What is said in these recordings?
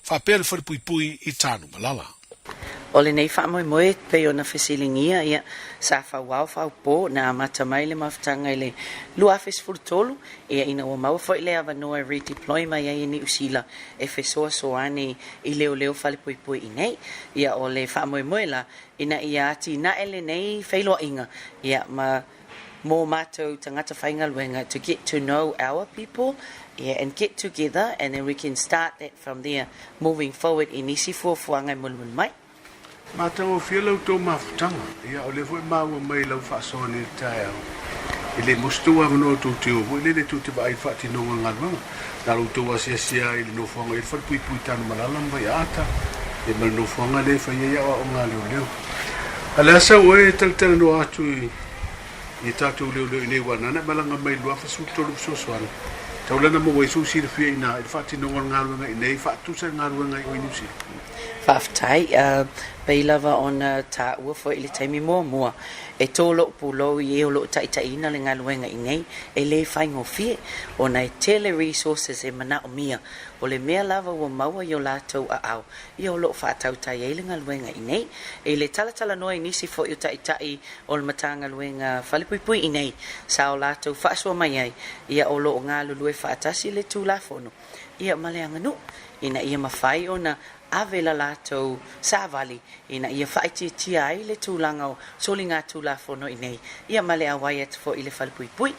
Faapea le falepuipui i Tanumalala. O lenei faamoemoe e pei ona fesiligia ia sa fauao faupo na amata mai le mafutaga i le 2013 ia ina ua maua foi le avanoa e redeploy mai ai e Niu Sila e fesoasoani i leoleo falepuipui i nei. Ia o le faamoemoe la ina ia atinae lenei feiloaiga ia ma mō mātou tagata faigaluega to get to know our people yeah, and get together and then we can start that from there moving forward i nisi fuafuaga e mulimuli mai. Matagofie la outou mafutaga, ia o lea foi e maua mai lau faasoa nei i le taeao, e le mosi tou avanoa tou te o foi lele tou te vaai i le faatinoga o le galuega. Na o lo outou asiasi lava i le nofoaga i le falepuipui i Tanumalala ma Vaiaata, ia ma le nofoaga lea e fai ai aoaoga a leoleo. A o le a sau oe e talatalanoa atu i i a tatou leoleo i inei aua nana e malaga mai i le 2013 fesoasoani taulana maua ai sou silafia i ina i le faatinoga o le galuega i inei faatusa i le galuega i o i Niu Sila. Faafetai. Pei lava ona taua foi i le taimi muamua, e tō loʻu pulou i e o lo o taitaiina le galuega i nei, e le faigofie, ona e tele resources e manaomia. O le mea lava ua maua i o latou aao, ia o lo o faatautai ai le galuega i nei. I le talatalanoa i nisi foi o taitai o le Matagaluega Falepuipui i nei, sa o latou faasoa mai ai, ia o lo o galulue faatasi le Tulafono ia ma le aganuu, ina ia mafai ona ave la latou savali ina ia faaitiitia ai le tulaga o soligatulafono i nei, ia ma le auai atu foi i le Falepuipui.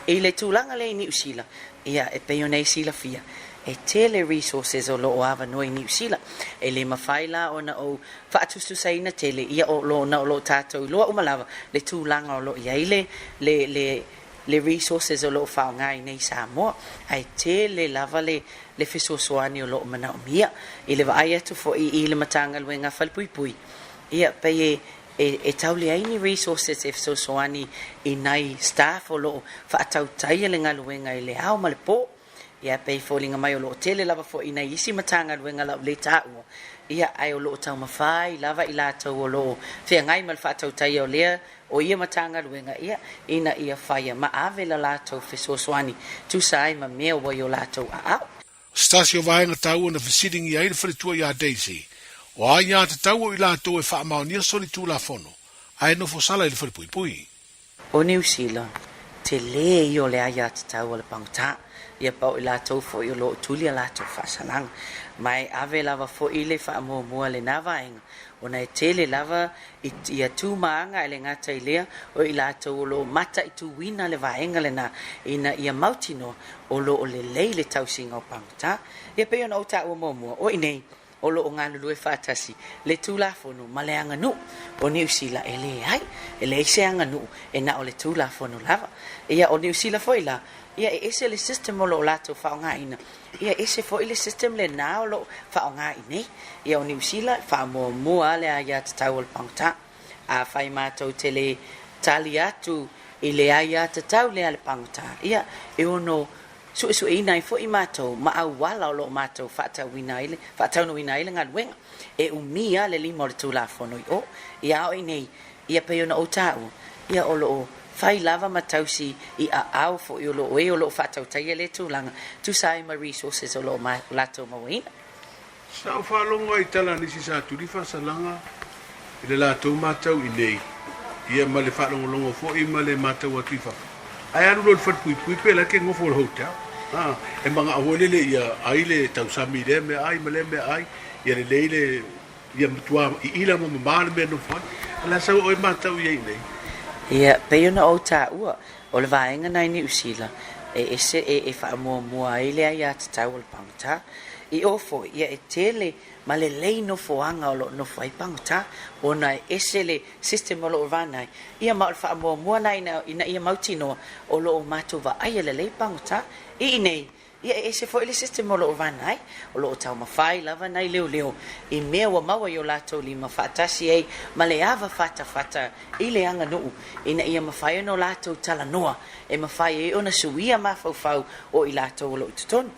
I le tulaga lea i Niu Sila, ia e pei ona e silafia, e tele resources o lo o avanoa i Niu Sila. E le mafai la ona ou faatusatusaina tele, ia o lo ona o lo o tatou iloa uma lava le tulaga o lo o i ai le, le, le, le resources o lo o faaaoga i nei Samoa, ae tele lava le, le fesoasoani o lo o manaomia. I le vaai atu foi i le Matagaluega a Falepuipui, ia pei e, e, e tau leai ni resources e fesoasoani i nai staff o lo o faatautaia le galuega i le ao ma le po. Ia, pei e foliga mai o lo o tele lava foi i nai isi Matagaluega la u le taua, ia, ae o lo o taumafai lava i latou o lo o feagai ma le faatautaia o lea o ia Matagaluega, ia, ina ia faia ma ave la latou fesoasoani tusa ai ma mea ua i o latou aao. O se tasi o vaega taua na fesiligia ai le faletua iā Daisy, o a ia tatau o i latou e faamaonia solitulafono ae nofo sala i le falepuipui. O Niu Sila, tele ia o le aiatatau a le pagota, ia pa o i latou foi o lo o tuli a latou faasalaga. Ma e ave lava foi le faamuamua lena vaega, ona e tele lava ia tu ma aga e le gata i lea, o i latou o lo o mataituina le vaega lena ina ia mautinoa o lo o lelei le tausiga o pagota. Ia pei ona ou taua muamua, o i nei, o lo o galulue faatasi le Tulafono ma le aganuu o Niu Sila e leai, e leai se aganuu e na o le Tulafono lava. Ia, o Niu Sila foi la, ia e ese le system o lo o latou faaaogaina, ia e ese foi le system lena o lo o faaaoga i nei. Ia, o Niu Sila, e faamuamua lava le aiatatau o le pagota. Afai matou te le tali atu i le aiatatau lea a le pagota, ia, e ono Suesueina ai foi matou ma auala o lo o matou faatauina ai le, faataunuuina ai le galuega. E umi lava le lima o le Tulafono i o. Ia a o i nei, ia pei ona ou taua, ia o lo o fai lava ma tausi i aao foi o lo o e o lo o faatautaia lea tulaga, tusa ai ma resources o lo o latou mauaina. Sa ou faalogo ai i tala a nisi sa tuli faasalaga i le latou matau i nei, ia ma le faalogologo foi ma le matau atu i fafo. Ae alu loa i le falepuipui pe la ke gofo i le hotel. A, e magao foi lele ia ai le tausami i lea mea ai ma lea mea ai, ia lelei le, ia matua iila ma mama le mea e nofo ai. O le a sau oe matau i ai i nei? Ia, pei ona ou taua, o le vaega na i Niu Sila, e ese, e, e faamuamua ai le aiatatau o le pagota. I o foi, ia e tele ma lelei nofoaga o lo o nofo ai pagota, ona e ese le system o lo o run ai, ia ma o le faamuamua na ina, ina ia mautinoa o lo o matou vaaia lelei pagota. I inei, ia e ese foi le system o lo o run ai, o lo o taumafai lava nai leoleo i mea ua maua i o latou lima faatasi ai ma le ava fatafata i le aganuu ina ia mafai ona o latou talanoa e mafai ai ona suia mafaufau o i latou o lo o i totonu.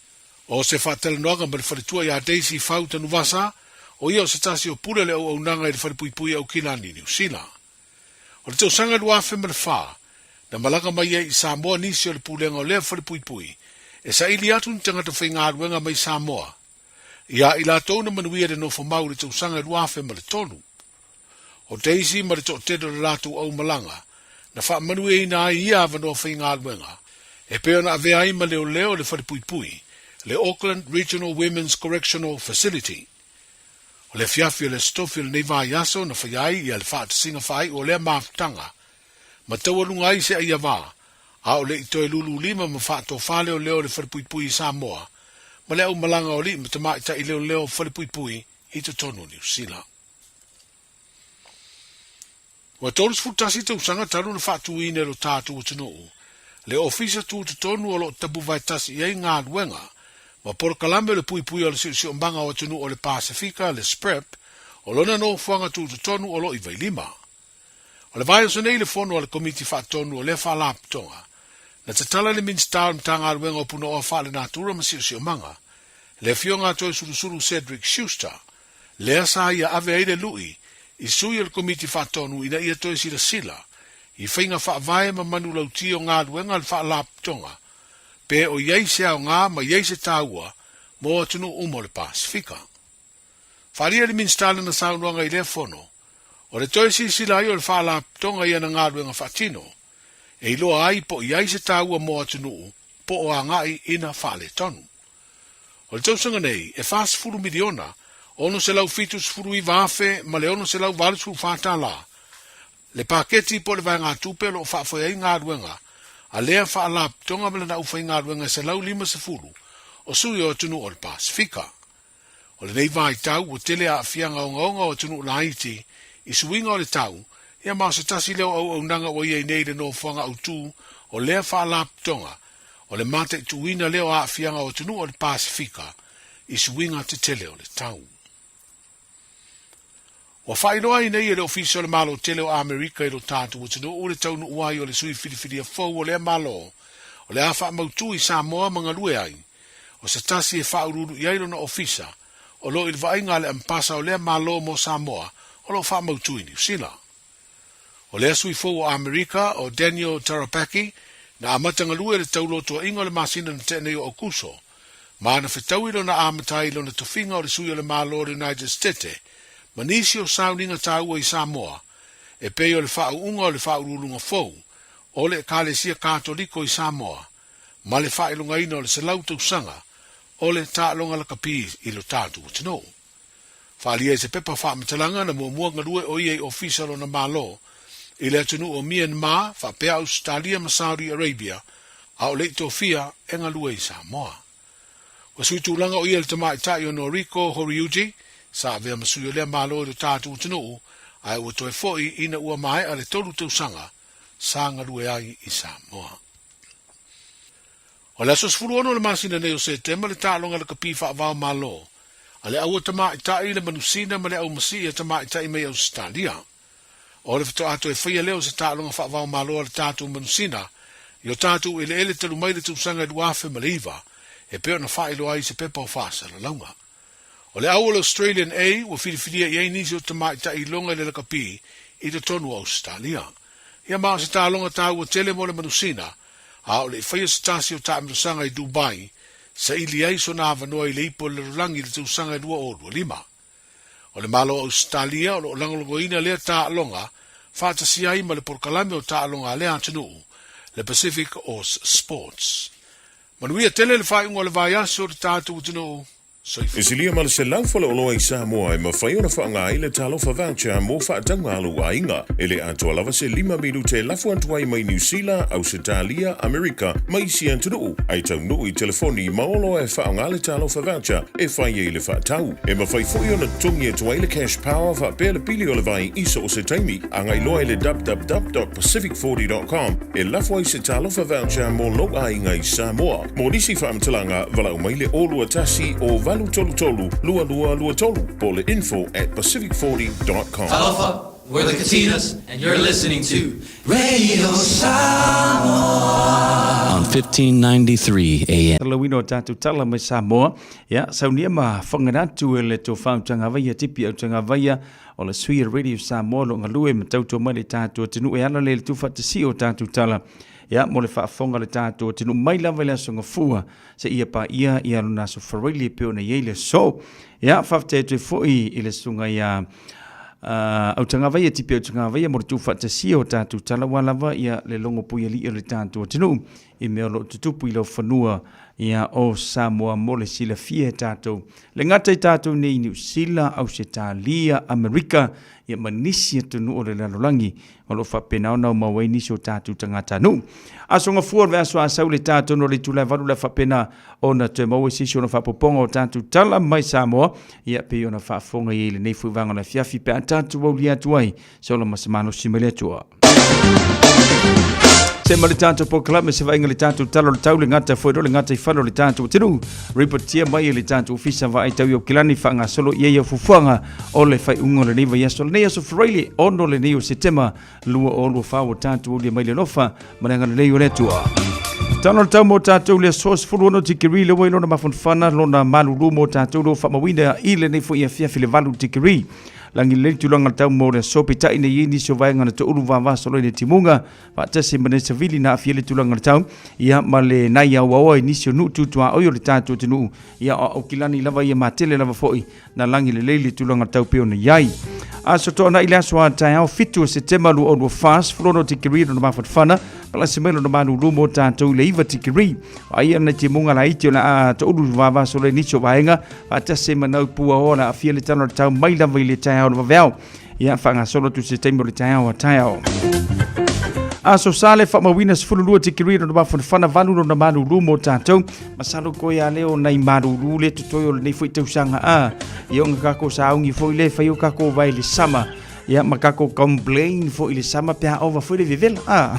O se faatalanoaga ma le faletua iā Daisy Fau Tanuvasa, o ia o se tasi o pule o le auaunaga i le falepuipui Aukilani i Niu Sila. O le tausaga 2004, na malaga mai ai i Samoa nisi o le pulega o lea falepuipui e saili atu ni tagata faigaluega mai Samoa. Ia i latou na manuia le nofomau i le tausaga e 2003. O Daisy ma le toatele o le latou aumalaga na faamanuiaina ai ia avanoa faigaluega e pei ona avea ai ma leoleo le falepuipui, le Auckland Regional Women's Correctional Facility. O le afiafi o le Aso Tofi o lenei vaiaso na faia ai ia le faatasiga faaiu o lea mafutaga ma taualuga ai se aiava a o le i toe lululima ma faatofa leoleo le falepuipui i Samoa ma le aumalaga o alii ma tamaitai leoleo falepuipui i totonu o Niu Sila. Ua 31 tausaga talu ona faatuina e lo tatou atunuu le Ofisa Tutotonu o lo o tapuvaetasi i ai galuega ma polokalame o le puipuia o le siosiomaga o atunuu o le Pasefika, le SPREP, o lona nofoaga tutotonu o lo o i Vailima. O le vaiaso nei le fono a le Komiti Faatonu o lea Faalapotopotoga, na tatala le Minisita o le Matagaluega o Punaoa Faalenatura ma Siosiomaga, le Afioga a Toesulusulu Cedric Schuster, lea sa ia ave ai le lui i sui o le Komiti Faatonu ina ia toe silasila i faiga faavae ma manulauti o galuega a le Faalapotopotoga pe o i ai se aoga ma i ai se taua mo atunuu uma o le Pasefika. Faaalia le Minisita lana saunoaga i lea fono, o le toe silasila ai o le Faalapotopotoga i ana galuega faatino, e iloa ai po o i ai se taua mo atunuu po o agai ina faaletonu. O le tausaga nei, e 40 miliona, 679 afe ma le 684 tala le paketi po o le vaegatupe o lo o faafoe ai galuega a lea Faalapotopotoga ma lana aufaigaluega e 150 o sui o atunuu o le Pasefika. O lenei vaitau ua tele aafiaga ogaoga o atunuu laiti i suiga o le tau, ia ma o se tasi lea o auaunaga ua i ai nei le nofoaga autu o lea Faalapotopotoga, o le mataituina lea o aafiaga o atunuu o le Pasefika i suiga tetele o le tau. Ua faailoa ai nei e le Ofisa o le Malo Tele o Amerika i lo tatou atunuu le taunuu ai o le sui filifilia fou o lea Malo o le a faamautu i Samoa ma galue ai, o se tasi e faauluulu i ai lona ofisa o lo o i le vaaiga a le Amepasa o lea Malo mo Samoa o lo o faamautu i Niu Sila. O lea sui fou o Amerika, o Daniel Tarapacki, na amata galue i le taulotoaiga o le masina na tea nei o Aukuso, ma na fetaui lona amata ai i lona tofiga o le sui o le Malo o le United Stete ma nisi o sauniga taua i Samoa, e pei o le faauuga o le faauluuluga fou o le Ekalesia Katoliko i Samoa ma le faailogaina o le 100 tausaga o le taaloga lakapi i lo tatou atunuu. Faaalia i se pepa faamatalaga na muamua galue o ia i ofisa lona Malo i le atunuu o Myanmar faapea Ausetalia ma Saudi Arabia a o le i tofia e galue i Samoa. Ua sui tulaga o ia i le tamaitai o Noriko Horiuji sa avea ma sui o lea Malo i lo tatou atunuu ae ua toe foi ina ua maea le tolu tausaga sa galue ai i Samoa. O le aso 16 o le masina nei o Setema le taaloga lakapi faava-o-Malo a le Aua Tamaitai, le Manusina ma le Au Masi'i a Tamaitai mai Ausetalia. O le faatoa toe faia lea o se taaloga faava-o-Malo a le tatou Manusina i o tatou eleele talu mai le tausaga e 2009, e pei ona faailoa ai i se pepa o faasalalauga. O le au o le Australian A ua filifilia i ai nisi o tamaitai iloga i le lakapi i totonu o Ausetalia. Ia ma o se taaloga taua tele mo le manusina, a o le i faia se tasi o taamilosaga i Dubai, saili ai sona avanoa i le ipu o le lalolagi i le tausaga e 2025. O le Malo o Ausetalia o lo o lagolagoina lea taaloga faatasi ai ma le polokalame o taaloga a lea atunuu, le Pacific Oz Sports. Manuia tele le faaiuga o le vaiaso i le tatou atunuu. Soifua. E silia ma le 100 faleoloa i Samoa e mafai ona faaaoga ai le Talofa Voucher mo faatauga a lou aiga. E le atoa lava se lima minute e lafo atu ai mai Niu Sila, Ausetalia, Amerika ma isi atunuu, ae taunuu i telefoni ma oloa e faaaoga le Talofa Voucher e fai ai le faatau. E mafai foi ona totogi atu ai le Cash Power faapea le pili o le vai i so o se taimi. Agai loa i le www.pacific40.com e lafo ai se Talofa Voucher mo lou aiga i Samoa. Mo nisi faamatalaga, valaau mai le 021 o 833 2223 po o le info at pacific40.com. Talofa, we're the Katinas and you're listening to Radio Samoa on 1593 AM. Talauina o tatou tala mai Samoa, ia saunia ma whangaratu e le tō whautanga vaia, tipi autanga vaia, o le sui Radio Samoa lo galue ma tautua mai le tatou atunuu e ala le le tufatasi o tatou tala. Ia, mo le faafofoga a le tatou atunuu mai lava i le Aso Gafua seia paia ia lona Aso Faraile e pei ona i ai le aso. Ia, faafetai atu ai foi i le susuga ia Autagavaia, Tipi Autagavaia mo le tuufaatasia o tatou tala aua lava ia le logo puialii o le tatou atunuu i mea o lo o tutupu i laufanua ia o Samoa mo le silafia e tatou. Le gata i tatou nei i Niu Sila, Ausetalia, Amerika ia ma nisi atunuu o le lalolagi o lo o faapena ona aumau ai nisi o tatou tagatanuu. Aso Gafua o le vaiaso Asau i le ta tonu o le itula e 8 le a faapena ona toe maua se isi ona faaopoopoga o tatou tala mai Samoa ia pei ona faafofoga i ai i lenei foi vaega o le afiafi pe a tatou aulia atu ai se ola ma se malosi mai le Atua. Se ma le tatou polokalame se vaaiga le tatou tala o le tau le gata foi le gata i fale o le tatou atunuu. Ripotia mai e le tatou ofisa vaai tau i Aukilani faagasolo i ai au fuafuaga o le faaiuga o lenei vaiaso lenei aso Faraile 6 lenei o Setema 2024 ua tatou aulia mai le alofa ma le agalelei o le Atua. Tala o le tau mo tatou le aso 16 tikeri le ua i lona mafanafana lona malulu mo tatou lo faamauina i lenei foi afiafi le 8 tikeri. Lagi lelei tulaga le tau mo le aso peitai nei i nisi o vaega na toulu vavasolo i le timuga faatasi ma le savili na aafia le tulaga o le tau ia ma le nai auaoa i nisi o nuu tutuaoi o le tatou atunuu ia o Aukilani lava ia matele lava foi na lagi lelei le tulaga tau pei ona i ai. Aso Toonai le aso a taeao 7 o Setema 2024, 16 tikeri lona mafanafana, palasi mai lona malulu mo tatou i le 9 tikeri. Ai ana timuga laiti o le a toulu vavasolo i nisi o vaega, faatasi ai ma nau puaoa o le a aafia le tala o le tau mai lava i le taeao o le vaveao. Ia faagasolo atu se taimi o le taeao a taeao. Aso Sa le faamauina 12 tikeri lona mafanafana, 8 lona malulu mo tatou. Masalo koe a leo nai malulu le totoe o lenei foi tausaga a. Ia ona kako saungi foi le fai o kako vai le sama. Ia ma kako complain foi le sama pe a ova foi le vevela a.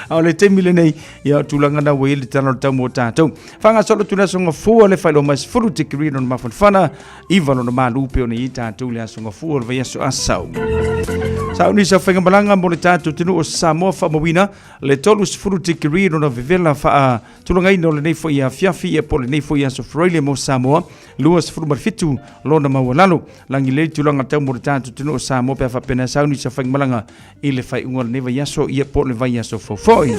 A o le taimi lenei ia o tulaga na ua i le tala o le tau mo tatou. Faagasolo atu le aso gafua le faailoa mai 10 tikeri lona mafanafana. 9 lona malu pe ona i tatou le aso gafua o le vaiaso Asau. Sauni sa faigamalaga mo le tatou atunuu o Samoa faamauina le 30 tikeri lona vevela faa tulagaina o lenei foi afiafi ia po o lenei foi aso Faraile mo Samoa 27 lona maualalo. Lagi lelei tulaga tau mo le tatou atunuu o Samoa pe a faapena sauni sa faigamalaga i le faaiuga o lenei vaiaso ia po o le vaiaso fou foi.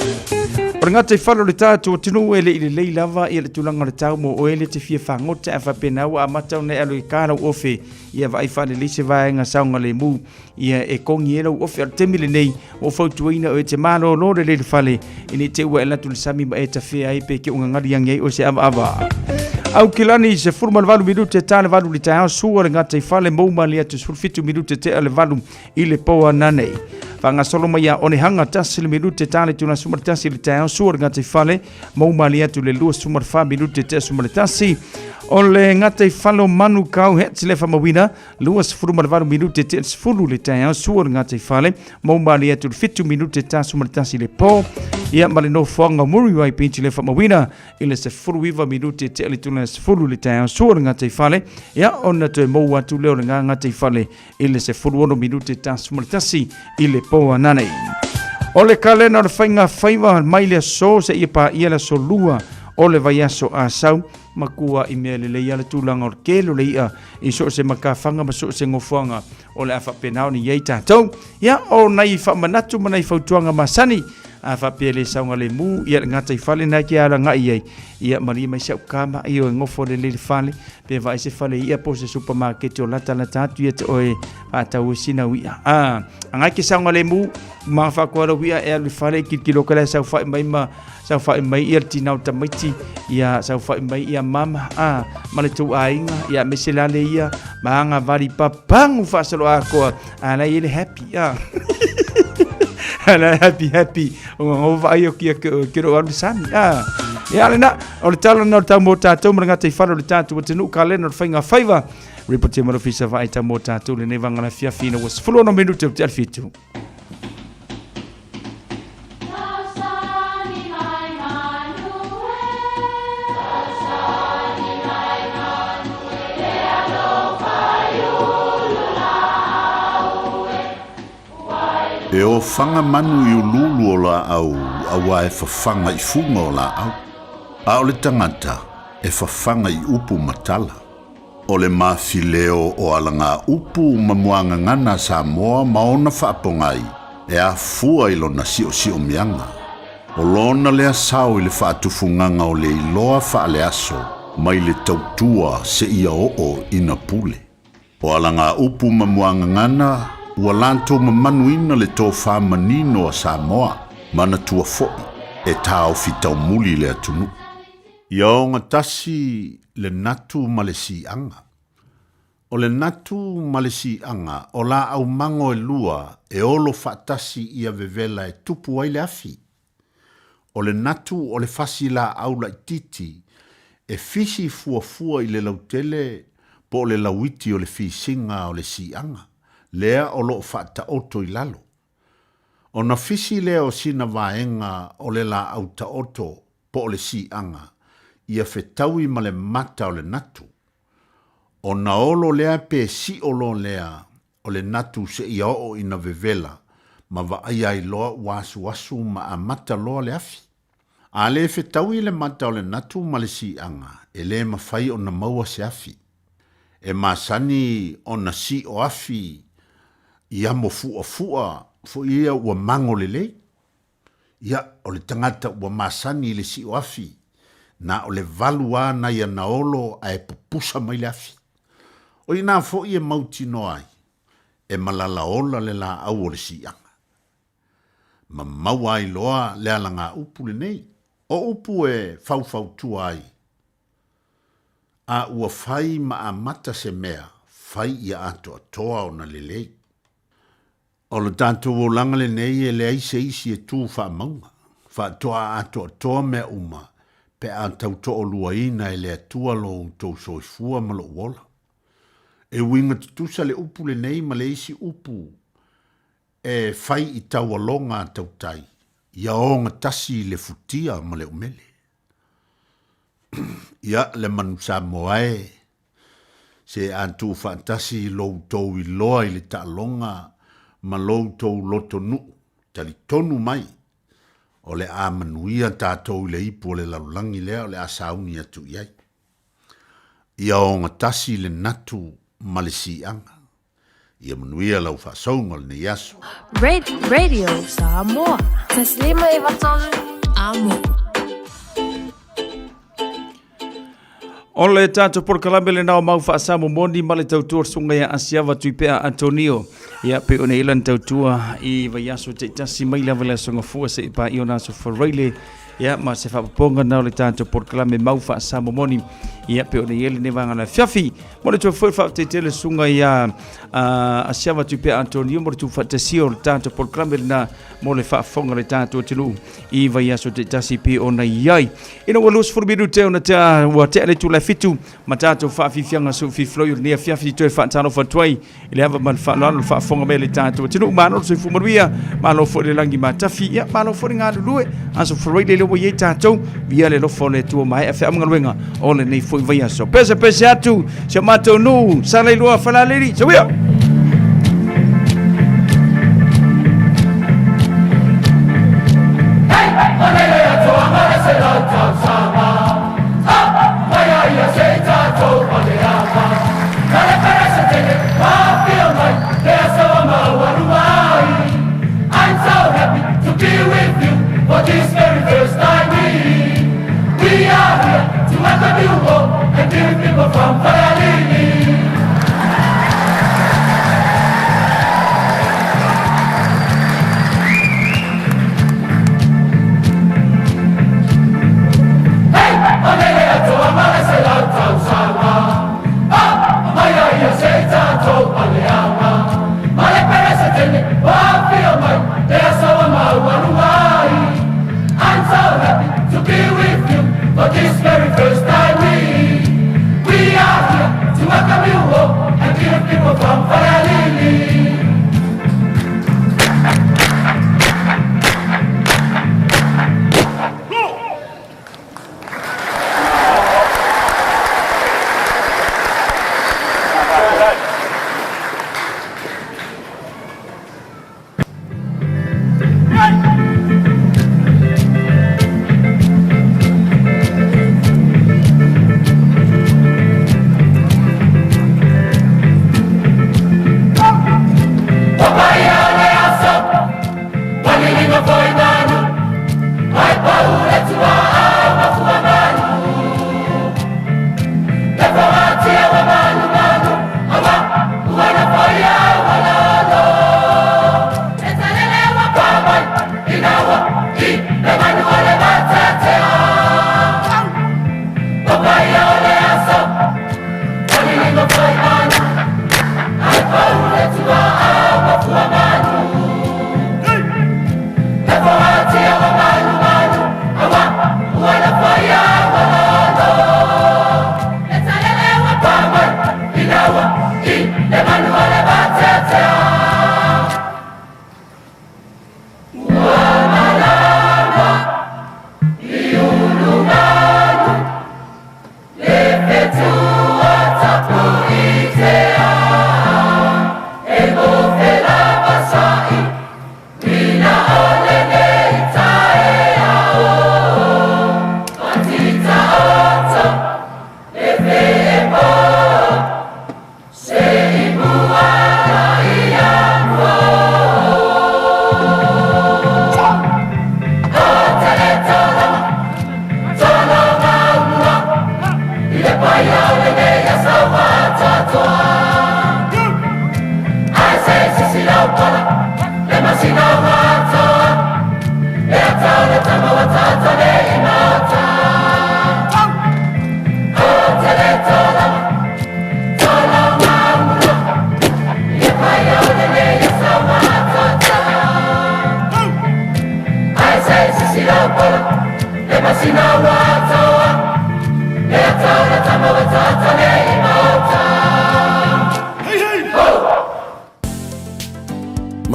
O le gataifale o le tatou atunuu e le i lelei lava ia le tulaga o le tau mo oe le te fia fagota ae faapena ua amata ona e alu i ka lau ofe ia vaai faalelei se vaega saogalemu ia e kogi ai lau ofe. O le taimi lenei ua ou fautuaina oe e te malolo lelei le fale ina i te i ua e alu atu i le sami ma e tafea ai pe ke ugagali agi ai oe se avaava. Aukilani 18 minute ta le 8 i le taeao sua le gataifale mou malie atu 17 minute tea le 8 i le po ananei. Faagasolo mai ia Onehanga tasi le minute ta le tula suma le tasi i le taeao sua le gataifale mou malie atu le 24 minute tea suma le tasi. O le gataifale o Manukau Hats le faamauina 28 minute tea le 10 le taeao sua le gataifale mou malie atu le 7 minute ta suma le tasi le po. Ia ma le nofoaga o Muriwai Beach le faamauina i le 19 minute tea le tula 10 le taeao sua le gataifale. Ia ona toe mou atu lea o le gataifale i le 16 minute ta 11 i le po ananei. O le kalena o le faiga faiva mai le aso seia paia le aso lua o le vaiaso Asau, makua i mea lelei a le tulaga o le kele o le i'a i so o se makafaga ma so o se gofoaga o le a faapena ona i ai tatou. Ia, o nai faamanatu ma nai fautuaga masani, a faapea le saogalemu, ia le gataifale na ke alagai ai, ia malie mai si au kama, ia e gofo lelei le fale, pe vaai se fale i'a po o se supamaketi o latalata atu ia te oe faatau ai sina au i'a. A, agai ke saogalemu, ma faakoa lau i'a e alu i le fale e kilokilo ka lea saofai mai ma saofai mai ia le tina o tamaiti, ia saofai mai ia mama, a, ma le tou aiga, ia aemaise la le ia ma aga vali papagu faasoloakoa, a la e i ai le happy, a. Ala happy happy o ngā vaai o kia ke ro alu sami a. Ia le na o le tala na o le tau mō tātou ma le gataifale o le tātou atunuu kalena o le faiga faiva. Ripotia mai le ofisa vaai tau mō tātou lenei vanga la fiafi ina ua 16 minute o te alawhitu. E ofaga manu i uluulu o laau auā e fafaga i fuga o laau, a o le tagata e fafaga i upu ma tala. O le mafileo o alagaupu ma muagagana a Samoa ma ona faapogai e afua i lona siosiomieaga. O lona lea sao i le faatufugaga o le iloa faaleaso mai le tautua seia oo ina pule. O alagaupu ma muagagana ua latou mamanuina le tofa manino a Samoa, manatua foi e taofi taumuli le atunuu. Ia ogatasi le natu ma le siaga. O le natu ma le siaga o laau mago e lua e olo faatasi ia vevela e tupu ai le afi. O le natu o le fasi laau laitiiti e fisi fuafua i le lautele po o le lauiti o le fisiga o le siaga, lea o lo o faataoto i lalo. Ona fisi lea o sina vaega o le laau taoto po o le siaga ia fetaui ma le mata o le natu. Ona olo lea pe sio loa lea o le natu seia oo ina vevela ma vaaia ai loa ua asuasu ma amata loa le afi. A le fetaui le mata o le natu ma le siaga, e le mafai ona maua se afi. E masani ona sio afi i amo fuafua foi ia ua mago lelei. Ia, o le tagata ua masani i le sio afi, na o le valu a nai ana olo ae pupusa mai le afi. O i ina foi e mautinoa ai, e malala ola le laau o le siaga. Ma maua ai loa le alagaupu lenei, o upu e faufautua ai, A ua fai ma amata se mea, fai ia atoatoa ona lelei. O le tatou olaga lenei e leai se isi e tu faamauga, faatoa atoatoa mea uma pe a tau tooluaina e le Atua lo outou soifua ma lou ola. E uiga tutusa le upu lenei ma le isi upu e fai i taualoga a tautai, ia ogatasi le futia ma le umele. Ia, le manu Samoa e, se a tuufaatasi lo outou iloa i le taaloga ma lo outou lotonuu, talitonu mai, o le a manuia tatou i le ipu o le lalolagi lea o le a sauni atu i ai. Ia ogatasi le natu ma le siaga. Ia manuia lau faasouga o lenei aso. Radio Samoa. Taslima Evatolu. Amo. O le tatou polokalame lena o mau faasamomoni ma le tautua susuga ia Asiava Tuipea Antonio. Ia pe ona ila na tautua i vaiaso taitasi mai lava le aso Gafua seia paia ona aso Faraile. Ia ma se faapopoga na o le tatou polokalame mau faasamomoni. Ia pe ona i ai lenei vaega o le afiafi. Mo le toe foi faafetai tele susuga ia Asiava Tuipea Antonio mo le tuufaatasia o le tatou polokalame lena mo le faafofoga a le tatou atunuu i vaiaso taitasi pei ona i ai. Ina ua 20 minute ona tea ua tea le itula e 7 ma tatou faafiafiaga soififiloi o lenei afiafi toe faatalofa atu ai i le ava ma le faaaloalo le faafofoga mai a le tatou atunuu. Malo le soifua manuia, malo foi le lagi matafi, ia malo foi le galulue. Aso Faraile lea ua i ai tatou, viia le alofa o le Atua maea feau ma galuega o lenei foi vaiaso. Pese pese atu si o matou nuu, Salailoa Falalili, soia!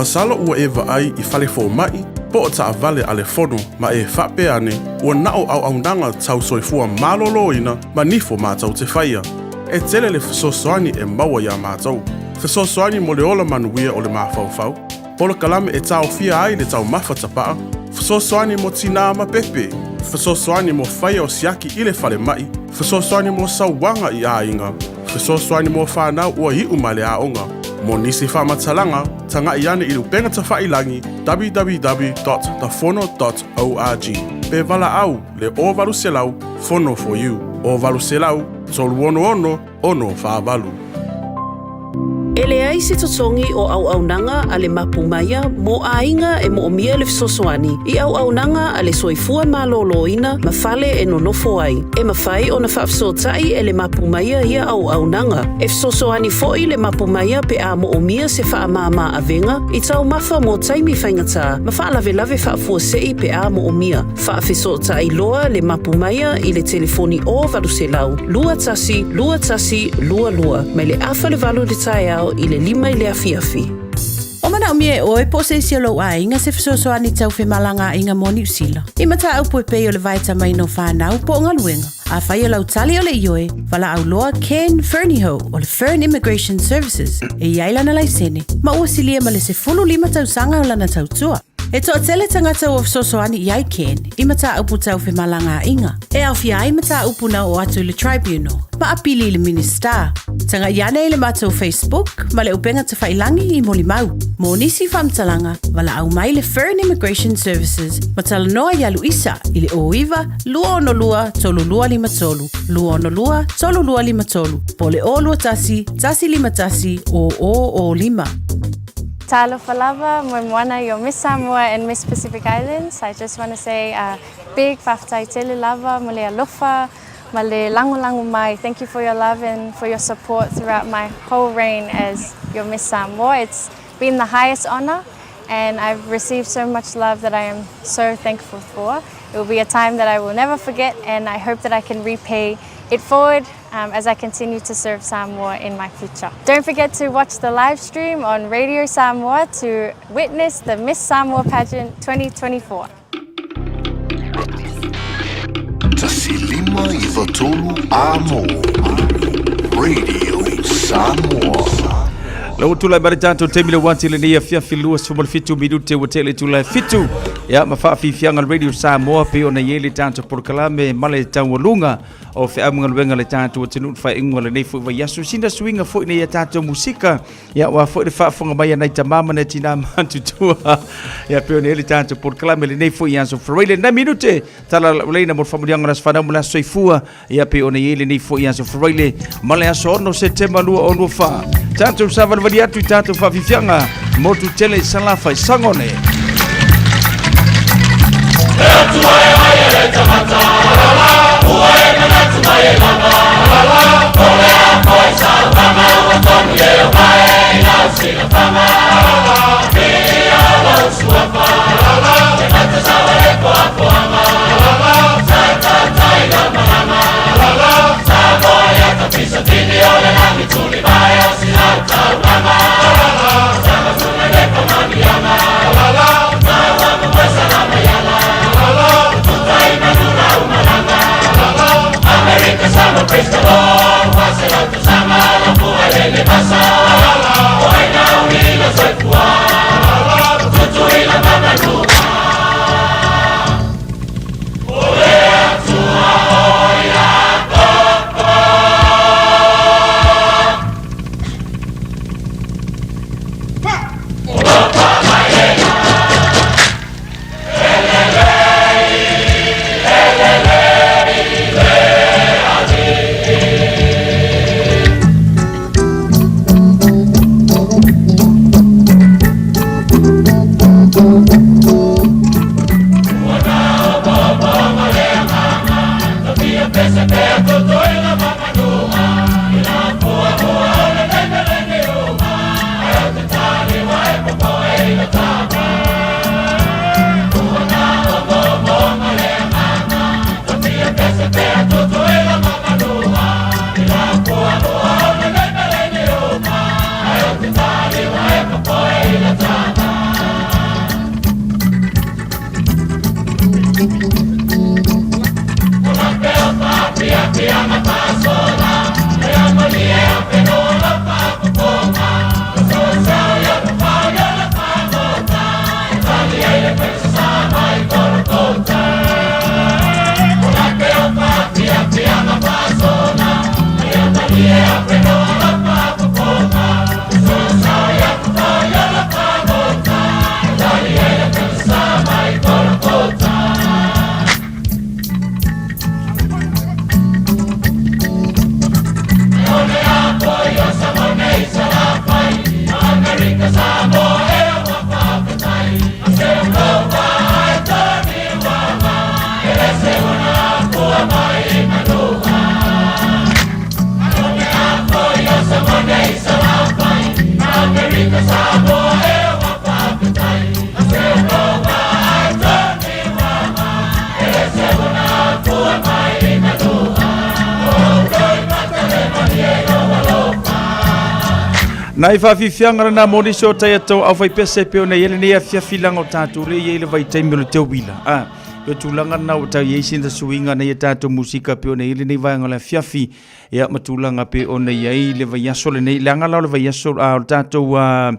Masalo ua e vaai i fale fomai po o taavale a le fono ma e faapea ane ua na o auaunaga tau soifua maloloina ma nifo matou te faia. E tele le fesoasoani e maua iā matou. Fesoasoani mo le ola manuia o le mafaufau, polokalame e taofia ai le taumafa tapaa, fesoasoani mo tinā ma pepe, fesoasoani mo faia o siaki i le falemai, fesoasoani mo sauaga i aiga, fesoasoani mo fanau ua iu mai le aoga. Mo nisi faamatalaga, tagai ane i le upega tafailagi www.thefono.org pe valaau le 0800 Fono for you 0800 366 648. E leai se totogi o auaunaga a le Mapu Maia mo aiga e moomia le fesoasoani i auaunaga a le Soifua Maloloina ma fale e nonofo ai. E mafai ona faafesootai e le Mapu Maia ia auaunaga. E fesoasoani foi le Mapu Maia pe a moomia se faamāmā avega i taumafa mo taimi faigata ma faalavelave faafuasei pe a moomia. Faafesootai loa le Mapu Maia i le telefoni 0800 21 21 22 mai le 7:30 i le taeao i le 5 i le afiafi. O manaomia e oe po o se isi o lou aiga se fesoasoani tau femalagaaiga mo Niu Sila. I mataupu e pei o le vaetamaina o fanau po o galuega. Afai o lau tali o le ioe, valaau loa Ken Fernihough o le Fern Immigration Services e i ai lana laisene ma ua silia ma le 15 tausaga o lana tautua. E toatele tagata ua fesoasoani i ai Ken i mataupu tau femalagaaiga, e aofia ai mataupu na oo atu i le Tribunal ma apili i le Minisita. Tagai ane i le matou Facebook ma le upega tafailangi i molimau. Mo nisi faamatalaga, valaau mai le Fern Immigration Services ma talanoa iā Luisa i le 09 262 3253, 262 3253, po o le 021 151 0005. Talofa lava, Moemoana, your Miss Samoa and Miss Pacific Islands. I just want to say a big faafetai tele lava mo le alofa, ma le lagolago mai. Thank you for your love and for your support throughout my whole reign as your Miss Samoa. It's been the highest honor and I've received so much love that I am so thankful for. It will be a time that I will never forget and I hope that I can repay it forward as I continue to serve Samoa in my future. Don't forget to watch the live stream on Radio Samoa to witness the Miss Samoa Pageant 2024. 1 5 9 3 Amo Radio Samoa. La ua tulai mai le tatou taimi le uati lenei afiafi 27 minute ua tele tulai 7 ia ma faafiafiaga le Radio Samoa pei ona i ai le tatou polokalame ma le taualuga o feau ma galuega le tatou atunuu faaiuga lenei foi vaiaso sina suiga foi nei a tatou musika ia ua foi le faafofoga mai a nai tamā ma nai tinā matutua ia pei ona i ai le tatou polokalame lenei foi aso Faraile nai minute tala lauleina mo le faamanuiaga o le aso fanau ma le aso soifua ia pei ona i ai lenei foi aso Faraile ma le aso 6 Setema 2024 tatou savalivali atu i tatou faafiafiaga motu tele i Salafai Sagone. Nai faafiafiaga lena mo nisi o taiatou aufaipese pei ona i ai lenei afiafi leaga o tatou lea e i ai le vaitaimi o le teuila. A, o le tulaga lena ua tau i ai sina suiga na ia tatou musika pei ona i ai lenei vaega o le afiafi, ia ma tulaga pei ona i ai le vaiaso lenei. Leaga la o le vaiaso, a, o le tatou a,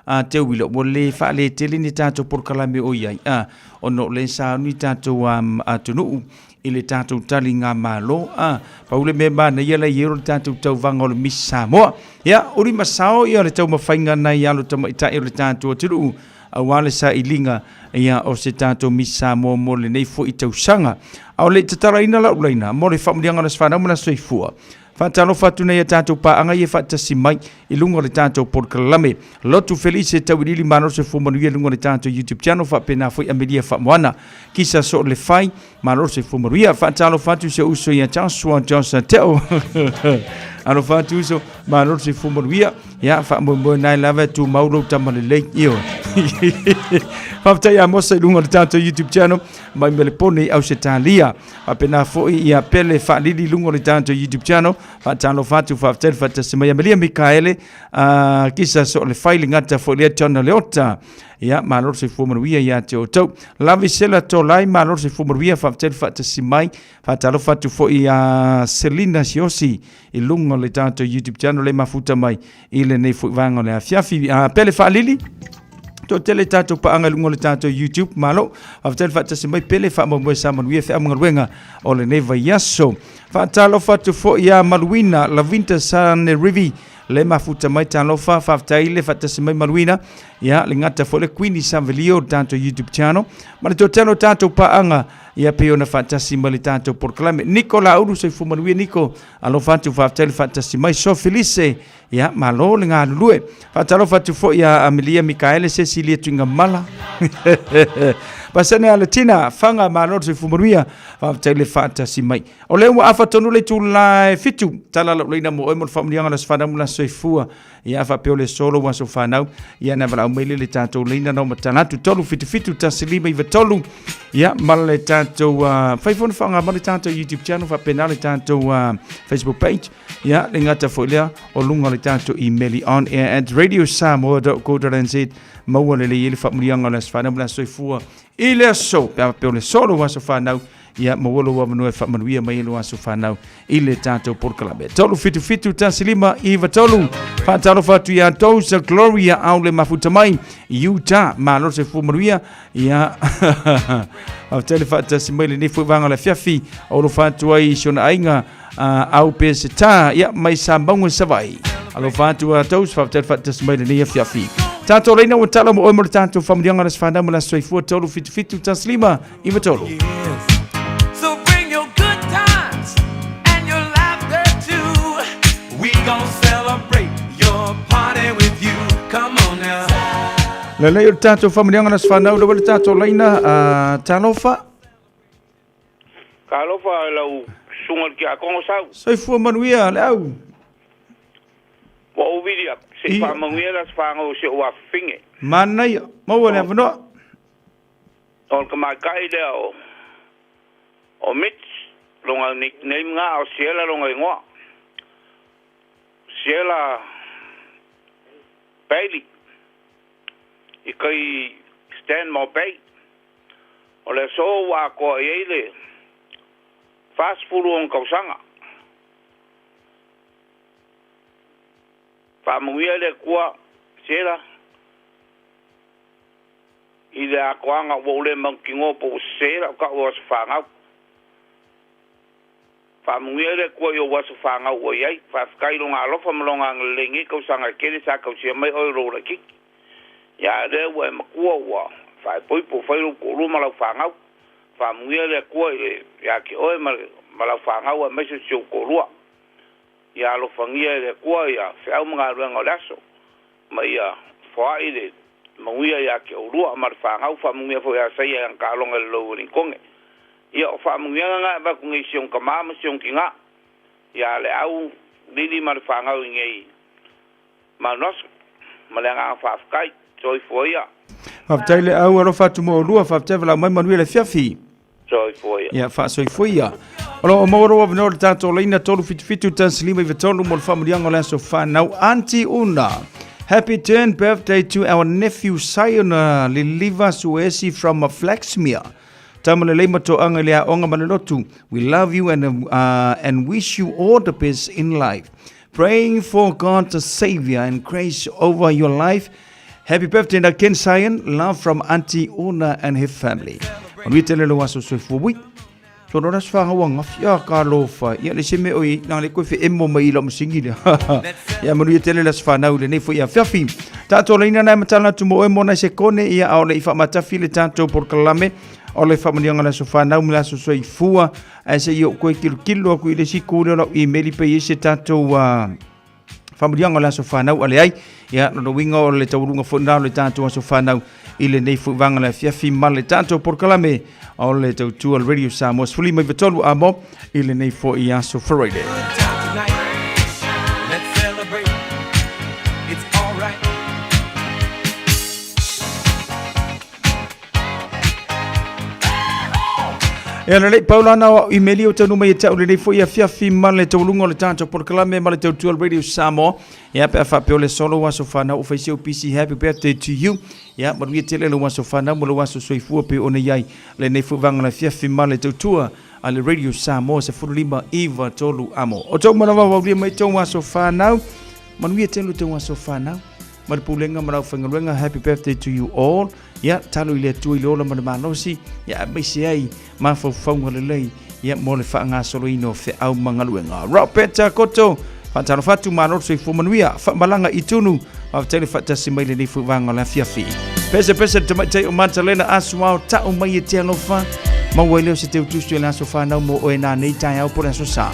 a teuila ua le faaletele ni tatou polokalame o i ai, a, ona o lea sa alu ni tatou atunuu i le tatou taligamalo. A, pau le mea manaia la i ai o le tatou tauvaga o le Miss Samoa. Ia, uli ma sao ia le taumafaiga nai alo tamaitai o le tatou atunuu aua le sailiga ia o se tatou Miss Samoa mo lenei foi tausaga. A o le i tatalaina lau laina mo le faamanuiaga o le Aso Fanau ma le Aso Soifua, Faatalofa atu nei a tatou paaga ia faatasi mai i luga o le tatou polokalame. Lotu Felice Tauiliili Malo Soifua Manuia i luga o le tatou YouTube channel faapena foi Amelia Faamoana. Kisa Soo Le Fai Malo Soifua Manuia. Faatalofa atu si ou uso ia Joshua Joshua Teo. Alofa atu uso Malo Soifua Manuia. Ia faamoemoe nai lava e tumau lou tama lelei. Io. Faafetai ia Mosa i luga o le tatou YouTube channel mai Melepone i Ausetalia. Faapena foi ia Pele Faalili i luga o le tatou YouTube channel. Faatalofa atu, faafetai le faatasi mai. Amelia Mikaele, kisa so le fai le gata foi lea John Leota. Ia, malo le soifua manuia ia te outou. Lavisela Tolai, malo le soifua manuia, faafetai le faatasi mai. Faatalofa atu foi ia Selina Siosi i luga o le tatou YouTube channel le mafuta mai i lenei foi vaega o le afiafi. Pele Faalili, toatele tatou paaga i luga o le tatou YouTube, malo. Faafetai le faatasi mai Pele, faamoemoe sa manuia feau ma galuega o lenei vaiaso. Faatalofa atu foi ia Maluina Lavinta Sanerivi, le mafuta mai talofa, faafetai le faatasi mai Maluina. Ia, le gata foi le Queenie Savelio, le tatou YouTube channel. Ma le toatele o tatou paaga, ia pei ona faatasi mai le tatou polokalame. Niko Laulu, soifua manuia Niko. Alofa atu, faafetai le faatasi mai. Sofilise, Ia, malo le galulue. Faatalofa atu foi ia Amelia Mikaele, Cecilia Tuigamala. Pasene Aletina, Fanga, malo le soifua manuia. Faafetai le faatasi mai. O lea ua afa tonu le itula e fitu. Tala lau leina mo oe mo le faamanuiaga o le aso fanau ma le aso soifua. Ia, faapea o le solo ua aso fanau. Ia, na valaau mai le le tatou leina na o matala atu. 3 7 7 1 5 9 3. Ia, ma le tatou, fai foi na faaaoga ma le tatou YouTube channel, faapena le tatou Facebook page. Ia, le gata foi lea o luga o le tatou email on air at radiosamoa.co.nz maua lelei ai le faamanuiaga o le aso fanau ma le aso soifua i le aso pe a faapea o le solo aso fanau ia maua lou avanoa e faamanuia mai ai lou aso fanau i le tatou polokalame 377 15 93 faatalofa atu ia Tosa Gloria au le mafuta mai Utah malo le soifua manuia ia faafetai le faatasi mai lenei foi vaega o le afiafi o alofa atu ai i si ona aiga au pe se tā, ia, mai sa maunga Savaii. Alofa atu a tous, faafetai le faatasi mai lenei afiafi. Tātou leina ua tala mo oe mo le tātou faamanuiaga o le aso fanau ma le aso soifua 3 7 7 1 5 9 3. So bring your good times and your laughter too. We gon' celebrate your party with you. Come on now. Lelei o le tātou faamanuiaga o le aso fanau, lewa le tātou laina, talofa. Talofa i lau susuga i le Tiakono Sau. Soifua manuia le au. Ua ou vili atu, se i faamanuia le aso fanau o si ou afafine. Manaia, maua le avanoa. O le tamaitai lea o o Mitch, lona nickname na o Siela lona igoa. Siela Bailey i kai Stanmore Bay. O le aso ua atoa i ai le 46 tausaga. Faamanuia le Atua, Sela, i le atoaga ua ou le mautinoa po ua sese lau tau o aso fanau. Faamanuia le Atua i ou aso fanau ua i ai. Faafetai i Lona alofa ma Lona agalelei i nei tausaga e tele sa tausia mai oe i lou laitiiti. Ia lea ua e matua ua faaipoipo fai lou toalua ma lau fanau. Faamanuia le Atua i le ia te oe ma ma lau fanau aemaise o si ou toalua. Ia alofagia e le Atua ia feau ma galuega o le aso ma ia foai le manuia ia te oulua ma le fanau. Faamanuia foi ia Saia i ana taaloga i le lou Wellingtone. Ia o faamanuiaga na e avatu nei i si ona tama ma si ona tina ia Leau, Lili ma le fanau i nei Manoso, ma le agaga faafetai. Soifua ia. Faafetai le au alofa atu mo oulua, faafetai valaau mai manuia le afiafi. Soifua ia. Ia faasoifua ia. O lo o maua lou avanoa i le tatou laina 377 1 5 9 3 mo le faamanuiaga o le aso fanau Aunty Una. Happy turn birthday to our nephew Sayona Liliva Suesi from Flaxmere. Taumalelei ma toaga i le aoga ma le lotu. We love you and, and wish you all the best in life. Praying for God the Savior and grace over your life. Happy birthday again, Sion. Love from Auntie Una and her family. Manuia tele lou aso soifua. Ui, so no aso whangaua ngafi a ka lofa. Ia le se me oi, nā le koe whe emo mai i lau masingi lea. Ia manuia tele le aso whanau le nei fo ia fiafi. Tātou leina nai matala atu mo oe mona se kone ia ao le i whaamatafi le tātou porokalame o le whaamanianga le aso whanau me le aso soifua. Ae se i o koe kilo kilo aku i le si kūle o lau email i pe i se tātou faamanuiaga o le aso fanau a leai. Ia, lona uiga o le taualuga foi lena o le tatou aso fanau i lenei foi vaega o le afiafi ma le tatou polokalame o le tautua o le Radio Samoa 13 amo i lenei foi aso Friday. Let's celebrate. It's alright. E ana lei paulana o au imeli o taunu mai e tau lenei foi afiafi ma le taualuga o le tatou polokalame ma le tautua o le Radio Samoa. Ia pe a faapea o le solo aso fanau o faisi au pisi happy birthday to you. Ia manuia tele lou aso fanau ma lou aso soifua pe ona i ai lenei foi vaega o le afiafi ma le tautua a le Radio Samoa 15 9 3 amo. O tou manawa waulia mai tou aso fanau. Manuia tele tou aso fanau. Ma le pulega ma le aufaigaluega happy birthday to you all. Ia, talo i le Atua i le ola ma le malosi, ia aemaise ai mafaufauga lelei, ia mo le faagasoloina o feau ma galuega. Robert Koto, faatalofa atu, malo le soifua manuia, faamalaga i tunu, faafetai le faatasi mai lenei foi vaega o le afiafi. Pese pese le tamaitai o Matalena Asuao, tau mai e te alofa, maua ai lea o se teutusi o le aso fanau mo oe nanei taeao po o le aso sa.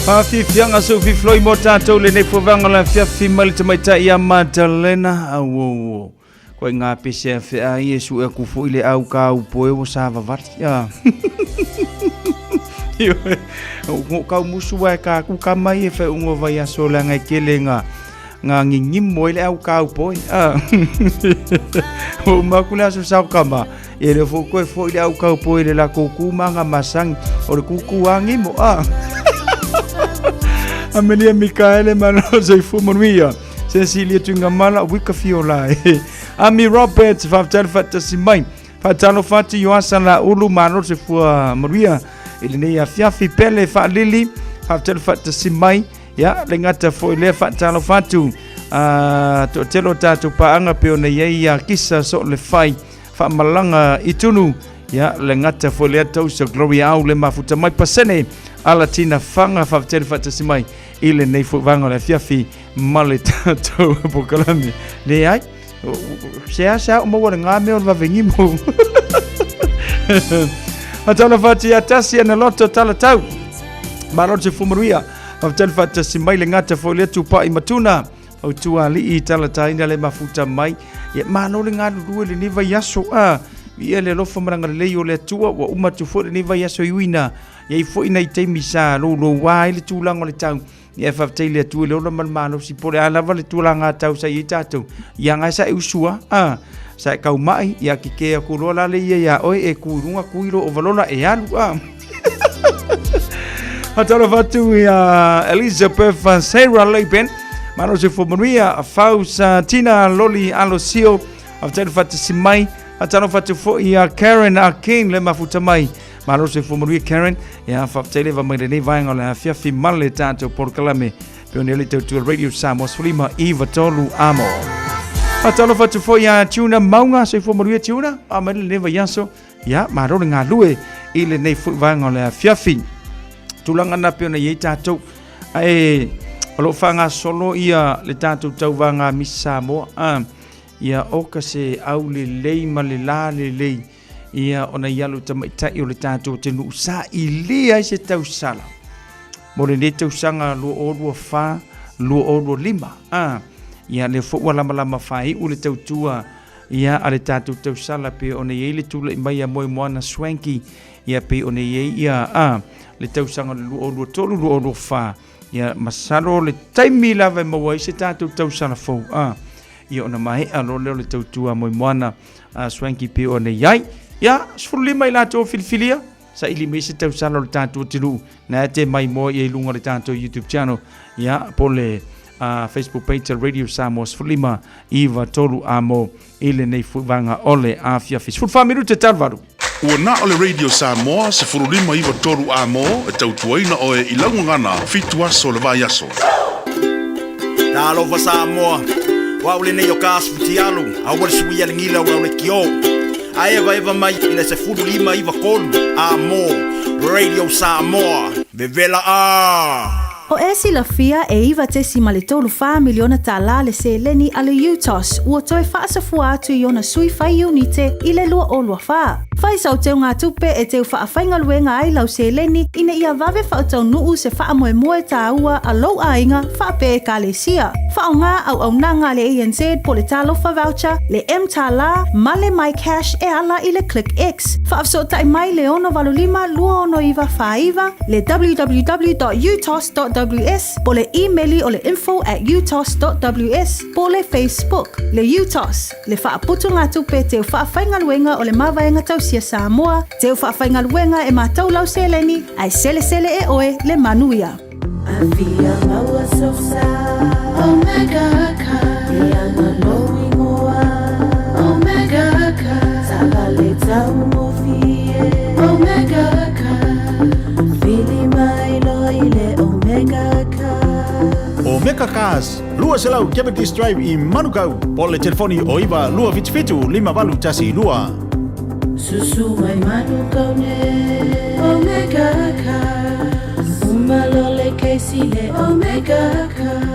Faafiafiaga sou fifiloi mo tatou lenei fuavaga o le afiafi mai le tamaitai ia Madalena auo koe ngā pese a whea i e su e kufu i le au ka au poe o sa vavali. Ah. Ngo kau musu wa ka ku ka mai e whai ungo vai aso le ngai kele ngā ngā ngingimo i le au ka au poe. Ah. O maku le aso sao kama. E le fo koe fo i le au ka au poe le la kuku ma ngā masangi o le kuku a ngimo. Ah. Amelia Mikaele malo soifua manuia. Cecilia Tuigamala wika fiola e. Ami Roberts faafetai le faatasi mai. Faatalofa atu Ioasa Laulu malo le soifua manuia i lenei afiafi. Pele Faalili faafetai le faatasi mai. Ia le gata foi lea faatalofa atu toatele o tatou paaga pei ona i ai ia Kisa Soolefai faamalaga i tunu. Ia le gata foi lea tausa Gloria Au le mafuta mai pasene Alatina Fanga faafetai le faatasi mai i lenei foi vaega o le afiafi ma le tatou polokalame. Leai, se a se a o maua le ngā mea o le vavegimo. Faatalofa atu ia tasi ana loto talatau. Malo te fumaruia. Faafetai le faatasi mai le gata foi lea tupai matuna. O tuali'i talataina le mafuta mai. Ia malo le galulue lenei vaiaso. A, ia le alofa ma le agalelei o le Atua ua uma atu foi lenei vaiaso i uina. Ia i foi nai taimi sa louloua ai le tulaga o le tau. Ia faafetai i le Atua i le ola ma le malosi po o le a lava le tulaga tau sa i ai tatou. Ia ngai sa e usua, a, sa e kaumai, ia kike aku loa la le ia iā oe e ku i luga ku i lo o valola e alu, a. Faatalofa atu ia Elizabeth Sarah Leiben, malo se manuia, Fausa Tina Loli Alosio, faafetai le faatasi mai. Faatalofa atu foi ia Karen Akin le mafuta mai. Malo se manuia Karen. Ia faafetai leva mai lenei vaega o le afiafi ma le tatou polokalame. Pe o le tautua Radio Samoa 19 3 amo. Faatalofa atu foi ia Tuna Maunga, soifua manuia Tuna. A mai lenei vaiaso. Ia, malo le galue i lenei foi vaega o le afiafi. Tulaga na pei ona i ai tatou. Ae o lo o faagasolo ia le tatou tauvaga Miss Samoa. Ah, ia oka se au lelei ma le la lelei ia ona i alo tamaitai o le tatou atunuu sailia ai se tausala mo lenei tausaga 2024 2025. Ah, ia lea foi ua lamalama faaiu le tautua ia a le tatou tausala pei ona i ai le tulai mai a Moemoana Swanky ia pei ona i ai ia a le tausaga o le 2023 2024 ia masalo le taimi lava e maua ai se tatou tausala fou a ia ona maea loa lea o le tautua a Moemoana a Swanky pei ona i ai ia 15 i latou filifilia saili mai se tausala o le tatou atunuu na te mai moa ia i luga o le tatou YouTube channel ia po le Facebook page Radio Samoa 15 9 3 amo i lenei fuivaga o le afiafi. 14 minute talu valu. Ua na o le Radio Samoa 15 9 3 amo e tautuaina oe i lau gagana fitu aso o le vaiaso. Talofa Samoa, o au lenei o ka asu fitialu, aua le suia le gila o le kio. A eva eva mai i le 15 9 3 amo Radio Samoa, vevela a! O e silafia e 9.34 miliona tālā le seleni a le UTOS ua toe faasafua atu i ona sui fai iunite i le 2024. Fai sau teuga tupe e teu faafaigaluega ai lau seleni ina ia vave faataunu'u se faamoemoe tāua a lou aiga faapea ekalesia. Faaaogā auaunaga a le ANZ po le Talofa Voucher, le mTālā ma le MyCash e ala i le ClickX. Faafesootai mai le 685 269 49, le www.utos.ws po le imeli o le info@utos.ws po le Facebook. Le UTOS, le faaputugatupe teu faafaigaluega o le Mavaega Tausia Samoa, teu faafaigaluega e matau lau seleni, ae selesele e oe le manuia. Afia maua sosa Omega ka Ianga lou ingoa Omega ka Taavale taugofie Omega ka Vili mai loa i le Omega ka Omega Cars, 200 Cavendish Drive i Manukau. Po le telefoni o 9 277 5812. Susu mai Manukau nei Omega Cars Uma loa le kesi le Omega Cars.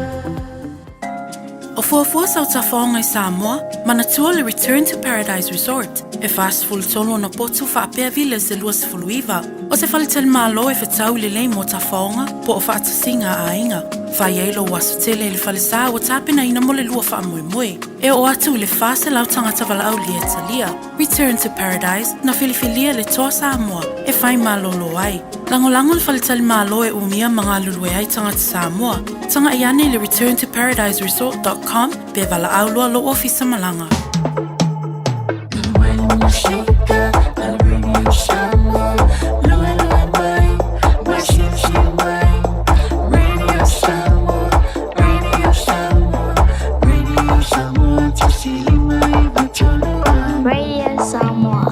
O fuafua sau tafaoga i Samoa, manatua le Return to Paradise Resort, e 43 ona potu faapea villas e 29. O se faletalimalo e fetau lelei mo tafaoga po o faatasiga a aiga. Fai ai lou aso tele i le falesa ua tapenaina mo le lua faamoemoe. E oo atu i le 400 tagata valaaulia e talia. Return to Paradise, na filifilia le Toa Samoa e fai malolo ai. Lagolago le faletalimalo e umia ma galulue ai tagata Samoa. Tagai ane i le returntoparadiseresort.com pe valaau loa lou ofisa malaga. Radio Samoa.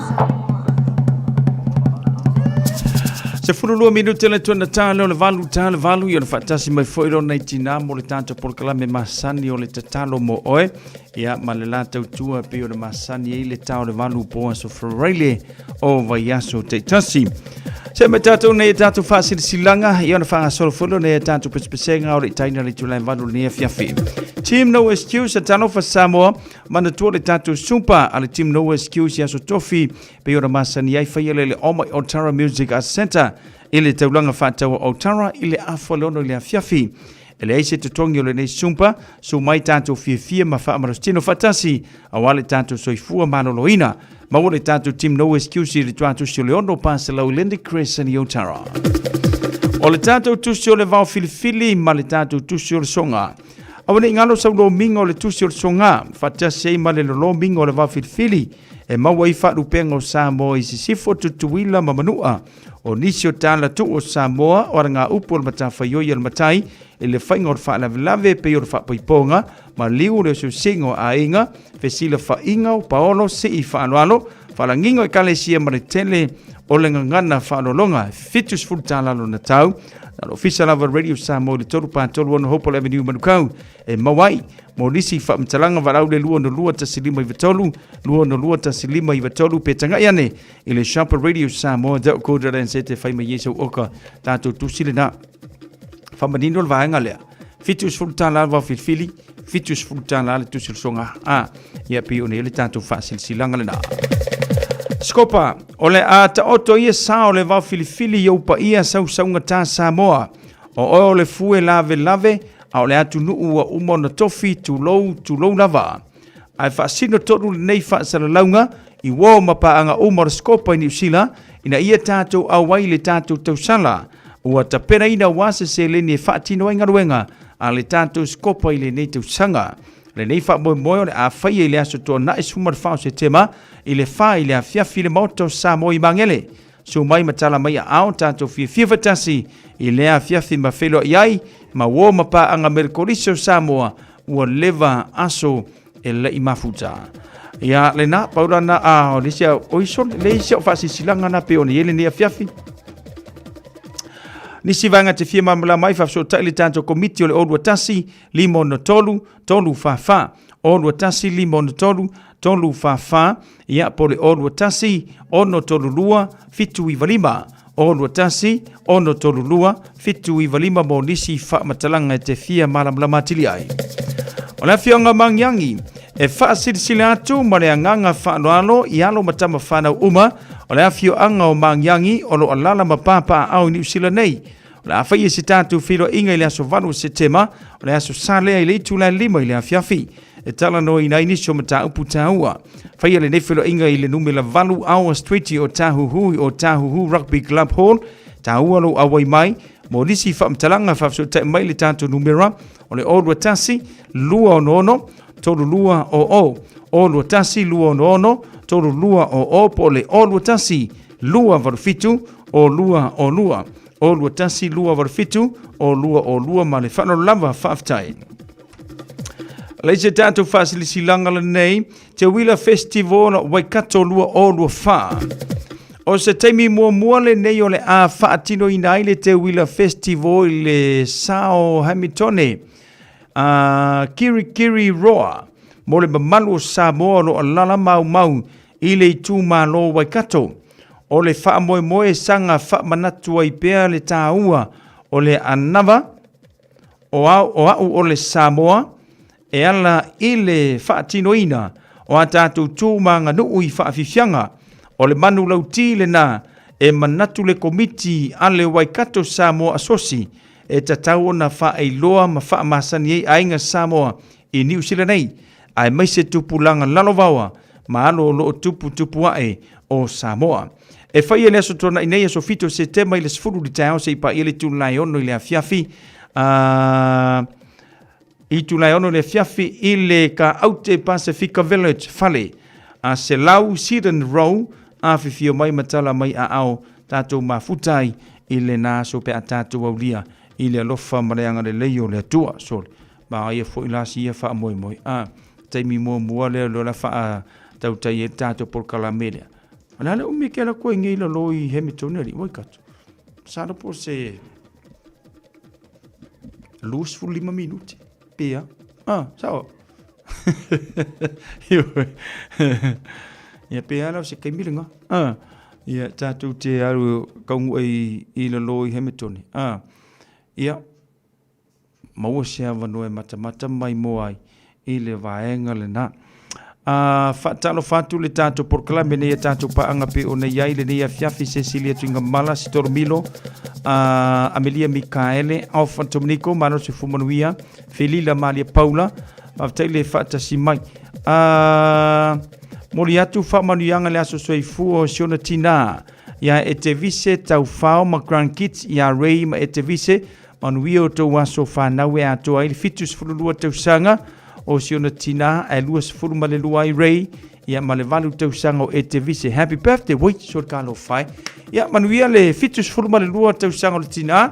12 minute le tuana tā leo le valu tā le valu i ona faatasi mai foi lona i tinā mo le tātou polokalame masani o le tatalo mo oe ia ma le la tautua pei o le masani ai le tā o le valu po aso Friday o vaiaso taitasi. Se me tātou nei e tātou whaasirisilaga i ona whangasolo foi lona e tātou pesepesega o le itaina le itulai valu le nei afiafi. Team No Excuse a Talofa Samoa manatua le tātou sumpa a le Team No Excuse i aso tofi pei ona masani ai faia le le oma i Otara Music Arts Centre i le taulaga faataua Otara i le afa le ono i le afiafi. E leai se totogi o lenei sumpa, su mai tātou fiafia ma faamalositino faatasi aua le tātou soifua maloloina. Maua le tātou Team No Excuse i le tuatusi o le ono pasalau i Lindy Crescent i Otara. O le tātou tusi o le vao filifili ma le tātou tusi o le soga. Aua ne i galo sau lomiga o le tusi o le soga, faatasi ai ma le lolomiga o le vao filifili e maua ai faalupega o Samoa i Sisifo, Tutuila ma Manua. O nisi o tala tuu o Samoa o alagaupu o le matafaioi a le matai i le faiga o le faalavelave pei o le faapaipoga, maliu le osiosiga o aiga, fesilafaiga o paolo, sii faaaloalo, faalagiga o ekalesia ma le tele o le gagana faaaloaloga. 70 tala lona tau. Na le Ofisa lava Radio Samoa i le 3 4 3 6 Hopewell Avenue Manukau e maua ai mo nisi faamatalaga valaau le 2 6 1 5 9 3 2 6 1 5 9 3 pe tagai ane i le shop radiosamoa.co.nz e fai mai ai sau oka tatou tusi lena. Faamanino le vaega lea. 70 tala le vaofilifili, 70 tala le tusi o le soga. A, ia pei ona i ai le tatou faasilasilaga lena. Scopa, o le a taoto ia sa o le vaofilifili i ou paia sausaugata Samoa. O oe o le fue lavelave, a o le atunuu ua uma ona tofi, tulou, tulou lava. Ae faasino tonu lenei faasalalauga i uo ma paaga uma o le Scopa i Niu Sila ina ia tatou auai i le tatou tausala ua tapenaina aua se seleni e faatino ai galuega a le tatou Scopa i lenei tausaga. Lenei faamoemoe o le a faia i le aso Toonai 14 o Setema i le 4 i le afiafi i le Maota o Samoa i Magele. Susu mai ma tala mai aao tatou fiafia faatasi i lea afiafi ma feiloai ai ma uo ma paaga Merikolisi o Samoa ua leva aso e laʻi mafuta. Ia lena paulana a o lisi o iso le isi o faasisilaga na pe ona i ai lenei afiafi. Nisi vaega te fia malamalama ai faafesootai le tatou komiti o le 021 563 344 021 563 344 ia po o le 021 632 795 021 632 795 mo nisi faamatalaga e te fia malamalama atili ai. O le afioaga o Magiagi e faasilasila atu ma le agaga faaaloalo i alo ma tama fanau uma o le afioaga o Magiagi o lo o alaala ma papaaao i Niu Sila nei. O le a faia se tatou feiloaiga i le aso 8 o Setema, o le aso Sa lea i le itula e 5 i le afiafi. E talanoaina ai nisi o mataupu taua. Faia lenei feiloaiga i le numera 8 Awa Street i Otahuhu i Otahuhu Rugby Club Hall. Taua lou auai mai. Mo nisi faamatalaga faafesootai mai le tatou numera o le 021 266 3200 021 266 3200 po o le 021 287 0202 021 287 0202 ma le faaaloalo lava faafetai. Leai se tatou faasilasilaga lenei, Te Uila Festival Waikato 2024. O se taimi muamua lenei o le a faatinoina ai le Te Uila Festival i le Sao Hamiltone a Kirikiri Roa mo le mamalu o Samoa o lo o alaala maumau i le itumalo Waikato. O le faamoemoe saga faamanatu ai pea le taua o le anava o, au, o a'u o le Samoa e ala i le faatinoina o a tatou tu ma aganuu i faafiafiaga. O le manu lauti lena e manatu le Komiti a le Waikato Samoa Asosi e tatau ona faailoa ma faamasani ai aiga Samoa i Niu Sila nei, aemaise tupulaga lalovaoa ma alo o lo o tuputupu ae o Samoa. E faia i le Aso Toonai nei, aso 7 o Setema i le 10 i le taeao seia paia le itula e 6 i le afiafi, a itula e 6 i le afiafi i le Kaaute Pasifika Village Fale a Selau Seaton Row, afifio mai ma tala mai aao tatou mafuta ai i lena aso pe a tatou aulia i le alofa ma le agalelei o le Atua. Sole, manaia foi la si ia faamoemoe. A, taimi muamua lea o le faatautai ai le tatou polokalame lea. O le a le umi ke ala koe nei lalo i Hamilton ali, Waikato. Masalo po o se 25 minute pe a. Ah, sao. Ia pe a la o se taimi lena. Ah, ia tatou te alu kaunuu ai i lalo i Hamilton. Ah, ia maua se avanoa e matamata mai mo ai i le vaega lena. A faatalofa atu le tatou polokalame nei a tatou paaga pe ona i ai lenei afiafi Cecilia Tuigamala, Sitoro Milo, a Amelia Mikaele, Alpha Dominico, Malo Sefu Manuia, Felila Malia Paula, faafetai le faatasi mai. A moli atu faamanuiaga le aso soifua o si ona tinā ia Etevise Taufao ma Grand Kids ia Ray ma Etevise. Manuia o tou aso fanau e atoa ai le 72 tausaga o si ona tinā ae 22 ai Ray ia ma le 8 tausaga o Etevise. Happy birthday, woi, so le talofa e. Ia manuia le 72 tausaga o le tinā,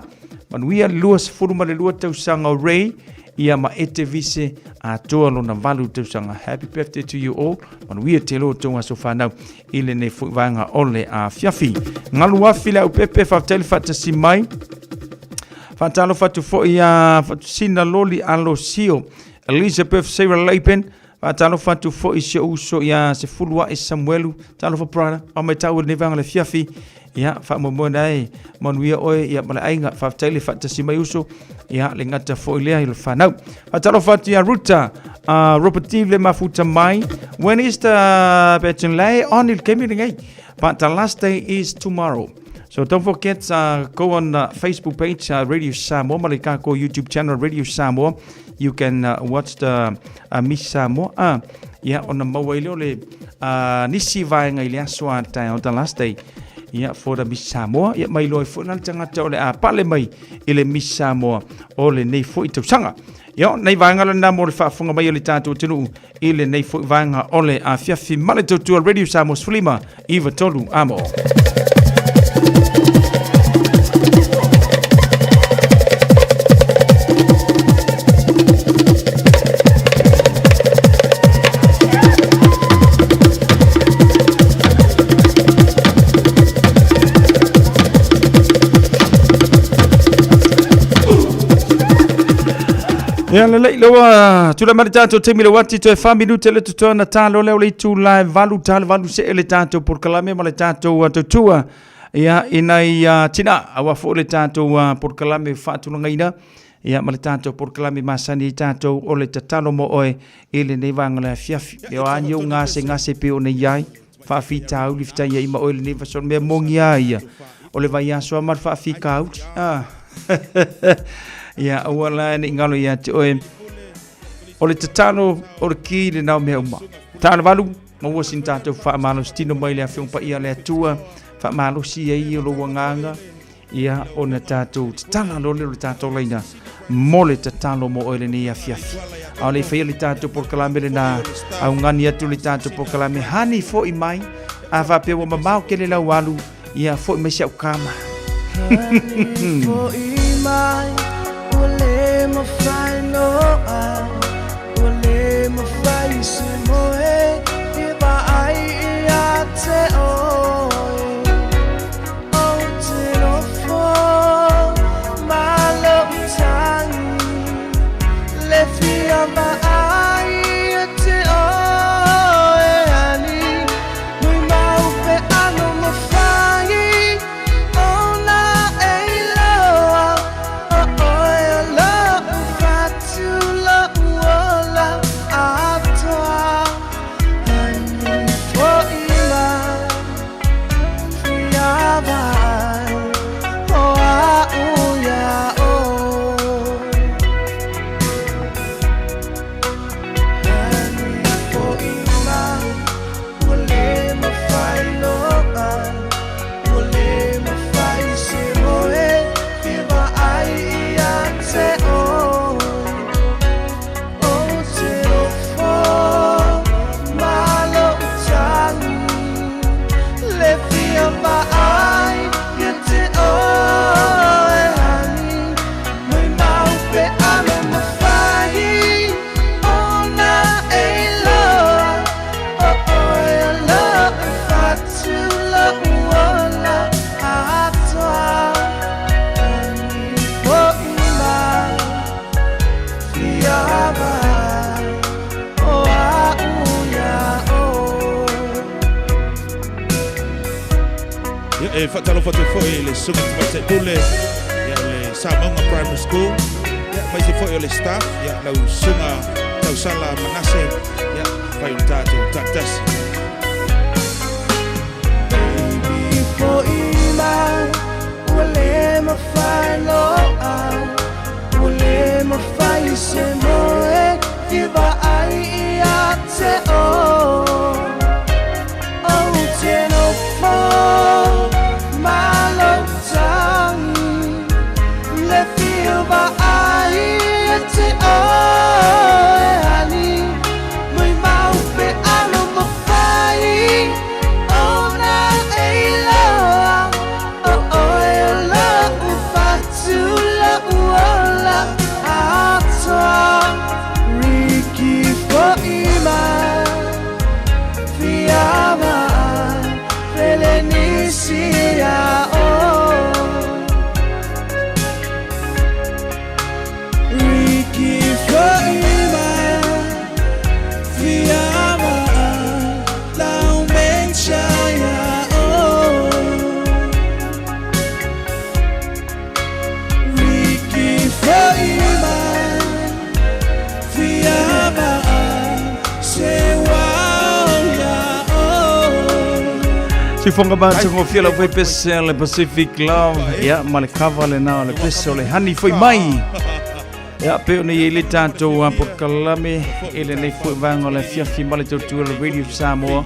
manuia le 22 tausaga o Ray ia ma Etevise atoa lona 8 tausaga. Happy birthday to you all. Manuia tele o tou aso fanau i lenei foi vaega o le afiafi. Galu afi le aupepe, faafetai le faatasi mai. Faatalofa atu foi ia Fatusina Loli Alosio, Elizabeth Sarah Lapen, faatalofa atu foi si ou uso ia Sefulua'i Samuelu, talofa brother, au mai tau lenei vaega o le afiafi. Ia, faamoemoe na e manuia oe ia ma le aiga, faafetai le faatasi mai uso, ia le gata foi lea i le fanau. Faatalofa atu ia Ruta, Robert Steve le mafuta mai. When is the Betunlay on il kemi lenei? But the last day is tomorrow. So don't forget, go on Facebook page, Radio Samoa, ma le kako YouTube channel Radio Samoa. You can watch the Miss Samoa. Ia, ona maua i leo le nisi vaega i le aso a taeao, the last day. Ia, for the Miss Samoa. Ia, mai loa foi la le tagata o le a pale mai i le Miss Samoa o lenei foi tausaga. Ia, nei vaega lena mo le faafofoga mai o le tatou atunuu i lenei foi vaega o le afiafi ma le tautua Radio Samoa 15 93 amo. Ia lelei leua tulai mai le tatou taimi le uati toe 4 minute le totoe ona talo lea o le itula e 8 talo 8 see le tatou polokalame ma le tatou tautua ia i nai tina aua foi le tatou polokalame faatulagaina ia ma le tatou polokalame masani i tatou o le tatalo mo oe i lenei vaega o le afiafi. E o a ni ou gasegase pei ona i ai faafitauli fetai ai ma oe lenei vaso mea moni a ia o le vaiaso a ma le faafitauli ah. Ia aua la ne i galo ia te oe o le tatalo o le ki lena o mea uma. Talovalu maua sina tatou faamalosi tino mai le Afioga Paia a le Atua faamalosi ai o lou agaga Ia ona tatou tatala loa lea o le tatou laina mo le tatalo mo oe lenei afiafi. A o le i faia le tatou polokalame lena, augani atu le tatou polokalame, hani fo'i mai, a faapea ua mamao tele lau alu, ia fo'i mai si au kama. Hani fo'i mai, ua le mafai noa, ua le mafai se moe e vaai ia te oe. Ou te nofo ma lou tagi, le fia vaai ia te oe ani, nui mau pe ano mafai ona e iloa o oe o lou fatu lou ola. vaai o a'u iā ʻoe. Hani foʻi mai, ua lē mafai loa, ua lē mafai se moe fia vaai ia te ʻoe. Ou te nofo ma loʻu tagi, le fia vaai ia te ʻoe hani. Moʻimau pe alo mafai ona e iloa o ʻoe o loʻu fatu, loʻu ola atoa. Hani foʻi mai, fia vaai o a'u iā ʻoe. Ia, e faatalofa atu ai foi i le susuga tamaitai pule, ia, o le Samauga Primary School, ia, aemaise foi o le staff, ia, lau susuga Tausala Manase, ia, fai o le tatou taatasi. Baby, foʻi mai, ua lē mafai loa, ua lē mafai se moe fia vaai ia te ʻoe. Ou te nofo ma loʻu tagi, le fia vaai ia te ʻoe hani. Moʻimau pe alo mafai ona e iloa o ʻoe o loʻu fatu, loʻu ola atoa. Riki foʻi mai, fia vaai felenisi iā ʻoe. Riki foʻi mai, fia vaai lau mecha iā ʻoe. Riki foʻi mai, fia vaai se uao iā ʻoe. Sifonga matagofie lau foi pese a le Pacific Love, ia, ma le kava lena o le pese o le Hani Foi Mai. Ia, pe ona i ai le tatou polokalame i lenei foi vaega o le afiafi ma le tautua o le Radio Samoa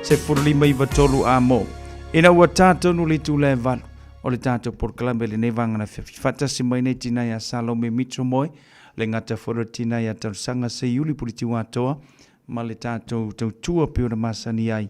1593 a mo. Ina ua tatonu le itula e valu o le tatou polokalame i lenei vaega o le afiafi. Faatasi mai nei tina ia Salome Mitchell Moe, le gata foi o le tina ia Talosaga Seiuli Pulitiuatoa ma le tatou tautua pei ona masani ai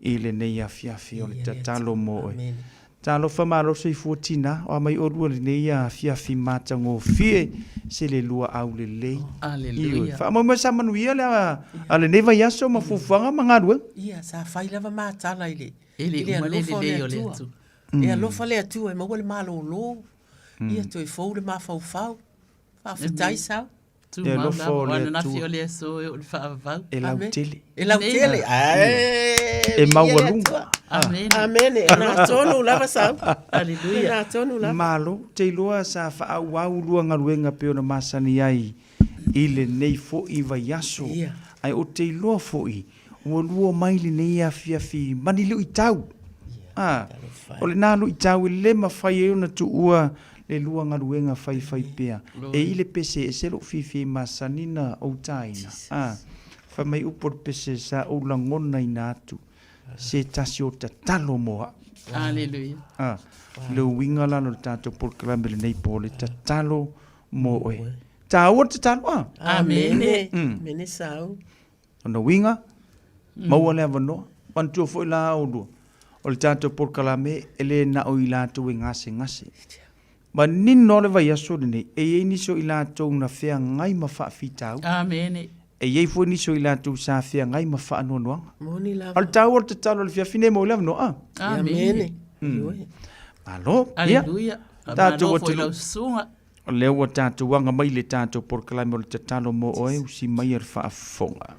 i lenei afiafi o le tatalo mo oe. Talofa malo soifua tina, o a mai olua lenei afiafi matagofie se le lua aulelei. Aleluia. Faamoemoe sa manuia le a lenei vaiaso ma fuafuaga ma galuega. Ia, sa fai lava matala i le, E le i le uma le alofa o le lelei o le Atua. Atua. E alofa le Atua e maua le malōlō, ia toe fou le mafaufau. Faafetai Sau. E alofa o le Atua. O le aso e oo i le faavavau. E lautele. E lautele. E maualuga. Amene. Amene. E na tonu lava Sau. Aleluia. E na tonu lava. Malo, te iloa sa faaauau lua galuega pei ona masani ai i lenei foi vaiaso. Ae ou te iloa foi ua lua mai lenei afiafi mani luitau. A, o lena luitau e le mafai ai ona tuua le lua galuega faifai pea. E i le pese ese lou fiafia i masani na ou taina. A, fai mai upu o le pese sa ou lagonaina atu se tasi o tatalo mo a'u. Aleluia. A, le uiga la o le tatou polokalame lenei po le tatalo mo oe. Taua le tatalo a? Amene. Amene Sau. Lona uiga, maua le avanoa. Manatua foi la oulua, o le tatou polokalame e le na o i latou e gasegase. Manino lava le vaiaso lenei, e i ai nisi o i latou na feagai ma faafitauli. Amene. E i ai foi nisi o i latou sa feagai ma faanoanoaga. Moni lava. A o le taua o le tatalo i le fiafi nei mo le avanoa, a? Amene. Malo. Ia. Aleluia. Tatou Malo foi atunuu. lau susuga. O lea ua tatou aga mai i le tatou polokalame o le tatalo mo oe, usi maia le faafofoga.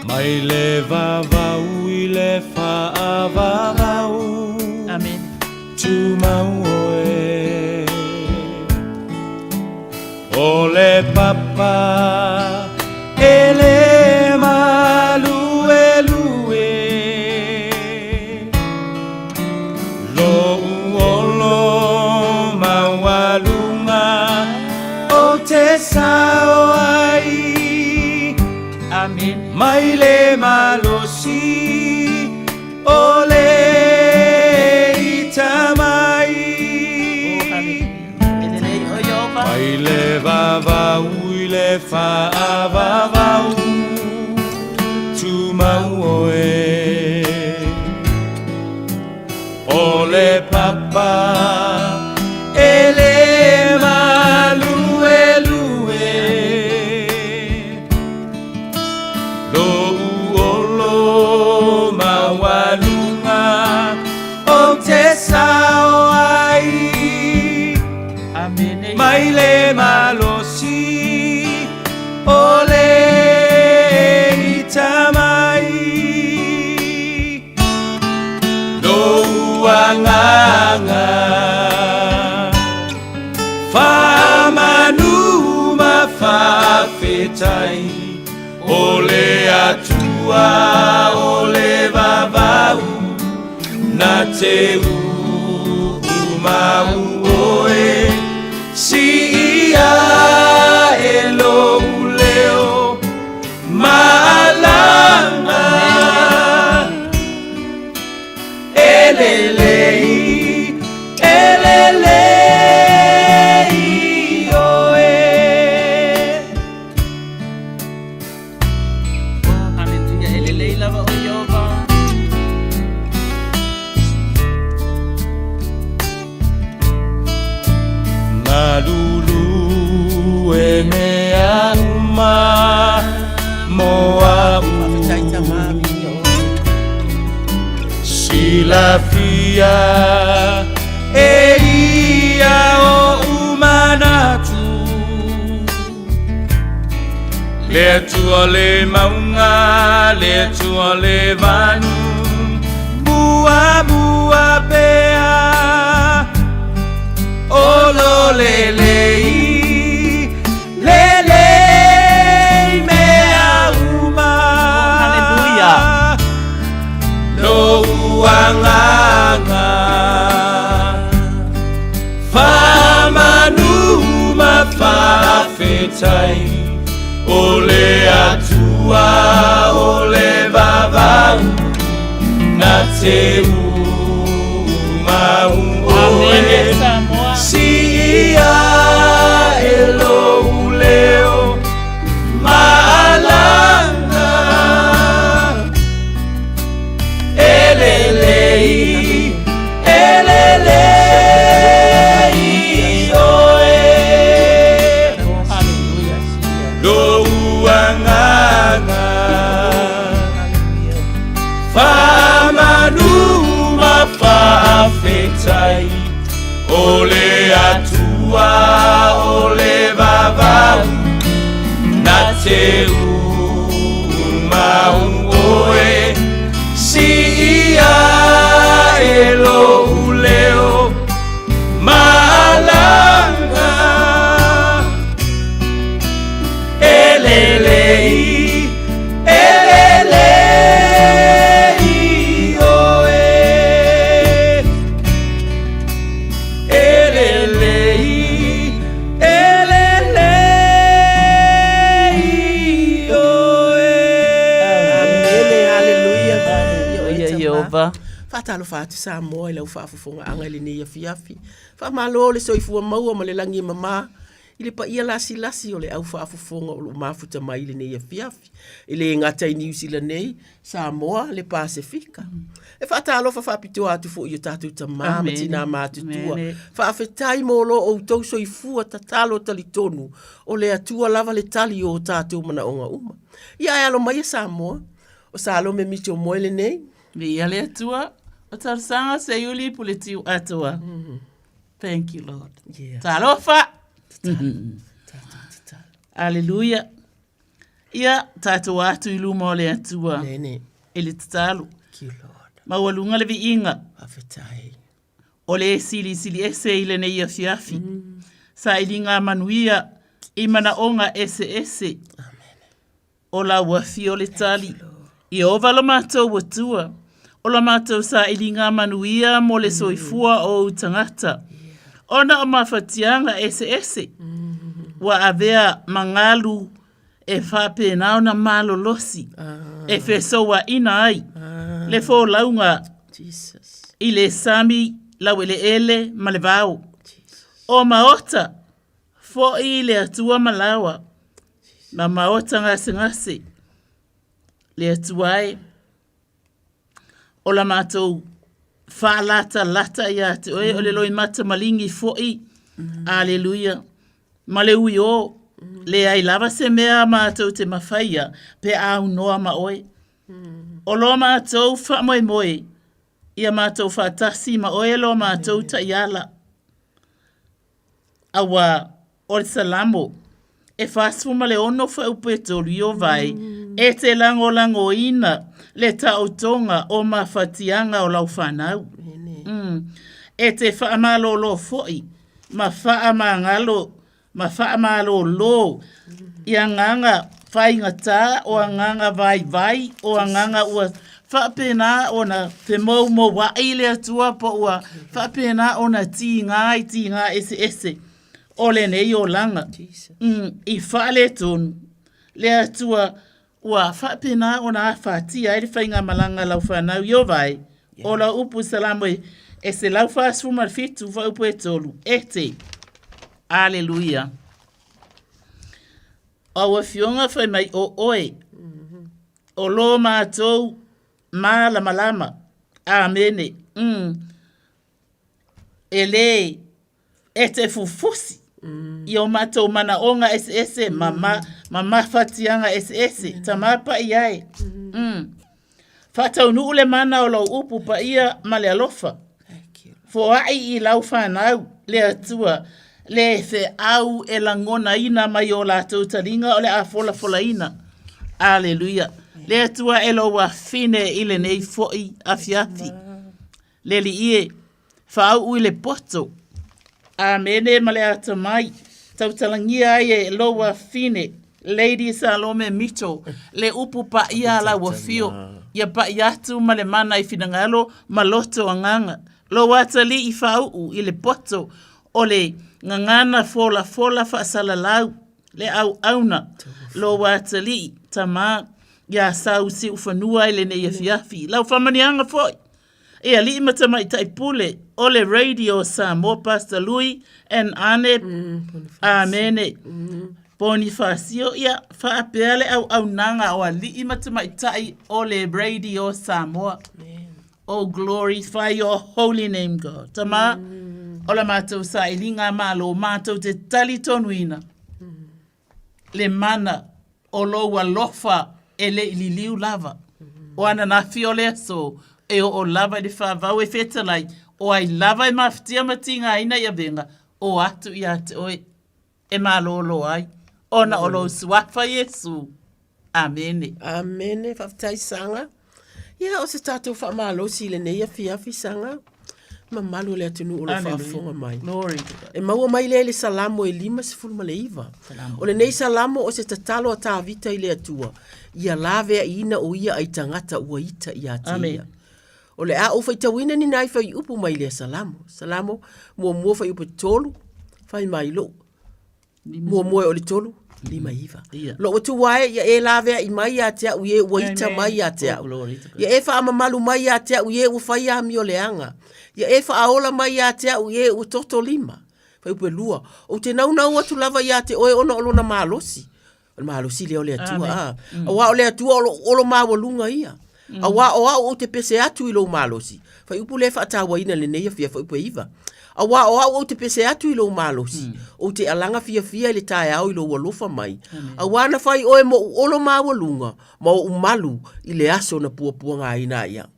Mai le vavau i le le papa e le maluelue. Lou olo maualuga ou te sao ai. Mai le malosi o le ita mai. Lou agaga faamanu ma faafetai o le Atua o le vavau na te uumau oe siia e lou leo malama e lelei e lelei oe. Hallelujah. E lelei lava o Ieova. Malulu e mea uma mo a'u. Silafia e ia o'u manatu. Le Atua le mauga, le Atua le vanu, muamua pea. O lo lelei, lelei mea uma. Hallelujah. Lou agaga faamanu ma faafetai o le Atua o le vavau na te uumau oe. Amene, Samoa. Siia e lou leo malama e lelei e lelei oe. Hallelujah. Lou agaga faamanu ma faafetai o le Atua o le vavau na te uumau oe siia e lou leo malama e lelei e lelei oe e lelei e lelei oe. Amene, haleluia. Hallelujah, Ieova. Faatalofa atu Samoa i lau faafofogaaga i lenei afiafi. Faamalo le soifua maua ma le lagi e mamā i le paia lasilasi o le au faafofoga o loo mafuta mai i lenei afiafi. E le gata i Niu Sila nei, Samoa, le Pasefika. E faatalofa faapitoa atu foi i o tatou tamā ma Amene. tinā matutua. Amene. Faafetai mo lo outou soifua tatalo talitonu o le Atua lava le tali o o tatou manaoga uma. Ia ae alo maia Samoa, o Salome Mitchell Moe lenei. Viia le Atua, o talosaga Seiuli Puletiu Atoa. Thank you, Lord. Yeah. Talofa! Aleluia. Ia, tatou atu i luma o le Atua. Nene. E le tatalo. Thank you, Lord. Maualuga le viiga. Faafetai. O le silisili ese i lenei afiafi. Sailiga manuia i manaoga eseese. O lau afio le tali. Ieova lo matou Atua, o la matou sailiga manuia mo le soifua o ou tagata, ona o mafatiaga eseese ua avea ma galu e faapena ona malolosi e fesouaina ai le folauga i le sami laueleele ma le vao. O maota foi le Atua ma laoa, ma maota gasegase le Atua e. O la matou Faalatalata ia te oe, o le loimata maligi foi. Aleluia. Ma le uiō, leai lava se mea matou te mafaia pe a aunoa ma oe. O lo matou faamoemoe, ia matou faatasi ma oe lo matou taiala. Auā, o le Salamo, e 46 fuaiupu e 3 i Iovae, e te lagolagoina le taotoga o mafatiaga o lau fanau. Mm. E te faamalolo foi ma faamagalo ma faamalolo i agaga faigata o agaga vaivai o agaga ua faapena ona femoumouai le Atua po ua faapena ona tiga i tiga eseese o lenei olaga. Mm, i faaletonu le Atua ua faapena ona afatia ai le faigamalaga a lau fanau Ieova e, o lau upu i Salamo e 147 fuaiupu e 3, e te. Aleluia. O au afioga fai mai o oe, o lo matou malamalama. Amene. Mm. E lē e te fufusi i o matou manaoga eseese ma, ma, ma mafatiaga eseese, Tama paia e. Mm. Faataunuu le mana o lou upu paia ma le alofa. Foai i lau fanau, le Atua, le feau e lagonaina mai o latou taliga o le a folafolaina. Aleluia. Le Atua e lou afine i lenei foi afiafi. Le Alii e, faauu i le poto. Amene ma le atamai. Tautalagia ai e lou afine, Lady Salome Mitchell, le upu paia a lau afio, ia pai atu ma le mana i finagalo ma loto agaga. Lou atalii faauu i le poto o le gagana folafola faasalalau, le auauna, lou atalii, Tama, ia sau siufanua i lenei afiafi. Lau faamanuiaga foi e alii ma tamaitai pule o le Radio Samoa Pastor Lui and Ane Amene Ponifasio ia faapea le auaunaga o alii ma tamaitai o le Radio Samoa. Oh glorify your holy name God. Tama o la matou sailiga malo matou te talitonuina le mana o lou alofa e le i liliu lava. O ananafi o le aso e oo lava i le faavau e fetalai, o ai lava e mafatia ma tigaina i avega, o atu ia te oe e malōlō ai, ona o lou suafa Iesu. Amene. Amene, faafetai Saga. Ia, o se tatou faamalosi i lenei afiafi, Saga, mamalu o le atunuu o lo o faafofoga mai. Glory to God. E maua mai lea i le Salamo e 59. O lenei Salamo o se tatalo a Tavita i le Atua, ia laveaiina o ia ai tagata ua ita ia te Amen. ia. O le a ou faitauina ni nai fuaiupu mai lea Salamo. Salamo muamua fuaiupu e 3, fai mai lou Muamua e o le 3, 5 iva. Lou Atua e, ia e laveai mai ia te au i e ua ita mai ia te au. Ia e faamamalu mai ia te au i e ua fai amio leaga. Ia e faaola mai ia te au i e ua toto lima. Fuaiupu e 2, Ou te naunau atu lava ia te oe ona o lona malosi. O le malosi lea o le Atua. A. Auā o le Atua o lou olo maualuga ia. Auā o au ou te pese atu i lou malosi. Fuaiupu lea e faatauaina i lenei afiafi, fuaiupu e 9. Auā o au ou te pese atu i lou malosi, ou te alaga fiafia i le taeao i lou alofa mai. Auā na fai oe moʻu olo maualuga ma oʻu malu i le aso na puapuagaina ai au.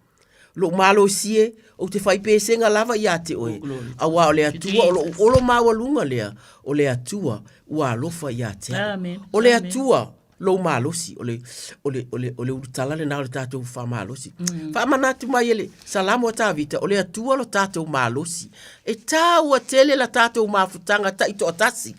Lou malosi e, ou te fai pesega lava ia te oe, auā o le Atua o lou olo maualuga lea, o le Atua ua alofa ia te au. O le Atua lou malosi, o le, o le, o le, o le ulutala lena o le tatou faamalosi. Faamanatu mai e le Salamo a Tavita, o le Atua lo tatou malosi. E taua tele la tatou mafutaga taitoatasi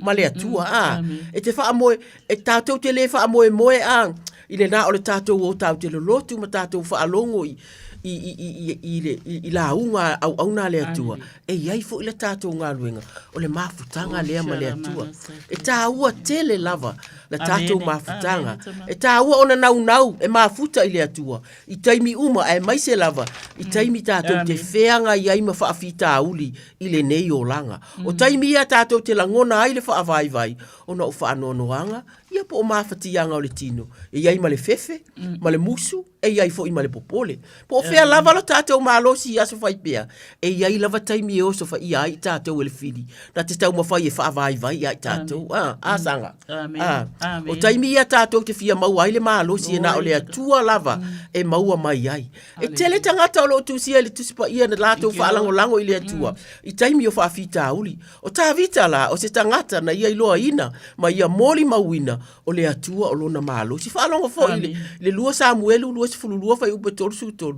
ma le Atua, a. E te faamoe, e tatou te le faamoemoe, a, i lena o le tatou o tatou te lolotu ma tatou faalogo i, i, i, i, i, i, le, i, i lauga a auauna a le Atua, e i ai foi le tatou galuega, o le mafutaga lea ma le Atua. E taua tele lava le tatou mafutaga. E taua ona naunau e mafuta i le Atua i taimi uma, aemaise lava i taimi tatou te feagai ai ma faafitauli i lenei olaga. O taimi ia tatou te lagona ai le faavaivai ona o faanoanoaga, Ia po o mafatiaga o le tino, e i ai ma le fefe, ma le musu, e i ai foi ma le popole. Po o fea lava lo tatou malosi i aso faipea, e i ai lava taimi e osofaia ai i tatou e le fili, na te taumafai e faavaivai ia i tatou. A, a saga. A, o taimi ia tatou te fia maua ai le malosi e na o le Atua lava e maua mai ai. E tele tagata o lo o tusia i le Tusi Paia na latou faalagolago i le Atua i taimi o faafitauli. O Tavita la, o se tagata na ia iloaina ma ia molimauina o le Atua o lona malosi. Faalogo foi i le, le 2 Samuelu 22 fuaiupu e 33.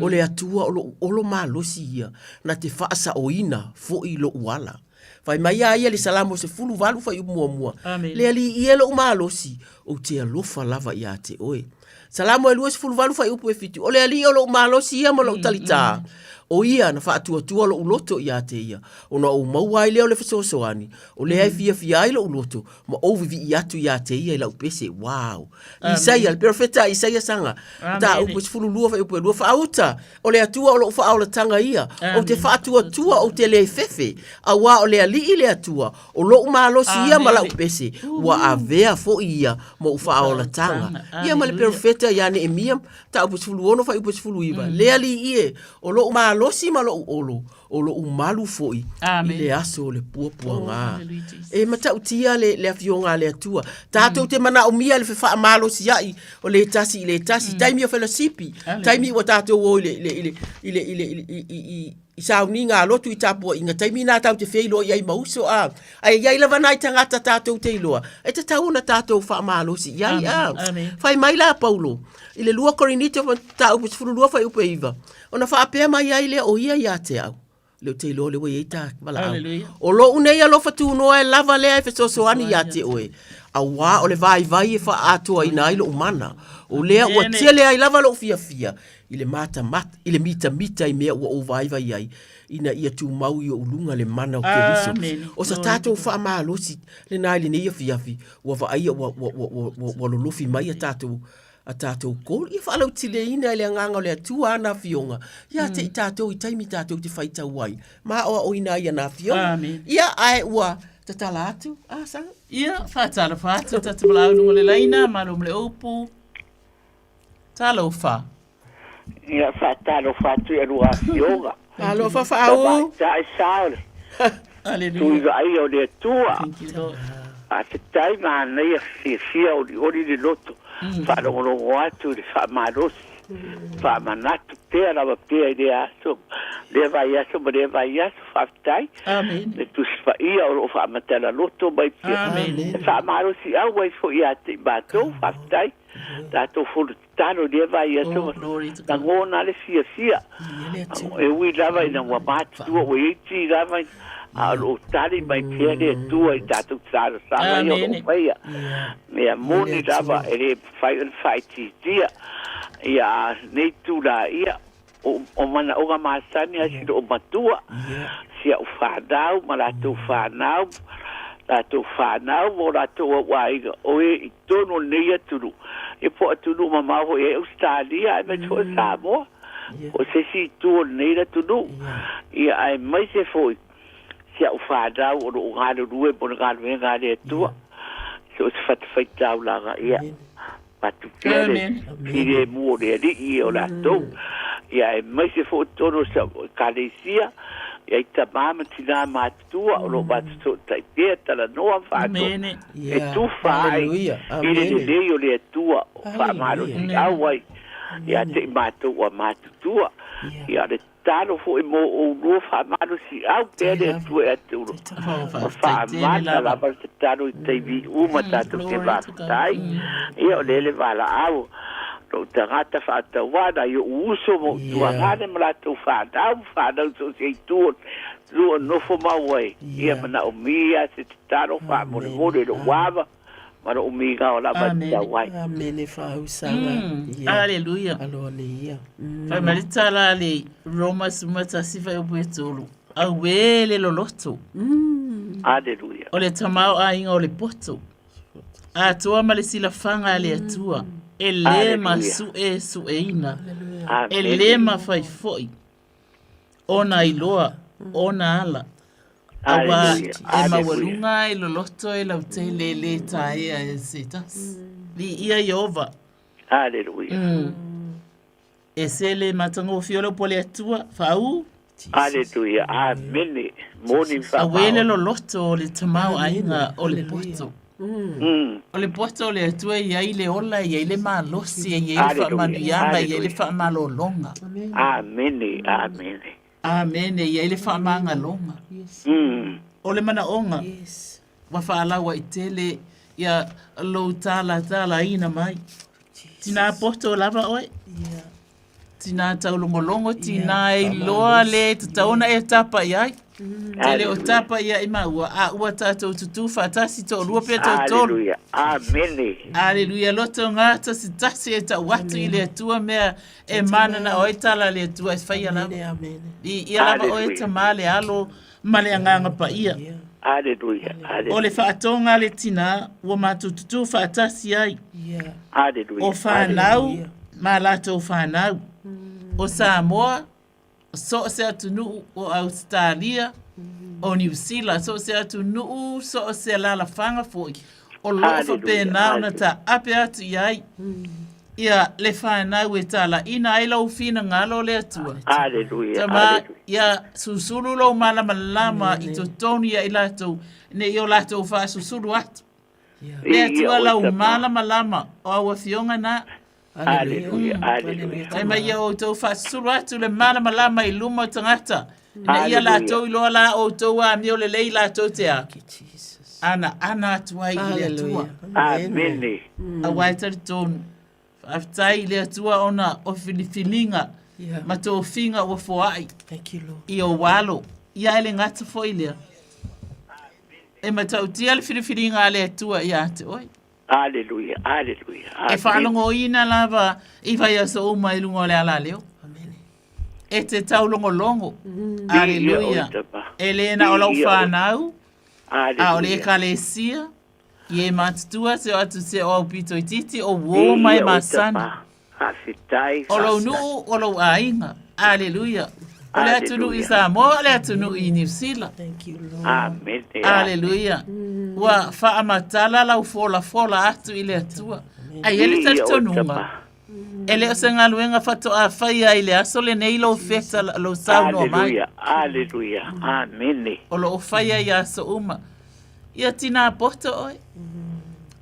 O le Atua o lo'u olo malosi ia, na te faasaoina foi lo'u ala. Fai mai a ia le Salamo 18 fuaiupu muamua, Le Alii e lo'u malosi, ou te alofa lava ia te oe. Salamo e 28 fuaiupu e 7, O le Alii o lo'u malosi ia ma lo'u talitā, o ia na faatuatua lo'u loto ia te ia, ona ou maua ai lea o le fesoasoani, o lea e fiafia ai lo'u loto, ma ou vivii atu ia te ia i la'u pese. Wow! Isaia, le perofeta a Isaia saga, mataupu e 12 fuaiupu e 2, Faauta, o le Atua o lo'u faaolataga ia, ou te faatuatua ou te le fefe, auā o le Alii le Atua, O lo'u malosi ia ma la'u pese, ua avea foi ia ma ou faaolataga. Ia ma le perofeta ia Neemia, mataupu 16 fuaiupu 19, Le Alii e, o lo'u malosi ma lo'u olo, o lo'u malu foi i le aso o le puapuaga. E matautia le, le afioga a le Atua. Tatou te manaomia le fefaamalosia'i o le tasi i le tasi. Taimi o felosipi, taimi ua tatou o i le, i le, i le, i le, i le, i, i, i, i sauniga a lotu i tapuaiga, taimi nā tatou te feiloai ai ma uso, a. Ae i ai lava nai tagata tatou te iloa, e tatau ona tatou faamalosi i ai, a. Fai mai la Paulo, i le 2 Korinito mataupu 12 fuaiupu e 9, ona faapea mai ai lea o ia ia te au, lea ou te iloa lea ua i ai ta valaau. O lou nei alofa tunoa e lava lea e fesoasoani ia te oe, auā o le vaivai e faaatoaina ai lou mana. O lea ua tele ai lava lou fiafia i le matamata, i le mitamita i mea ua ou vaivai ai, ina ia tumau i ou luga le mana o Keriso. O sa tatou faamalosi lena i lenei afiafi, ua vaaia ua, ua, ua, ua, ua, ua lolofi mai a tatou a tatou goal, ia faalauteleina e le agaga o le Atua ana afioga ia te i tatou i taimi tatou te faitau ai, ma aoaoina ai ana afioga. Ia, ae ua tatala atu, a Saga? Ia, faatalofa atu tatou valaau i luga o le laina, malo ma le upu. Talofa. Ia faatalofa atu i a lua afioga. Talofa Faauu. Tamaitai sa o le Tui vaaia o le Atua. Faafetai manaia fiafia olioli le loto faalogologo atu i le faamalosi faamanatu pea lava pea i lea aso lea vaiaso ma lea vaiaso faafetai le Tusi Paia o lo o faamatala loto mai pea e faamalosiau ai foi ia te i matou faafetai tatou fono tatalo i lea vaiaso oh, lagona le fiafia e ui lava ina ua matutua ua i ai ti lava a o lo o tali mai pea le Atua i tatou talosaga ia o lo o faia. Mea moni lava e le mafai ona faaitiitia ia nei tula ia O, o manaoga masani a si loo matua, si au fanau ma latou fanau, latou fanau ma o latou auaiga, o e i tonu o lenei atunuu, ia po o atunuu mamao foi e Ausetalia aemaise foi o Samoa, po o se isi itu o lenei atunuu, ia aemaise foi si au fanau o loo galulue mo le galuega a le Atua, so o se fatafaitaulaga, ia. Avatu pea le filemu o le Alii o latou, ia aemaise foi totonu o sa Ekalesia, ia i tamā ma tinā matutua o lo o matusootai pea, talanoa ma faatoa, e tufa ai i le lelei o le Atua o faamalosiau ai ia te i matou ua matutua. Ia o le Tatalo foi mo oulua faamalosiau pea le Atua ia te oulua. Ma faamata lava le tatalo i taimi uma tatou te mafuta ai. Ia o lea le valaau lou tagata faatauvaa nai o'u uso ma o'u tuagane ma latou fanau ma fanau so o se itu o lua nofo mau ai. Ia manaomia se tatalo faamolemole i lou ava. Ma lou migao lava e tatau ai. Amene faausaga. Aleluia. Alo ane ia. Fai mai le tala a le Roma 11 fuaiupu e 3. Auē le loloto. Aleluia. O le tamaoaiga o le poto. Atoa ma le silafaga a le Atua. E le masuesueina. E le mafai foi ona iloa ona ala. Auā e maualuga ai loloto e lautele lē taea e se tasi. Viia Ieova. Aleluia. Ese le matagofie o le upu a le Atua, faaū. Aleluia. Amene. Moni ma Auē le loloto o le tamaoaiga o le poto. O le poto o le Atua e i ai le ola, e i ai le malosi, e i ai le faamanuiaga, e i ai le faamalologa. Amene. Amene. Amene, e i ai le faamagaloga. O le manaoga, ua faalauaitele ia lou talatalaina mai. Tinā poto lava oe. Tinā taulogologo, tinā e iloa le tatau ona e tapa i ai. Te le o tapa ia i maua, a ua tātou tutū whaatasi to'olua pe to'otolu. Aleluia. Amene. Aleluia. Loto ngā tasi tasi e tau atu i le Atua mea e manana oe tala le Atua e whaia lava. I ia lava oe tamā le alo ma le Agaga Paia. Aleluia, aleluia. O le faatoga a le tinā ua matou tutū faatasi ai. Aleluia, O whanau ma latou whanau. O Samoa, so o se atunuu o Ausetalia, o Niu Sila, so o se atunuu, so o se alalafaga foi, o loo faapena ona taape atu i ai ia le fanau e talaina ai lou finagalo o le Atua. Aleluia, Tama, aleluia. ia susulu lou malamalama i totonu ia i latou, ne i o latou faasusulu atu. Le Atua lau malamalama o au afioga na. Aleluia, aleluia. Fai mai ia outou faasusulu atu le malamalama i luma o tagata, ina ia latou iloa la outou amio lelei latou te a. Ana ana atu ai i le Atua. Amene. Aua e talitonu. Faafetai i le Atua ona o filifiliga ma tofiga ua foai i ou alo. Ia e le gata foi lea. E matautia le filifiliga a le Atua ia te oe. Aleluia, aleluia. E faalogoina lava i vaiaso uma i luga o le alaleo. E te taulogologo. Aleluia. E le na o lau whanau, a o le ekalesia, i e matutua se o atu se o au pito itiiti o uō mai masani. Faafetai, O lou nuu, o lou aiga. Aleluia. O le atunuu i Samoa, o le atunuu i Niu Sila. Amene. Aleluia. Ua faamatala lau folafola atu i le Atua. Ai e le talitonuga. E le o se galuega faatoa faia i le aso lenei lou feta lou saunoa mai. Aleluia. Aleluia. Amene. O loo faia i aso uma. Ia tinā poto oe.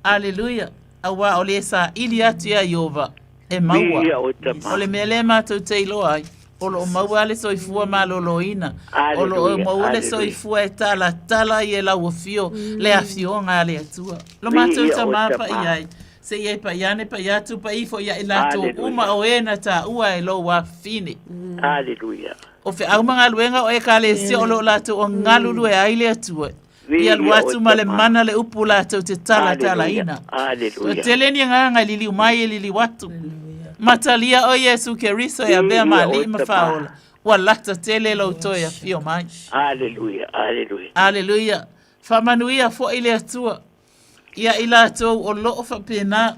Aleluia. Auā o le saili atu iā Ieova e maua. O le mea lea matou te iloa ai, o loo maua le soifua maloloina, o loo maua le soifua e talatala ai e lau afio le afioga a le Atua. Lo matou tamā paia ai, se i e paia ane paia atu paia ifo ia i latou uma o e na taua e lou afafine. Aleluia. O feau ma galuega o Ekalesia o loo latou o galulue ai le Atua. Ia alu atu ma le mana le upu latou te talatalaina. Aleluia. Toatele ni agaga e liliu mai e liliu atu. Matalia o Iesu Keriso e avea ma alii ma faaola. Ua lata tele lou toe afio mai. Aleluia, aleluia. Aleluia. Faamanuia foi le Atua ia i latou o loo faapena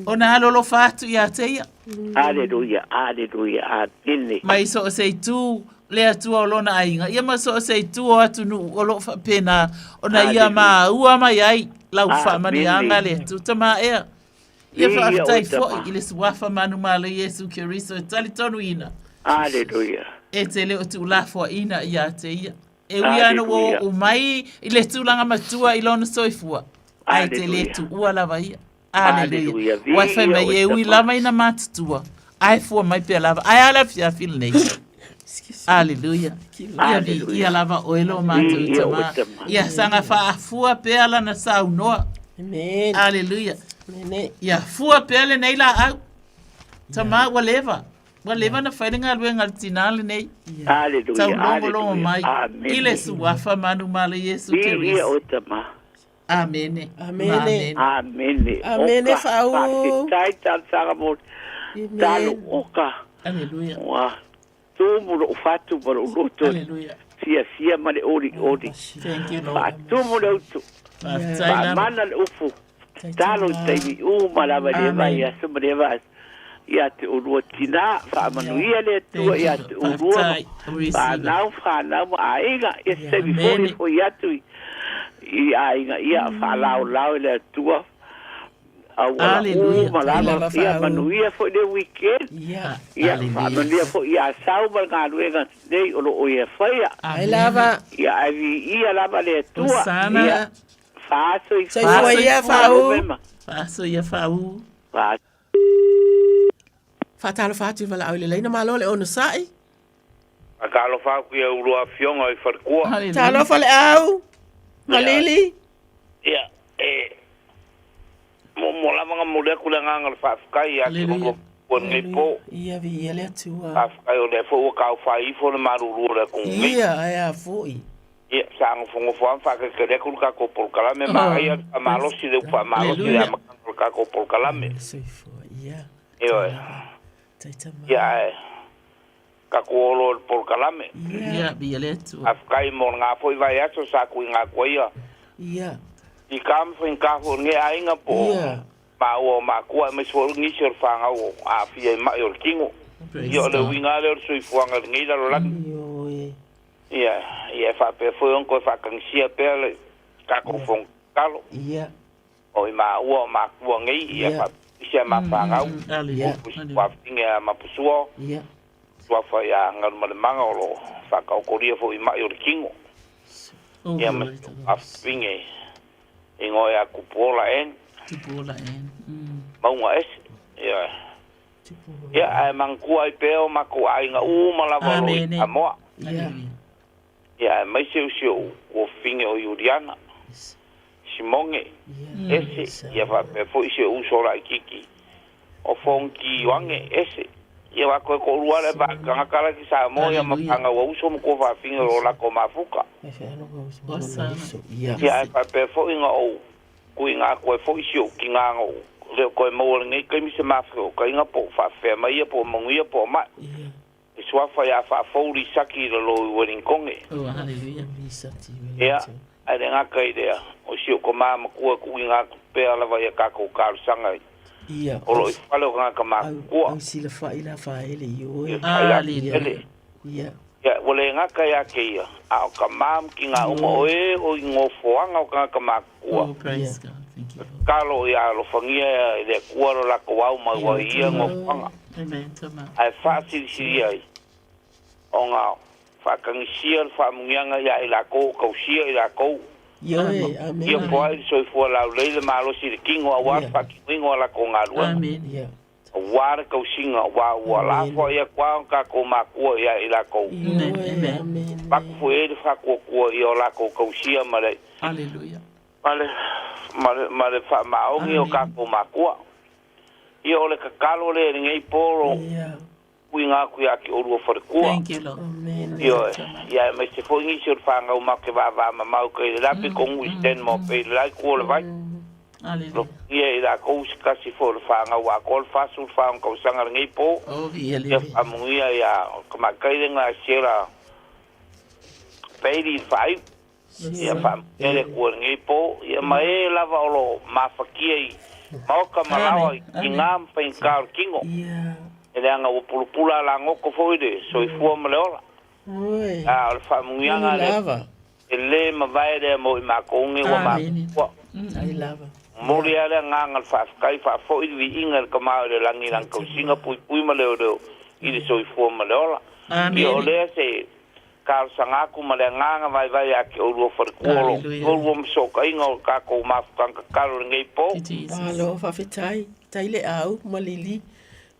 ona alolofa atu ia te ia. Aleluia, aleluia, amene. Mai so o se itu le Atua o lona aiga, ia ma so o se itu o atunuu o loo faapena ona ia maua mai ai lau faamanuiaga le Atua. Tama ea, ia faafetai foi i le suafa manumalo Iesu Keriso e talitonuina. Aleluia. E te le o tuulafoaina ia te ia. E ui ana ua oo mai i le tulaga matua i lona soifua, ae te le tuua lava ia. Aleluia. Ua fai mai e ui lava ina matutua, ae fua mai pea lava. Ae a le afiafi lenei. Aleluia. Ia viia lava oe lo matou tama. Ia saga faafua pea lana saunoa. Aleluia. Ia fua pea lenei laau. Tama ua leva. Ua leva ona fai le galuega a le tinā lenei. Aleluia, Taulogologo aleluia. mai Amene. i le suafa manumalo Iesu Viia Keriso. oe tama. Amene. Amene. Amene. Amene. Amene, Oka. Faau. Faafetai talosaga mo talo oka. Aleluia. Ua tumu lou fatu ma lou loto. Aleluia. Fiafia ma le olioli. Thank you, Lord. Faatumu le utu. Faafetai lava. Faamana le upu. Talo i taimi uma lava i le vai aso ma le vai. Ia te oulua tinā, faamanuia le Atua ia te oulua ma fanau, fanau ma aiga. Ia se taimi foi e foi atu i, i aiga, ia faalaolao e le Atua. Auala uma lava, ia manuia foi le weekend. Ia faamanuia foi ia Sau ma le galuega nei o lo o ia faia. Ai lava. Ia ae viia lava le Atua. Ia faasoifua. Soifua ia faaū. Faaso ia faaū. Faatalofa atu i valaau i le laina malo le onosai. Faatalofa atu i a ulua afioga i Falekua. Talofa le au. Malili. Ia, e muamua lava ona momoli atu le agaga o le faafetai ia te oulua i lenei po. Ia, viia le Atua. Faafetai o lea foi ua taofai ifo le malulu o le atunuu nei. Ia, ae a foi. Ia, sa nofonofo lava ma faatalitali atu le tatou polokalame, manaia le faamalosi, le upu faamalosi i le amataga o le tatou polokalame. Ioe. Ia, ae tatou o loa i le polokalame. Faafetai mo lena foi vaiaso sa tuuina atu ai ia fita ma faigata foi o lenei aiga po o maua o matua aemaise foi o nisi o le fanau o aafia i mai o le tino. Ia, o le uiga lava lea o le soifuaga i lenei lalolagi. Ia, ia e faapea foi ona toe faatagisia pea le tatou fono tatalo. Ia. O i maua o matua nei, ia faapea isi a ma fanau. Ia. Tuafafine ia Mapusua. Ia. Tuafa ia Galumalemana o lo o faataotolia foi i mai o le tino. Ia ma tuafafine igoa ia Tupuola Ann. Tupuola Ann. Mauga ese. Ia. Ia, ae manatua ai pea o matou aiga uma lava o lo o i Samoa. Ia, aemaise o si ou tuafafine o Iuliana, Simone, Ese, ia faapea foi si ou uso laitiiti o Fonti Ioane, Ese. Ia aua toe toalua lava le vaa tagata la i Samoa ia ma fanau a uso ma tuafafine o lo o latou mafuta. Ia, ae faapea foi na ou Tuuina atu ai foi si ou tinā na ou le o toe maua i lenei taimi se mafeootaiga po o faafefea mai ia po o manuia po o ma'i. I suafa ia Faafou Lisaki i lalo i Ueligitone. Ia, ae le gata i lea, o si ou tamā matua e tuuina atu pea lava i a tatou talosaga i o lo o i fale o tagata matutua. Ia, Haleluia. Ia, ua le gata ia te ia, a o tama ma tina uma o e o i nofoaga o tagata matutua. Oh, praise God. Thank you, Lord. Tatalo ia alofagia e le Atua lo latou ao mau ai i ia nofoaga. Amen. Tama. Ae faasilisili ai ona faatagisia le faamuniaga ia i latou o tausia i latou. Ioe, amene. Ia foai le soifua laulelei le malosi i le tino aua le faatinoina o a latou galuega. Amene. Aua le tausiga, aua ua lafoai atu lava o tatou makua ia i latou. Avatu foi i ai le faatuatua ia o latou tausia ma le, ma le, ma le, ma le faamaoni o tatou makua. Ia o le tatalo lea i lenei po lo tuuina atu ia te oulua faletua. Ioe, ia aemaise foi nisi o le fanau matou te vavamamao i tai i le la pitonu i Stanmore Bay i le la itu o le vai. Alofagia e i latou se tasi foi o le fanau atoa le 44 ona tausaga lenei po. Ia faamanuia ia tamaitai lena a Sheila Bailey i le faaiu. Ia faamanuia le Atua i lenei po. Ia ma e lava o lo o mafatia i maota ma laoa i tiga ma faigata o le tino. E leaga ua pulapula alagoto foi le soifua ma le ola. A o le faamanuiaga lea e le mavae lea mo i matou nei ua matutua. Momoli lava le agaga o le faafetai, faafoi le viiga i le Tama o i le lagi i lana tausiga puipui ma leoleo i le soifua ma le ola. Ia o lea se talosaga atu ma le agaga vaivai ia te oulua faletua o lo o oulua ma fesootaiga o le tatou mafutaga tatalo i lenei po. Malo faafetai, tai le au ma Lili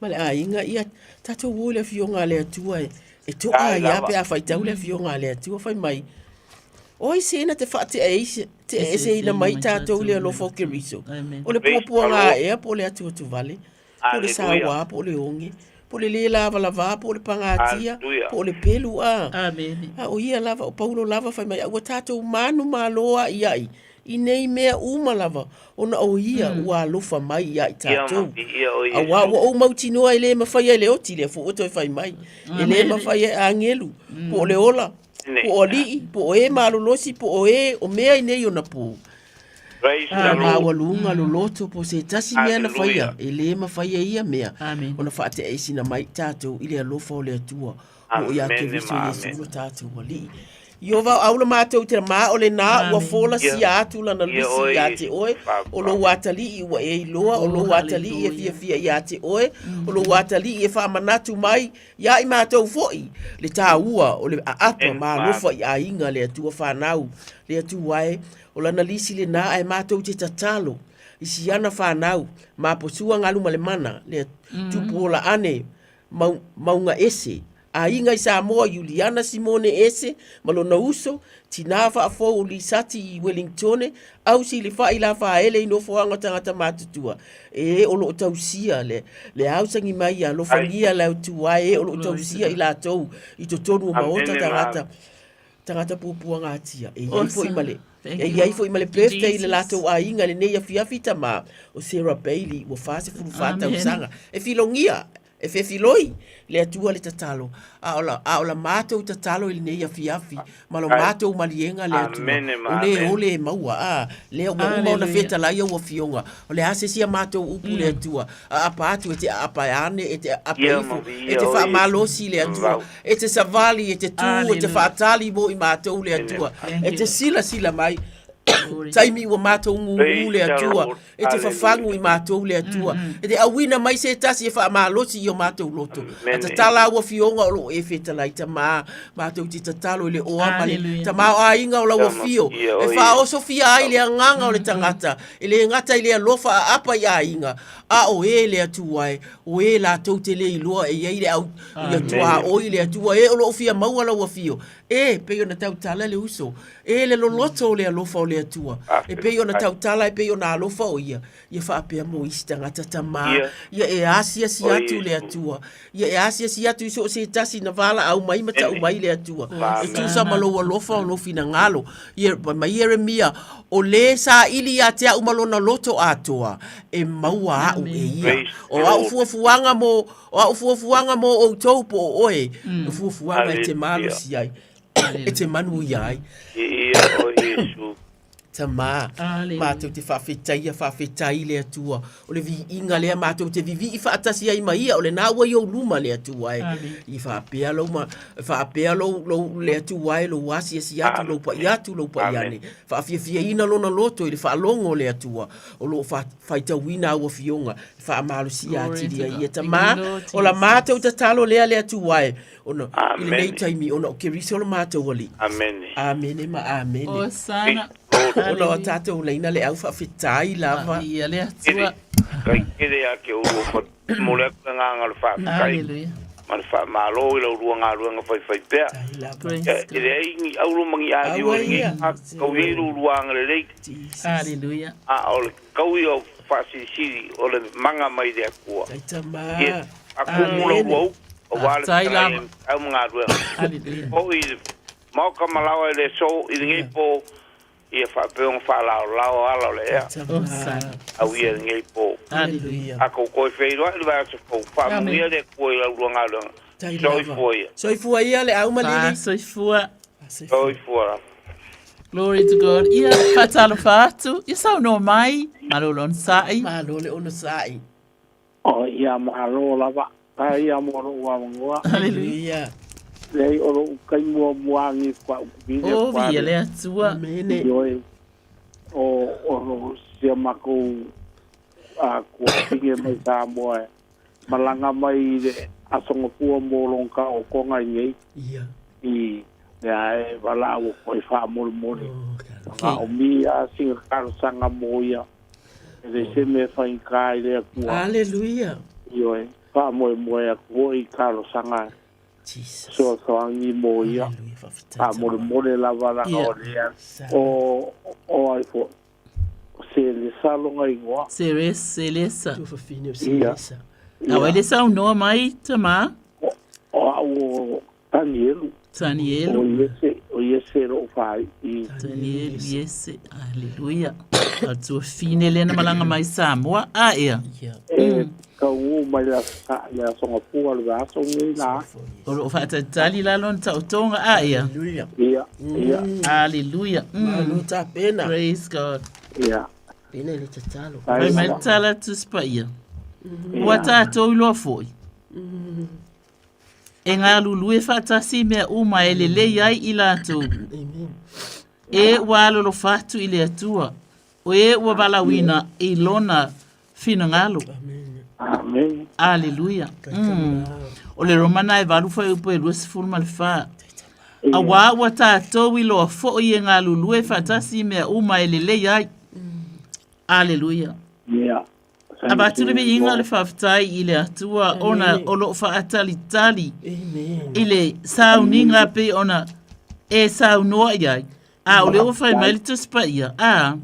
ma le aiga, ia tatou o i le Afioga a le Atua e, e toa ai lava pe a faitau le Afioga a le Atua fai mai, O ai se na te faateeseina mai tatou i le alofa o Keriso? O le puapuaga ea po o le atuatuvale, po o le sauā po o le oge, po o le lē lavalavā po o le pagatia, po o le pelu a? A o ia lava, o Paulo lava fai mai, a ua tatou manumalo aʻiaʻi i nei mea uma lava, ona o ia ua alofa mai ia i tatou. Auā ua ou mautinoa e le mafai ai le oti, lea foi ua toe fai mai, e le mafai e agelu, po o le ola, po o alii, po o e malolosi, po o e o mea i nei ona pō. Praise the Le Lord. maualuga loloto po o se tasi mea na faia Hallelujah. e lē mafaia ia mea Amen. ona faateaesina mai i tatou i le alofa o le Atua o oo iā Amene Keriso ma Iesu amene. lo tatou Alii. Ieova o aula matou te ma o lenā ua Amen. folasia Ia, atu lana ia lusi oe iā te Iesu. oe, o lou atalii ua e iloa, o Oh, lou atalii e hallelujah. fiafia iā te oe, o lou atalii e faamanatu mai iā i matou foʻi le tāua o le aapa Amene ma ma alofa i aiga le Atua fanau le Atua e o lana lisi lenā ae matou te tatalo i siana fanau maposua galu ma le mana le tupu ola ane mau, mauga ese aiga i Samoa Iuliana Simone ese ma lona uso tinā faafou o Lisati i Wellingtone ausi i le fa'i lafaele i nofoaga tagata matutua e o loo tausia le le ausagi mai ia Ai. alofagia le Atua e o loo Glory to tausia i God. latou i totonu o maota Amene ma tagata tagata puapuagatia e iai foʻi ma Awesome. le Thank e you, iai foʻi ma le Thank you, birthday i le Jesus. latou aiga lenei afiafi tamā o Sarah Bailey ua 44 Amen. tausaga e filogia e fefiloi le Atua le tatalo a o la a o la matou tatalo i lenei afiafi ma lo Ai. matou maliega le Atua Amene ma o le amene. ole e maua a lea ua uma ona Hallelujah. fetalai au afioga o le a se isi a matou upu le Atua aapa atu e te aapa ane e te aapa Ia ma ifo e viia te oe Iesu. faamalosi le Atua Vau. e te savali e te tū e te Hallelujah. faatali mo i matou le Amene. Atua Thank e you, te Lord. silasila mai Glory to taimi ua matou gugū Praise le the Atua Lord. e te fafagu Hallelujah. i matou le Atua e te auina mai se tasi e faamalosi i o matou loto a Amene. tatala au afioga o loo e fetalai tamā matou te tatalo i le oa ma le Hallelujah. tamā o aiga o lau Ia ma afio viia e oe Iesu. faaosofia ai le agaga o le tagata e lē gata i le alofa aapa i aiga a o e le Atua e o e latou te lē iloa e iai le au ia Amene. tuaoi le Atua e o loo fia maua lau afio e pei ona tautala le uso e le loloto o le alofa o le Atua e pei ona Faafetai. tautala e pei ona alofa o ia ia faapea mo isi tagata tamā Ia ia e asiasi oe atu le Iesu. Atua ia e asiasi atu i so o se tasi na valaau mai ma ta'u Amene. mai le Atua Ma e amene. tusa ma Hosanna. lou alofa o lou finagalo ia mai Ieremia o lē saʻili iā te aʻu ma lona loto atoa e maua aʻu e Amen. ia Praise o the aʻu Lord. fuafuaga mo o aʻu fuafuaga mo outou po o oe o fuafuaga e te Hallelujah. malosi ai e te manuia ai Ia oe Iesu. Tamā, Hallelujah. matou te faafetaia, faafetai le Atua. O le viiga lea matou te vivii faatasi ai ma ia, o lenā ua i ou luma le Atua e. Amen. I faapea lou ma, faapea lou, lou, le Atua e, lou asiasi atu, lou paʻi Amene. atu, lou paʻi Amene. ane. Faafiafiaina lona loto i le faalogo o le Atua, o loo fa, faitauina au afioga, e faamalosia Glory atili to ai God. ia. Thank you, Tamā, Lord o la matou Jesus. tatalo lea le Atua e, ona i lenei Amene. taimi, ona o Keriso le matou Alii. Amene. Amene ma amene. Hosanna. Praise the Lord. Ona o tatou laina le au faafetai lava. Ia le Tele. Atua. Kai tele ia ke uru o mo le atu le nganga o le faafetai Hallelujah. ma le faamalo i lau lua galuega faifai pea. Lava. Praise E God. leai ni auro ma ni aliu o Aua lenei ia. kau i ai lou lua agalelei Jesus. Hallelujah. a o le kau ia o faasilisili o le maga mai le Atua. Tai tamā. Ia faatumu lau Amene. lua upu auā le Faafetai fetalai lava. ai au ma galuega. Hallelujah. O i le maoka malaoa i le aso i lenei po ia faapea ona faalaolao ala o le ea Tamā. Hosanna. au ia lenei po. Hallelujah. Hallelujah. A kou toe feiloai le vaiaso fou faamanuia Amen. le Atua i lau lua galuega. Tai lava. Soifua ia. Soifua ia le au malili. Soifua. Soifua. Soifua lava. Glory to God. Ia faatalofa atu. Ia saunoa mai. Malo le onosai. Malo le onosai. O ia malo lava. Ta ia mo lou avanoa. Hallelujah. Hallelujah. Leai o lou taimi muamuagi kwa ukupine O kwa viia le Atua. Amene. Ioe o o sia makou a kua pinge mai Samoa e malaga mai i le asogafua mo lona taotoga i nei Ia. i lea e valaau atu ai faamolemole Oh, na o mia siga talosaga mo ia e le se mea faigā i le Atua Hallelujah. ioe faamoemoe atu foi i talosaga Jesus. soasoagi mo ia Hallelujah. Faafetai tamā. faamolemole lava laga Ia. o lea Sa. o o ai foʻi se le saloga igoa Seres Selesa. Tuafafine o ia Selesa. Au ia le saunoa mai tamā. o au o Tanielu o Tanielu. Iese o Iese loo fai i Tanielu Iese. Hallelujah. Atua fine lea na malaga mai Samoa. A ea. Ia. e taugū mai le le asogafua le vaiaso nei la Soifua O Iesu. loo faatalitali lalo na taotoga. A ea. Hallelujah. ia ia Hallelujah. Malo tapena. Praise God. Ia. Pena le tatalo. Fai mai le tala Tusi Paia. Ua tatou iloa foi. E galulue faatasi i mea uma e lelei ai i latou. E ua alolofa atu i le Atua, o e ua valaauina i lona finagalo. Amen. Aleluia. Mm. O le Romana e 8 fuaiupu e 24. Auā ua tatou iloa foi e galulue faatasi i mea uma e lelei ai. Aleluia. Yeah. Avatu le viiga o le faafetai i le Atua ona o loo faatalitali i le sauniga pei ona e saunoa i ai. A o lea ua fai mai le Tusi Paia, a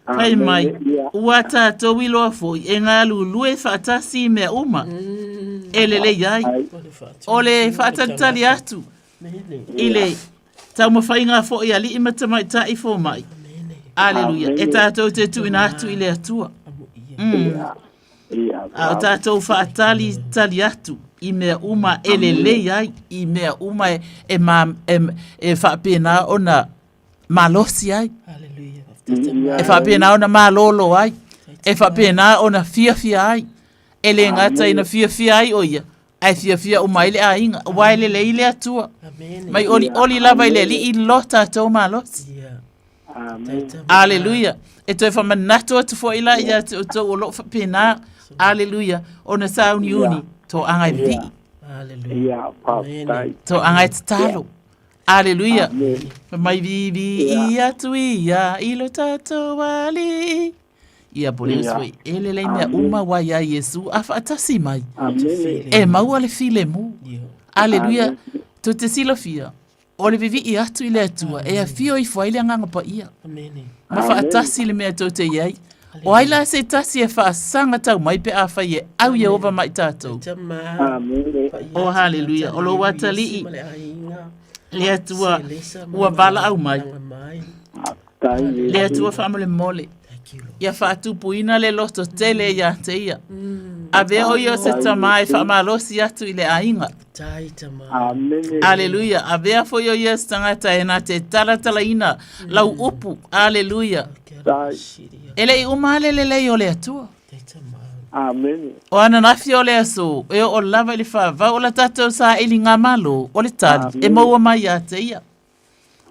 fai mai, ua tatou iloa foi e galulue faatasi i mea uma e lelei ai. O le faatalitali atu i le taumafaiga foi a alii ma tamaitai fomai. Aleluia. E tatou te tuuina atu i le Atua. Mm. A o tatou faatali tali atu i mea uma e lelei ai, i mea uma e, e, ma, e, e faapena ona malosi ai. E faapena ona malolo ai. E faapena ona fiafia ai. E le gata ina fiafia ai o ia, ae fiafia uma ai le aiga, aua e lelei le Atua. Mai olioli lava i le Alii i lo tatou malosi. Aleluia. E toe faamanatu atu foi la ia te outou o loo faapena. Aleluia. Ona sauniuni, toaga e vivii. Toaga e tatalo. Aleluia. Fai mai vivii atu ia i lo tatou Alii. Ia po le foi e lelei mea uma ua iā Iesu a faatasi mai. E maua le filemu. Aleluia. Tou te silafia, o le vivii atu i le Atua e afio ifo ai le Agaga Paia. Ma faatasi le mea tou te i ai. O ai la se tasi e faasaga tau mai pe afai e au Ieova ma i tatou? O haleluia, o lou atalii le Atua ua valaau mai. Le Atua faamolemole. Ia faatupuina le loto tele ia te ia. Avea o ia o se tama e faamalosi atu i le aiga. Aleluia. Avea foi o ia se tagata e na te talatalaina lau upu. Aleluia. E le i uma le lelei o le Atua. O ananafi o le aso, e oo lava i le faavau o la tatou sailiga malo, o le tali e maua mai ia te ia.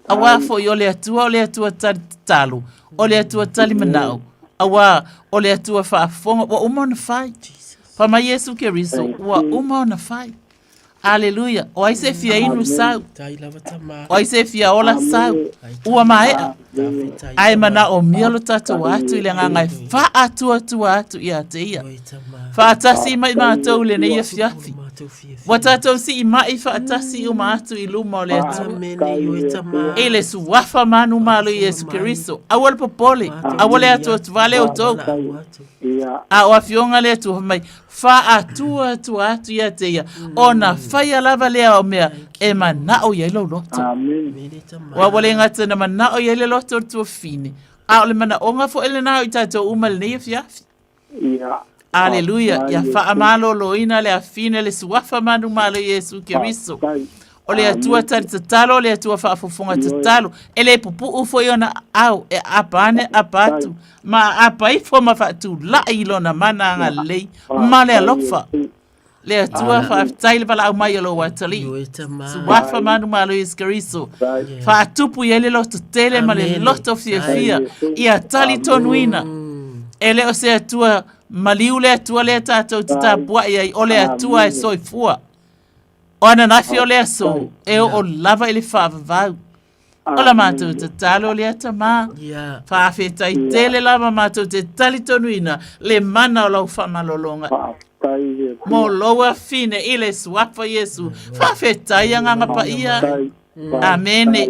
Auā foi o le Atua o le Atua tali tatalo, o le Atua tali manao, auā o le Atua faafofoga, ua uma ona fai. Fai mai Iesu Keriso, ua uma ona fai. Aleluia. O ai se fia inu sau? O ai se fia ola sau? Ua maea. Ae manaomia lo tatou atu i le agaga e faatuatua atu ia te ia. Faatasi mai matou i lenei afiafi. Ua tatou siimai faatasi uma atu i luma o le Atua. I le suafa manumalo Iesu Keriso. Aua le popole, aua le atuatuvale outou. A o afioga le Atua fai mai, faatuatua atu ia te ia, ona faia lava lea o mea e manao i ai lou loto. Ua ua le gata na manao i ai le loto o le tuafafine, a o le manaoga foi lena o i tatou uma i lenei afiafi. Ia. Aleluia. Ia faamaloloina le afine le suafa manumalo Iesu Keriso. O le Atua tali tatalo, o le Atua faafofoga tatalo. E le pupuu foi ona aao e aapa ane aapa atu, ma aapa ifo ma faatulai i lona mana agalelei ma le alofa. Le Atua faafetai le valaau mai o lou atalii. Suafa manumalo Iesu Keriso. Faatupu i ai le loto tele ma le loto fiafia. Ia talitonuina. E le o se Atua maliu le Atua lea tatou te tapuai ai, o le Atua e soifua. O ananafi o le aso, e oo lava i le faavavau. O la matou tatalo lea Tama. Faafetai tele lava matou te talitonuina le mana o lau faamalologa. Mo lou afine i le suafa Iesu. Faafetai Agaga Paia. Amene.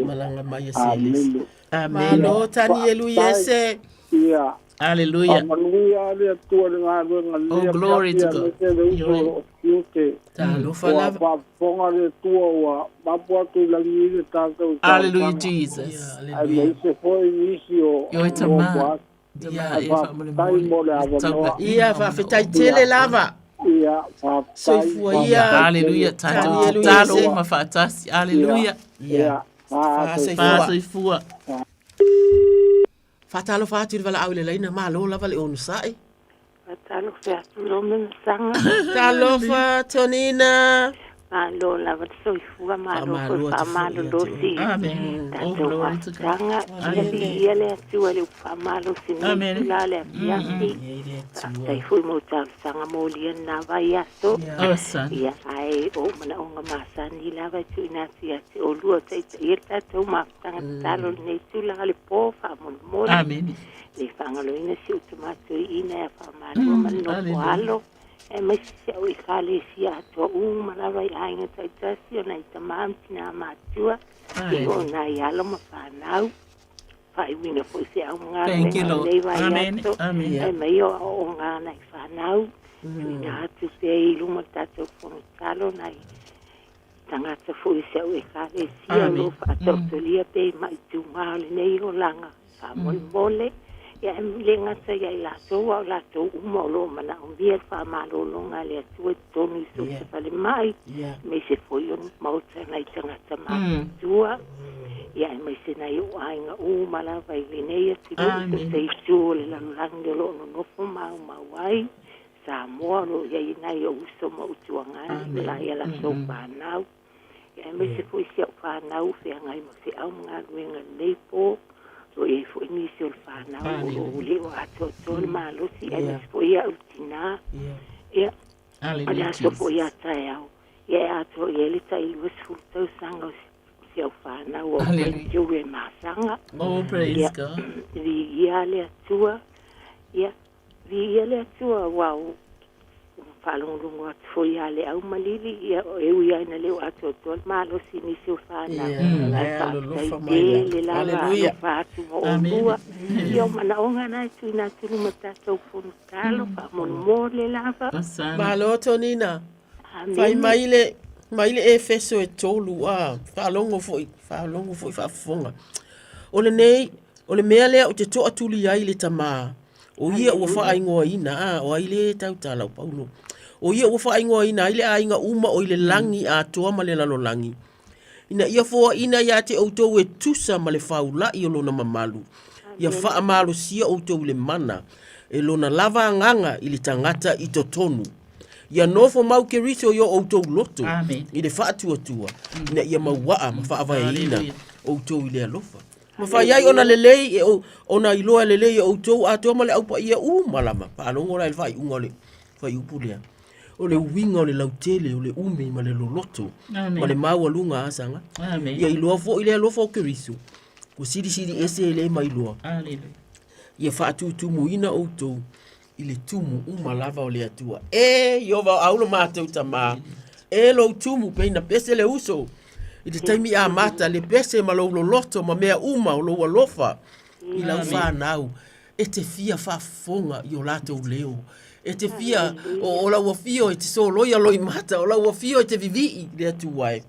Amene. Malo Tanielu Iese. Ia. Aleluia. Faamanuia le Atua i le galuega lelei. Oh, glory to God. Aemaise le uso o lo o tiute. Talofa Ua lava. faafofoga le Atua ua mapu atu i lagi i le tatou Hallelujah, talosaga. Jesus. Aemaise foi nisi o Ioe tama. ua atu. Tama Ae e faafetai mo le faamolemole. avanoa. Ia, faafetai tele lava. Ia, faafetai. Soifua ia. Hallelujah. Tatou Tanielu tatalo Iese. uma faatasi. Hallelujah. Ia, Faasoifua. Faasoifua. Faatalofa atu i le valaau i le laina, malo lava le onosai. Faatalofa atu lou memasaga. Talofa Tonina. Malo lava le soifua, malo foi Faamalo atu foi ia te faamalolosi. oe. Amen. Oh, Tatou glory to God. mafutaga. Ia viia le Atua i le upu faamalosi nei Amen. itula o le afiafi. Faafetai foi mo talosaga molia lena vaiaso. Oh, son. Ia, ae o ou manaoga masani lava e tuuina atu ia te oulua o taitaia le tatou mafutaga tatalo i lenei itula o le po faamolemole. Amen. Le faagaloina si ou tama toeaina ia Faamalua ma le nofo Hallelujah. alo. Aemaise si au ekalesia atoa uma lava i aiga taitasi o nai tamā ma tinā matua, i Amen. o nai alo ma fanau. Faaiuina foi se Thank you, augaluega o Lord. lenei Amen. vaiaso. Amen. Ae mai o aooga nai fanau. Tuuina atu pea i luma o le tatou fono nai tagata foi si au ekalesia o Amen. loo faataotolia pea i maitūmā o lenei olaga faamolemole. Ia e le gata ia i latou a o latou uma o loo manaomia le faamalologa a le Atua i totonu i so o se falemai, aemaise foi o maota nai tagata matutua. Ia aemaise nai ou aiga uma lava i lenei atunuu i so o se itu o le lalolagi o loo nonofo maumau ai Samoa o loo iai nai ou uso ma ou tuagai ma laia latou fanau. Ia aemaise foi si au fanau feagai ma feau ma galuega lelei po o iai foi nisi o le fanau o loo ule o atoatoa le malosi aemaise foi au tinā. Ia o le Hallelujah, aso foi Jesus. ia taeao ia e atoa i ai le tai 20 tausaga o si au fanau o Hallelujah. Joe e masaga. Oh, praise Ia God. viia le Atua. Ia viia le Atua ua ou faalogologo atu foi ia le au malili ia e ui ai na le o atoatoa le malosi i nisi o fanau. Ia, la Ae e faafetai alolofa mai la. tele lava Hallelujah. alofa atu mo Amen. oulua. Ia o manaoga na e tuuina atu i luma tatou fono tatalo faamolemole lava. Hosanna. Malo Tonina. Fai Amene. mai le mai le Efeso e tolu a faalogo foi faalogo foi faafofoga. O lenei o le mea lea ou te toatuli ai le tamā. O ia ua Hallelujah. faaigoaina a o ai le tautala o Paulo. O ia ua faaigoaina ai le aiga uma o i le lagi atoa ma le lalolagi. Ina ia foaina ia te outou e tusa ma le faulai o lona mamalu. Ia Amene. faamalosia outou i le mana e lona lava agaga i le tagata i totonu. Ia nofo mau Keriso i o outou loto Amen. i le faatuatua ina ia mauaa ma faavaeina Hallelujah. outou i le alofa. Ma fai ai ona lelei e o, ona iloa lelei e outou atoa ma le aupaia uma lava. Faalogo la i le faaiuga o le fuaiupu lea. O le uiga o le lautele, o le umi ma le loloto, ma le Amen. maualuga asaga. Amen. Ia iloa foi le alofa o Keriso, ua silisili ese e le mailoa. Hallelujah. Ia faatutumuina outou i le tumu uma lava o le Atua. E Iova o aulo mātou tamā. E lou tumu peina pese le uso. I te taimi amata le pese ma lou loloto ma mea uma o lou alofa i lau Amen. whānau. E te fia whaafofoga i o latou leo. E te fia o, o lau afio e te soloia loi mata, o lau afio e te vivii le Atua e.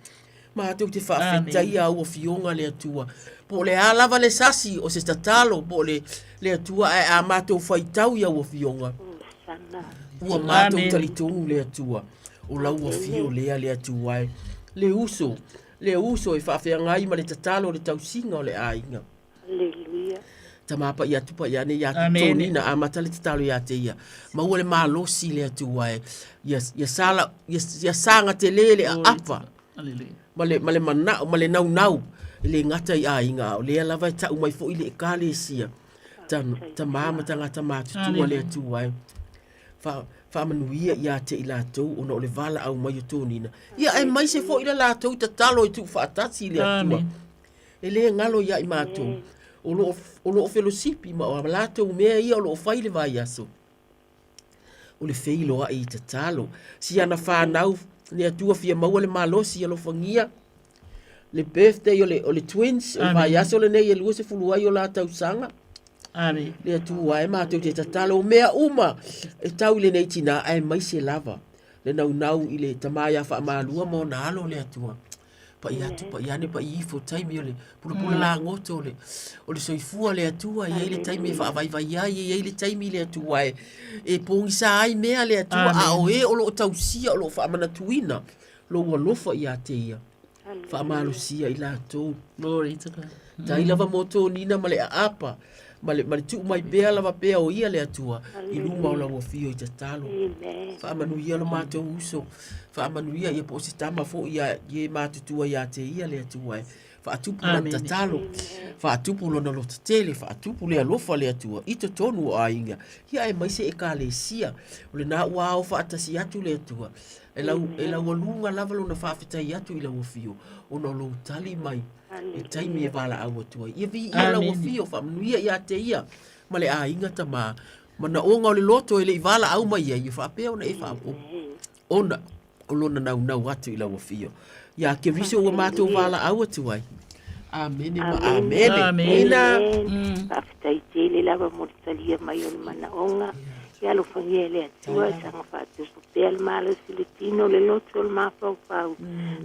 Mātou te faafetaia au afioga le Atua. Po o le a lava le sasi o se tatalo po o le, le Atua ae a mātou faitau i au afioga. Hosanna. Ua mātou Amen. talitonu le Atua. O lau afio lea le Atua e. Le uso, le uso e faafeagai ma le tatalo o le tausiga o le aiga. Hallelujah. Tamā paia atu paia ane ia te Amen. Tonina amata le tatalo ia te ia. Maua le malosi le Atua e. Ia, ia, sala, ia, ia saga tele le Glory to aapa. God. Hallelujah. Ma le, ma le manao, ma le naunau. E le gata i aiga a o lea lava e tau mai foi le ekalesia. Ta, tamā ma tagata matutua le Hallelujah. Atua e. Fa, faamanuia ia te i latou ona o le valaau mai o Tonina. Ia aemaise foi le latou tatalo e tuufaatasi i le Atua. Amen. E le galo ia i matou. O loo, o loo felosipi ma o a latou mea ia o loo fai le vaiaso. O le feiloai i tatalo. Si ana whānau, le Atua fia maua le malosi alofagia. Le birthday o le, o le twins, o le Amen. vaiaso lenei e 20 ai o la tausaga. Amen. Le Atua e mātou te tatalo o mea uma e tau i lenei tinā aemaise lava. Le naunau i le tamā ia faamalua ma ona alo le Atua. Paia atu, paia ane, paia ifo, taimi o le pulapula lagoto o le, o le soifua le Atua, e i ai le taimi e faavaivai ai, e i ai le taimi le Atua e, e pogisa ai mea le Atua, a o e o loo tausia, o loo faamanatuina, lou alofa ia te ia. Faamalosia i latou. Glory to God. Tai lava mo Tonina ma le aapa. Ma le, ma le tuu mai pea lava pea o ia le Atua i luma o lau afio i tatalo. Faamanuia lo matou uso, faamanuia ia po o se tama foi ia i e matutua ia te ia le Atua e faatupu lana tatalo, faatupu lona lototele, faatupu le alofa le Atua i totonu o aiga, ia aemaise ekalesia. O lena ua ao faatasi atu le Atua, e, lau, e laualuga lava lona faafetai atu i lau afio, ona o lou tali mai i taimi e valaau atu ai. Ia viia lau afio, faamanuia ia te ia ma le aiga tama. Manaoga o le loto e le i valaau mai ai, ia faapea ona e faaopoopo ona o lona naunau atu i lau afio. Ia Keriso ua matou valaau atu ai. Amene ma amene. Amene. Faafetai tele lava mo le talia mai o le manaoga. Ia alofagia e le Atua e saga faatupu pea le malosi le tino, le loto, le mafaufau,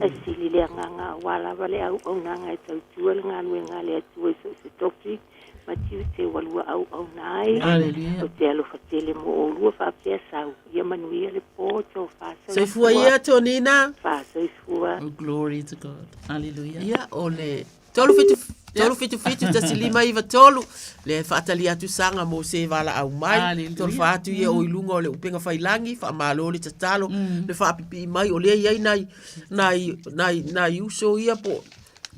ae sili le agaga aua lava le auaunaga e tautua le galuega a le Atua i so o se tofi ma tiute ua lua auauna ai. Hallelujah. Ou te alofa tele mo oulua faapea sau. Ia manuia le po, tofa Soifua ia, Tonina. Fa soifua. Oh, glory to God. Hallelujah. Ia, o le 37 377 1593 le faatali atu saga mo se valaau mai Hallelujah. tolofa atu ia o i luga o le upega failangi faamalo le tatalo le faapipii mai o lea i ai nai nai nai nai uso ia po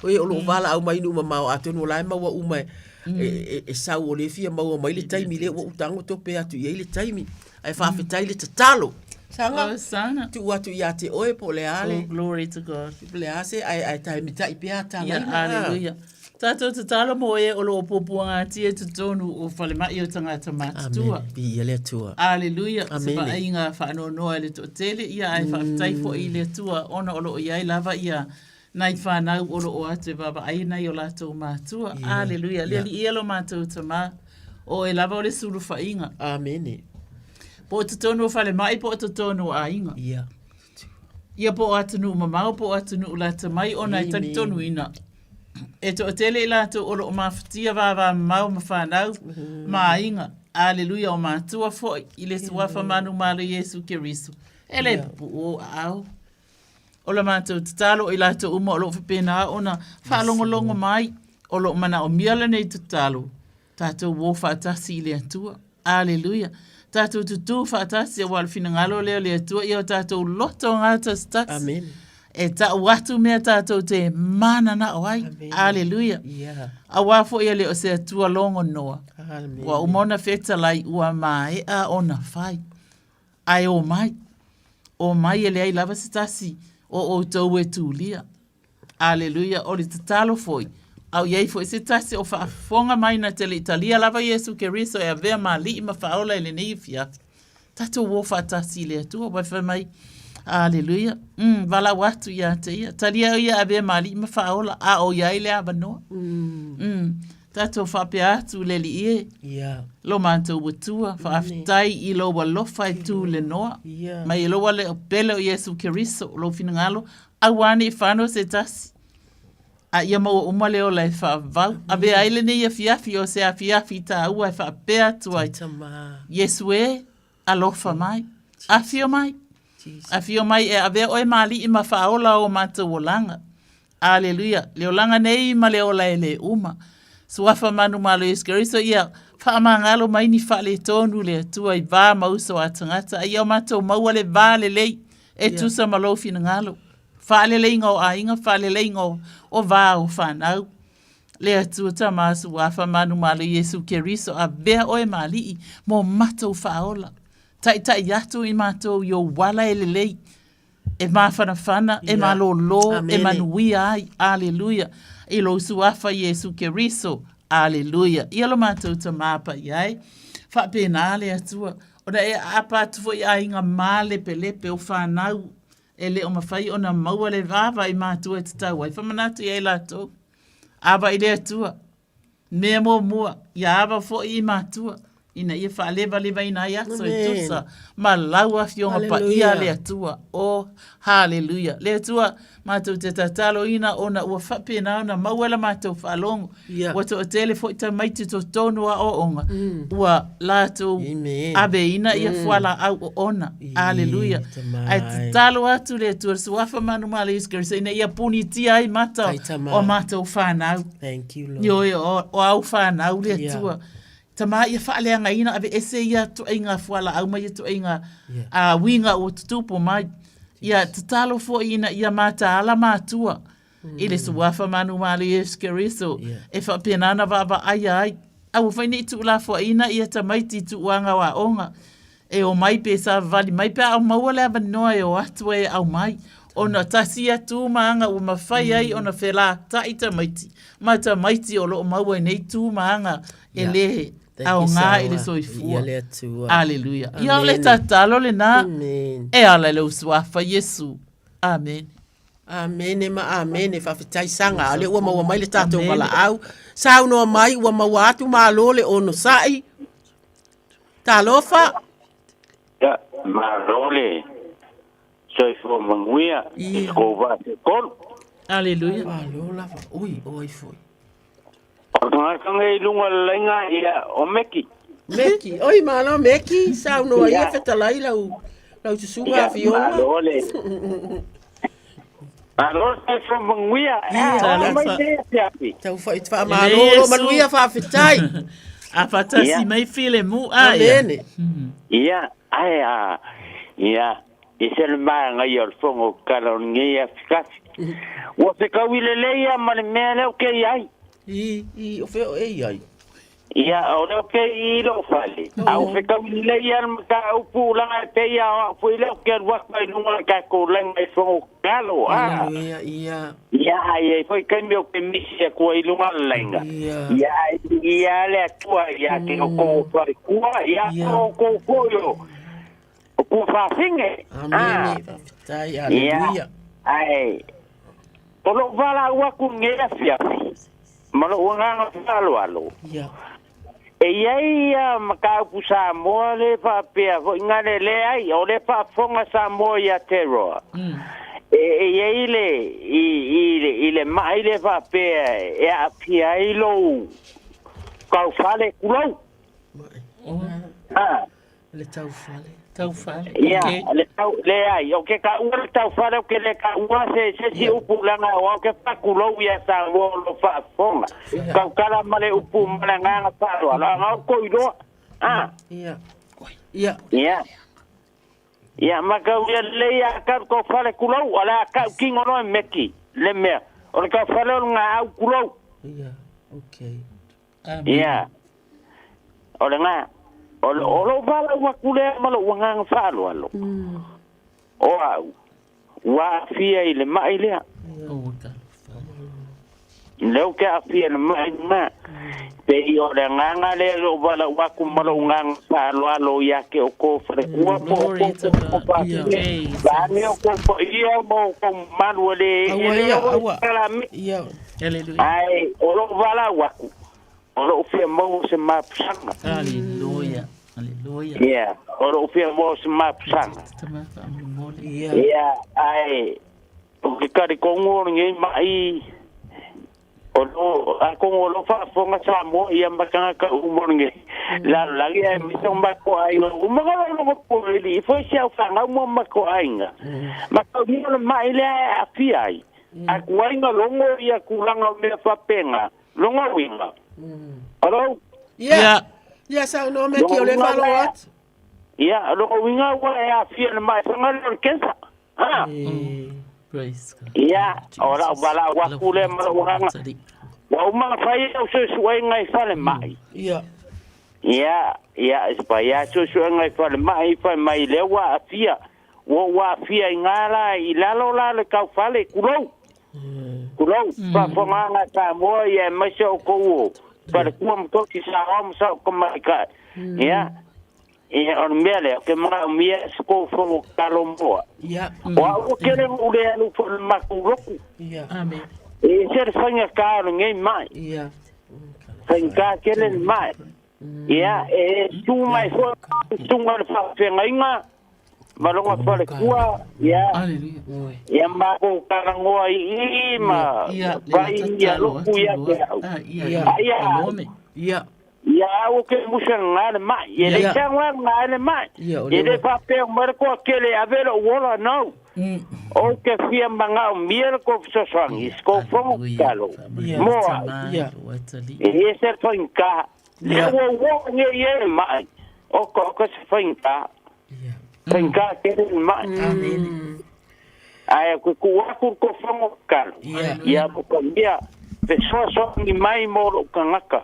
o e o loo valaau mai i nuu mamao atonu o la e maua uma e, e, e, e sau o lea e fia maua mai le taimi lea ua ou tago tope atu i ai le taimi ae faafetai le tatalo Saga, Oh, Saga. tuu atu ia te oe po o le a le Oh, glory to God. Po o le a se ae ae taemitai pea Yeah, talaina. hallelujah. Tātou tatalo mo e o loo puapuagatia i totonu o falemai o tagata matutua. Amen. Viia le Atua. Aleluia. Se Amene. vaaiga faanoanoa i le toatele, ia ae faafetai foi i le Atua ona o loo i ai lava ia nai whanau o loo atu e vaavaai nai o latou matua. Yeah. Aleluia. Le Yeah. Alii e lo matou Tama, o oe lava o le sulufaiga. Amene. Po o totonu o falemai, po o totonu o aiga. Yeah. Ia po o atunuu mamao, po o atunuu lata mai, ona e Amen. talitonuina. E toatele i latou o loo mafatia vavamamao ma whanau, ma aiga. Aleluia o matua foi, i le suafa manumalo Iesu Keriso. E le pupuu o aao. O la matou tatalo o i latou uma o lo o faapena ona faalogologo mai, o lo o manaomia lenei tatalo, tatou o faatasi i le Atua. Aleluia. Tatou tutū faatasi aua o le finagalo lea o le Atua ia o tatou loto gatasitasi. Amen. E tau atu mea tatou te mananao ai. Aleluia. Yeah. Aua foi e le o se Atua logonoa. Amen. Ua uma ona fetalai, ua maea ona fai. Ae o mai, o mai e leai lava se tasi o outou e tulia. Aleluia, o le tatalo foi, a o i ai foi se tasi o faafofoga mai na te le i talia lava Iesu Keriso e avea ma Alii ma Faaola i lenei afiafi. Tatou o faatasi i le Atua, wai fai mai, Aleluia, mm, valaau atu ia te ia, talia ia e avea ma Alii ma Faaola, a o i ai le avanoa. Mm. Tatou faapea atu le Alii e, Yeah. lo matou Atua, faafetai i lou alofa e tu le noa, Yeah. mai e lou ale o pele o Iesu Keriso, lou finagalo, aua ne i whanau se tasi. A ia maua uma le ola e faavavau. Avea ai lenei afiafi o se afiafi tāua e faapea atu ai. Iesu e, Alofa mai. Afio mai. Afio mai e avea oe ma alii ma faaola o matou olaga. Aleluia. Le olaga nei ma le ola e le uma. Suafa manumalo Iesu Keriso ia faamagalo mai ni faaletonu le Atua i va ma uso a tagata a ia o matou maua le va lelei e tusa ma lou finagalo. Faaleleiga o aiga, faaleleiga o, o va o whanau. Le Atua Tama Suafa manumalo Iesu Keriso avea oe ma alii mo matou faaola. Taitai atu i matou i ou ala e lelei, e mafanafana, e malōlō, e Amene. manuia ai. Aleluia. I lou Suafa Iesu Keriso. Aleluia. Ia lo matou Tama paia ai. Faapena le Atua. Ona e aapa atu foi i aiga malepelepe o whanau e le o mawhai ona maua le vava i matua e tatau ai. Whamanatu i ai latou. Ava i le Atua. Mea muamua, ia ava foi i matua, ina ia faalevalevaina ai aso e tusa ma lau afioga paia a le Atua. O, haleluia. Le Atua, matou te tataloina ona ua faapena ona maua la matou faalogo. Yeah. Ua toatele foi tamaiti totonu aoaoga, ua latou aveina ia fualaau oona. Aleluia. Ae tatalo atu le Atua, le Suafa manumalo Iesu Keriso, ina ia punitia ai mata Ai tama. o matou whanau. Thank you, Lord. Ioe, o, o au whanau le Atua. Tama ia faaleagaina aveese ia ituaiga fualaau ma ia ituaiga uiga ua tutupu mai. Ia tatalo foi ina ia mataala matua i le Suafa manumalo Iesu Keriso e faapena ona vaavaaia ai. Aua foi ne i tuulafoaiina ia tamaiti i tuuaga o aoga e omai pe savavali mai pe a o maua le avanoa e o atu ai e aumai, ona tasi ia tu ma aga ua mafai ai ona felata'i tamaiti ma tamaiti o lo o maua i nei tu ma aga e lē aoga i le soifua. Aleluia. Ia o le tatalo lena e ala i lou Suafa Iesu. Amene. Amene ma amene, faafetai Saga, o lea ua maua mai le tatou valaau. Saunoa mai ua maua atu malo le onosai. Talofa. Ia, malo le soifua manuia i le kou vaa setolu. Aleluia. Malo lava. Ui, o ai foi. O le tagata nei i luga o le laina, ia, o Meki. Meki. Oi, malo Meki. Saunoa ia fetalai lau, lau susuga Ia, Afioga. malo le. Malo le soifua manuia. Ia, mai te afiafi. Tau faamalo, lo manuia faafetai. A faatasi mai filemu a ia. Amene. Ia, ae a, ia, i se le maagaia o le fono kala o lenei afikafi. Ua fekaui lelei ia ma le mea lea o ke i ai. I, i, o fea o e i ai. Ia, o lea o ke i lou fale. A ua fekaui lelei ia le mataupu laga e pei a o au foi lea o ke alu atu ai luga o le tatou laina i fono kalo, a. Aleluia, ia. Ia, a i ai foi taimi o ke misi atu ai i luga o le laina. Ia. Ia, ai ia le Atua ia te o kou falekua, ia o kou foi o, o kua fafine. Amene, faafetai, aleluia. Ia, ae, o lou valaau atu i lenei afiafi, ma lou agaga faaaloalo. Ia. E i ai ia mataupu Samoa le faapea foi na le leai, o le faafofoga Samoa ia te roa. E, e i ai le, i, i, le, i le mai le faapea e aafia ai lou taufale tulou. Ah. Le taufale. Taufale. Ia, le tau, leai, o ke taua le taufale, o ke le taua se, se si upu langa o au ke fakulou ia Samoa o lo faafofoga. Tautala ma le upu ma le agaga faaaloalo, a ngau ko iloa. Ah. Ia. Ia. Ia. Ia, ma kau ia lelei a kau kau fale kulou, o le a kau kingo noe meki, le mea. O le kau fale o le ngā au kulou. Ia, okay. Ia. O le ngā, o, o lou valaau atu lea ma lou agaga faaaloalo. O au, ua aafia i le mai lea. Lea ou te aafia i le mai lena. Pei o le agaga lea lou valaau atu ma lou agaga faaaloalo ia te outou faletua po o outou fafine. Vaeane outou paia ma outou mamalu e le Aua e le ia, oo i aua. kalame. Ia. Ae o lou valaau atu, o lou fia maua se mapusaga. Aleluia. Aleluia. Ia, o lou fia maua se mapusaga. Ia. Ia, ae o ke talitonu o lenei mai o lo atonu o lo faafofoga Samoa ia ma tagata uma o lenei lalolagi aemaise o matou aiga uma na lologo poili foi si au fanau ma matou aiga ma taulia o le mai lea e aafia ai a tuai na logo ia tulaga o mea faapena lona uiga. Hello? Ia. Ia, saunoa Meki, o lea e faalogo atu. Ia, lona uiga ua e aafia i le maefanga lea o le cancer. Ha? Praise God. Ia, o lau valaau atu lea ma lou agaga. Ua uma ona fai au suesuega i falemai. Ia. Ia, ia, e fai lava suesuega i falemai, fai mai lea ua aafia. Ua ou aafia i ngā la, i lalo la le taufale, tulou. Tulou, faafofogaaga a Samoa, ia aemaise outou o faletua ma tofi saoa ma sao tamaitai. Ia, ia, o le mea lea, ou te manaomia se kou fono tatalo moa. Ia. O au ua tele ona ou le alu foi i le matou lotu. Ia. Amen. E ese le faigata o lenei mai. Ia. Faigata tele le mai. Ia, e tu mai foi susuga i le faafeagaiga ma lona faletua, ia, ia matou talanoa i i ma fai ia lotu ia te au. Ai a, Ia. ia au ke musa ngā le mai, e le tago ngā le mai. E le faapea mai le toatele e ave lou ola no. Ou te fia manaomia le kou fesoasoani, se kou fono tatalo, mo au. E ese le faigata. Lea ua ua nei e le ma'i, oka oka se faigata. Faigata tele le ma'i. Ae ke tuu atu le tofoga tatalo, ia alofagia fesoasoani mai mo lou tagata.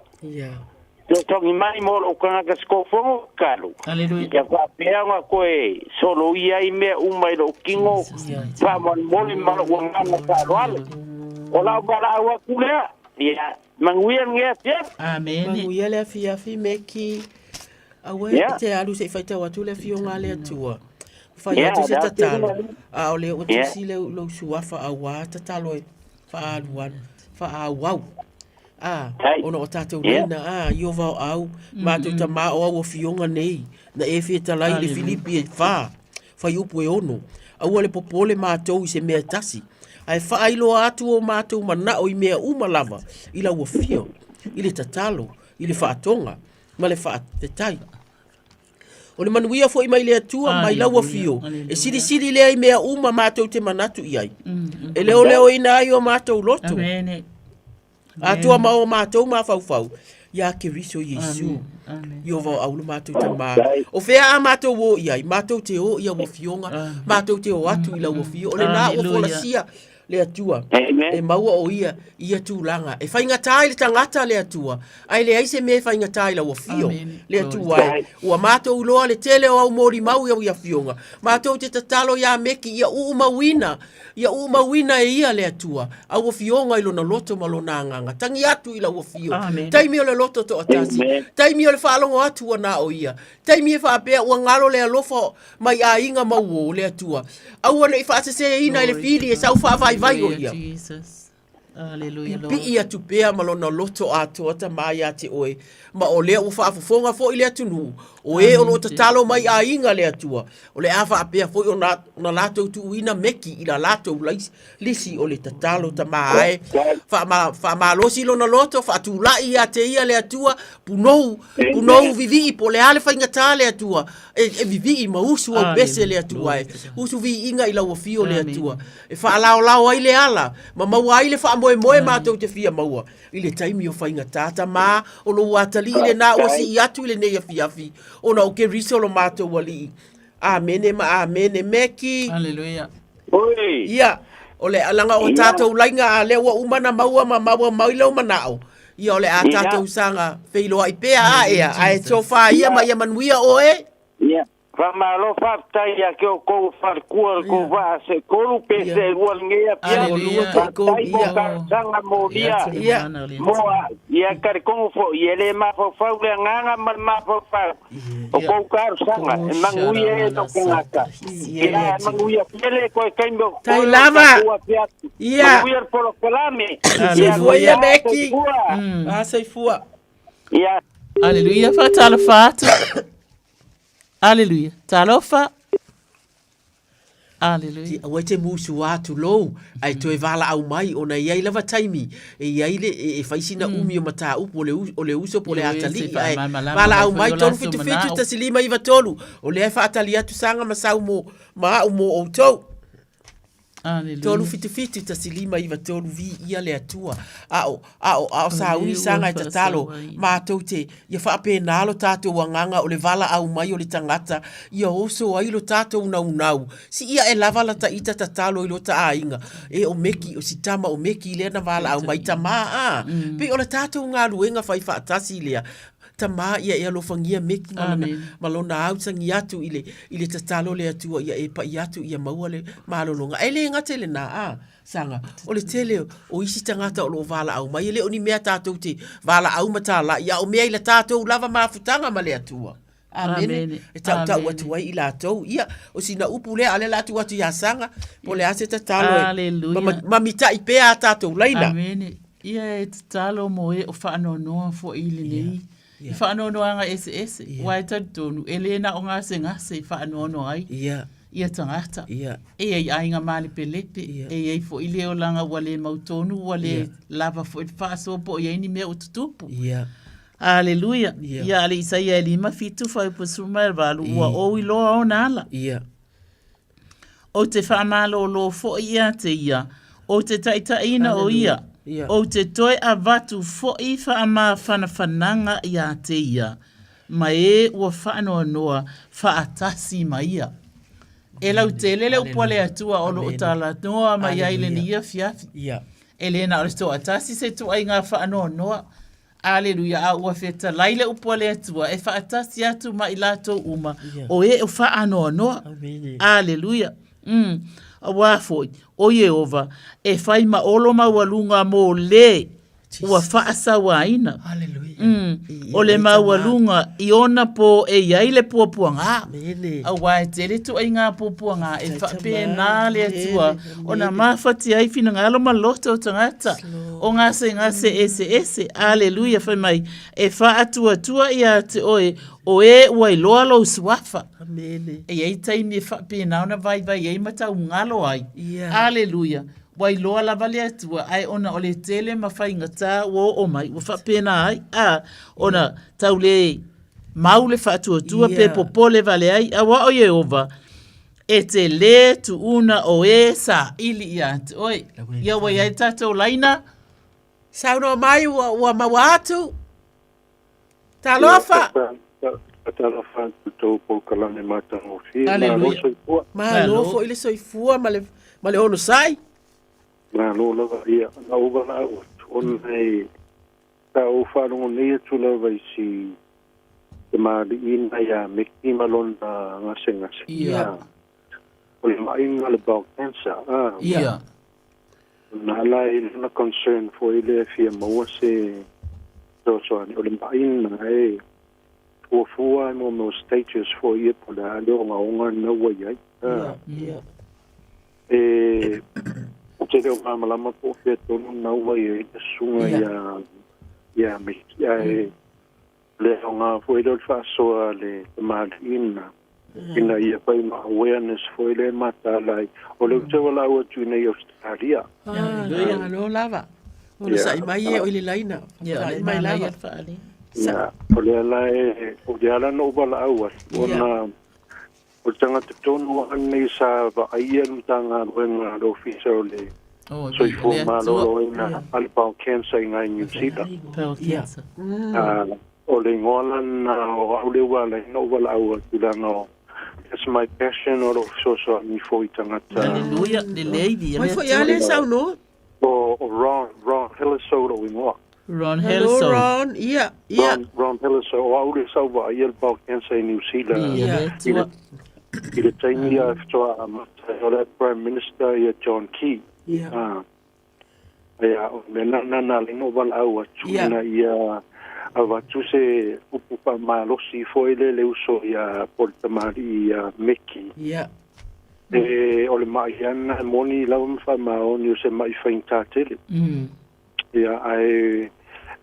Fesoasoani mai mo lou tagata se tofoga tatalo, ia faapea ona toe soloia ai mea uma i lou tino faamolemole ma lou agaga faaaloalo. O lau valaau atu lea, ia manuia lenei afiafi. Amene. Manuia le afiafi Meki. Aua e te alu se i faitau atu le afioga a le Atua. Fai atu se tatalo, a o lea ua tusi le lou suafa auā tatalo e faaalualu, faaauau. A, ona o tatou laina, a, Ieova o au, matou tamā o au afioga nei, na e fetalai i le Filipi e fa, fuaiupu e 6, aua le popole matou i se mea e tasi, ae faailoa atu o matou manao i mea uma lava i lau afio, i le tatalo, i le faatoga, ma le faafetai. O le manuia foi mai le Atua mai lau afio, e silisili lea i mea uma matou te manatu i ai, e leoleoina ai o matou loto. Atua ma o matou mafaufau, iā Keriso Iesu. Ieova o au lo matou tamā. O fea a matou o i ai, matou te o i au afioga, matou te o atu i lau afio. O lenā ua folasia le Atua e maua o ia i ia tulaga. E faigata i le tagata le Atua, ae leai se mea e faigata i lau afio le Atua e. Ua matou iloa le tele o au molimau i au afioga. Matou te tatalo iā Meki ia uumauina, ia uumauina e ia le Atua au afioga i lona loto ma lona agaga. Tagi atu i lau afio. Taimi o le loto toatasi. Taimi o le faalogo atu ua na o ia. Taimi e faapea ua galo le alofa mai aiga ma uo le Atua. Aua ne i faaseseina i le fili e sau faavaivai o ia. Pipii atu pea ma lona loto atoa tamā ia te oe, ma o lea ua faafofoga foi le atunuu, o e o lo o tatalo mai aiga le Atua, o le a faapea foi ona, ona latou tuuina meki i la latou lisi o le tatalo tamā ae. Faama, faamalosi lona loto, faatulai ia te ia le Atua, punou, punou vivii po o le a le faigata le Atua, e, e vivii ma usu au pese le Atua e, usu viiga i lau afio le Atua, e faalaolao ai le ala, ma maua ai le faamoemoe matou te fia maua i le taimi o faigata. Tamā, o lou atalii lenā ua sii atu i lenei afiafi, ona o Keriso lo matou Alii. Amene ma amene. Meki. Hallelujah. Oi. Ia, o le alaga o tatou laiga a lea ua uma na maua ma maua mai lou manao. Ia o le a tatou saga feiloai pea a ea, ae tofa ia ma ia manuia oe. Ia. Faamalo faafetai ia te outou faletua le tou vaa se tolu pe se lua lenei afiafi. Faafetai mo talosaga molia mo au. Ia talitonu foi e le mafaufau le agaga ma le mafaufau o tou talosaga e manuia ai lou tagata. Ia manuia tele toe taimi o Tai totoe o le lava. tatou afiafi. Ia. Manuia le polokalame. Soifua ia Meki. Soifua. Ah, soifua. Ia. Aleluia, faatalofa atu. Aleluia. Talofa. Aleluia. Aua e te musu atu lou, ae toe valaau mai ona e i ai lava taimi e i ai le e fai sina umi o mataupu o le o le uso po o le Ioe, se atalii ae faamalamalama valaau mai mai foi o latou 377 manao. 1593 o lea e faatali atu Saga ma Sau mo ma au mo outou. Aleluia. 377 1593 viia le Atua. A o, a o, a o sauni saga e tatalo, matou te, ia faapena lo tatou agaga o le valaau mai o le tagata, ia oso ai lo tatou naunau. Siia e lava lata ita tatalo i lota aiga, e o Meki, o si tama o Meki lea na valaau mai, Tamā a, pei o le tatou galuega fai faatasi lea, Tamā ia e alofagia Meki ma lona, ma lona ausagi atu i le, i le tatalo le Atua ia e pai atu ia maua le malologa. Ae le gata i lenā, a, Saga, o le tele o isi tagata o lo o valaau mai, e le o ni mea tatou te valaau ma talai, a o mea i la tatou lava mafutaga ma le Atua. Amene. Amene. E tautau Amene. atu ai i latou. Ia, o sina upu lea, a o lea o le a tuu atu ia Saga, po o le a se tatalo e Aleluia. ma, ma mitai pea a tatou laina. Amene. Ia e tatalo mo e o faanoanoa foi i lenei i faanoanoaga eseese, aua e talitonu e le na o gasegase e faanoanoa ai ia tagata. E i ai aiga malepelepe, e i ai foi le olaga ua le mautonu, ua le lava foi le faasoa po o i ai ni mea ua tutupu. Aleluia! Ia a le Isaia e 5 7 fuaiupu 18, ua ou iloa ona ala. Ou te faamalōlō foi ia te ia, ou te taitaiina o ia. Ou te toe avatu foʻi faamafanafanaga iā te ia, ma e ua faanoanoa faatasi ma ia. E lautele le upu a le Atua o loo talanoa mai ai lenei afiafi. E le na o le toatasi se ituaiga faanoanoa. Aleluia, a ua fetalai le upu a le Atua e faatasi atu ma i latou uma o e o faanoanoa. Aleluia. Auā foi, o Ieova, e fai ma olo maualuga mo le ua faasauaina. Mm. O le maualuga i ona pō e i ai le puapuagā. Auā e tele ituaiga puapuagā e faapena le Atua ona mafatia ai finagalo ma loto o tagata o gasegase eseese. Aleluia, fai mai, e faatuatua ia te oe o e ua iloa lou suafa. E i ai taimi e faapena ona vaivai ai ma taugalo ai. Aleluia. Ua iloa lava le Atua, ae ona o le tele ma faigata ua oo mai, ua faapena ai, a, ona tau le mau le faatuatua pe popole vale ai, auā o Ieova, e te lē tuuna o e saili ia te oe. Ia ua i ai le tatou laina. Saunoa mai ua, ua maua atu. Talofa! Talofa atu tou polokalame matagofie. Malo soifua. Malo foi le soifua ma le, ma le onosai. Malo lava ia, na ou valaau atu, ona e sa ou faalogo nei atu lava i si tamalii ia Meki ma lona gasegase. Ia. O le maʻiga o le bowel cancer. Ia. Na ala ai lona concern foi lea fia maua se fesoasoani. O le maʻiga e fuafua i mo stages foi ia po o le a le ogaoga lena ua i ai. Ia. E ou te le o malamalama po o fea tonu na ua i ai le susuga ia ia Meki ae le aoga foi lea o le faasoa a le tamalii lena ina ia fai ma awareness foi lea e mataala ai. O lea ou te valaau atu i nei Ausetalia. Malo lava. Onosai mai e o i le laina. Ia, mai lava. Ia, o lea la e, o lea la na ou valaau atu, ona O le tagata tonu lava lenei sa vaaia le Matagaluega a le Ofisa o le Soifua Maloloina a le Bowel Cancer i ina i Niu Sila. O le igoa la lena o au lea ua ala ai ona ou valaau atu leaga o That's my passion o lou fesoasoani foi i tagata. Hallelujah, lelei viia le Atua. Mai foi a lea saunoa. O Ron, Ron Hilliso lou igoa. Ron Hello Hilliso. Ron, ia, ia. Ron, Ron Hilliso, o au le sa ou vaaia le bowel cancer i Niu Sila. Ia le I Atua. le, i le taimi a faatoa amata ai o le Prime Minister ia John Key. Ia. Ah, ia, o le mea lena na ala ai ona ou valaau atu Ia. ina ia avatu se upu faamalosi foi lea i le uso ia po o le tamalii ia Meki. Ia. E, o le maʻi lava lena e moni lava ma faamaoni o se maʻi faigata tele. Ia, ae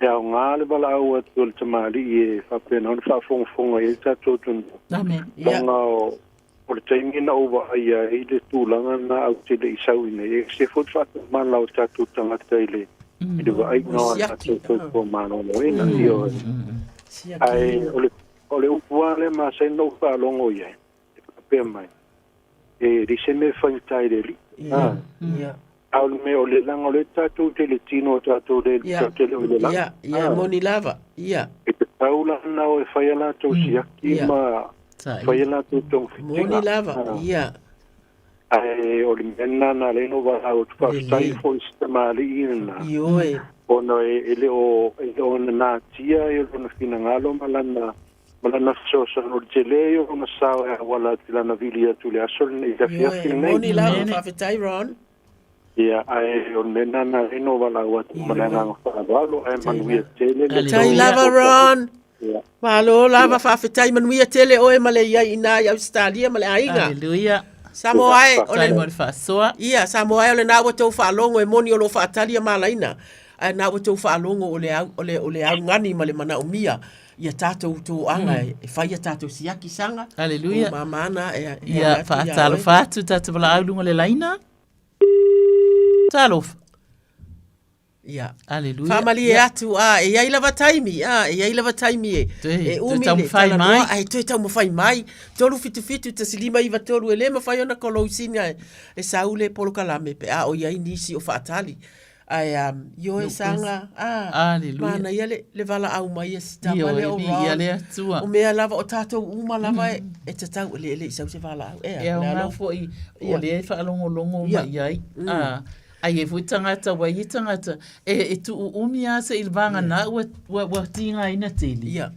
e aoga le valaau atu o le tamalii e faapena ona faafogafoga i ai le tatou atunuu. Amen. Ona o, o le taimi na ou vaaia ai le tulaga lena ae ou te le i sau i inei, e ese foi le faatamala o tatou tagata i le, i le vaaiga o a latou soifua maloloina. Ioe. Ae o le, o le upu lava lea masani ona ou faalogo i ai, e faapea mai, e leai se mea e faigata i le Alii. Ia, ia. A o le mea o le leaga o lea tatou te le tino tatou le Ia, tatou te le o i le lagi. ia, ia, moni lava. Ia. E tatau la ona o e fai a latou siaki Ia. ma fai a latou togafitiga. Moni lava. Ia. Ae o le mea lena na ala ai ona ou valaau atu faafetai foi i si tamalii lena. Ioe. Ona e le o e le o natia i lona finagalo ma lana ma lana fesoasoani o le tele ia o lona sao e auala atu i lana vili atu i le aso lenei, i le afiafi Ioe, lenei. moni lava, faafetai Ron. Ia, ae o le mea lena na ala ai ona ou valaau atu ma le agaga faaaloalo, ae manuia tele le Tai lava Ron. Ia. Malo lava, faafetai manuia tele oe ma le i ai i ina i Ausetalia ma le aiga. Hallelujah. Samoa e, o le Faafetai mo le faasoa. Ia, Samoa e, o lena ua tou faalogo e moni o lo o faatali a malaina, ae na ua tou faalogo o le au, o le, o le augani ma le manaomia ia tatou toaga e fai a tatou siaki saga. Hallelujah. O mama ana e, e Ia, ala atu ia oe. faatalofa atu tatou valaau i luga o le laina. Talofa. Ia. Hallelujah. Faamalie Ia. atu, a, e i ai lava taimi, a, e i ai lava taimi e, Toe- e toe umi le taumafai talanoa, mai. ae toe taumafai mai. 377 1593 e le mafai ona kolousina e, e sau le polokalame pe a o i ai nisi o faatali. Ae a, ioe saga, a, manaia le, le valaau mai a si tama lea o Ron. Le Atua. O mea lava, o tatou uma lava e, e tatau, e le i sau se valaau. Ea, e aoga foi, o lea e faalogologo mai ai. A, a i ai foi tagata, ua i ai tagata, e, e tuuumi lava se i le vagana ua, ua, ua tigaina tele. Ia.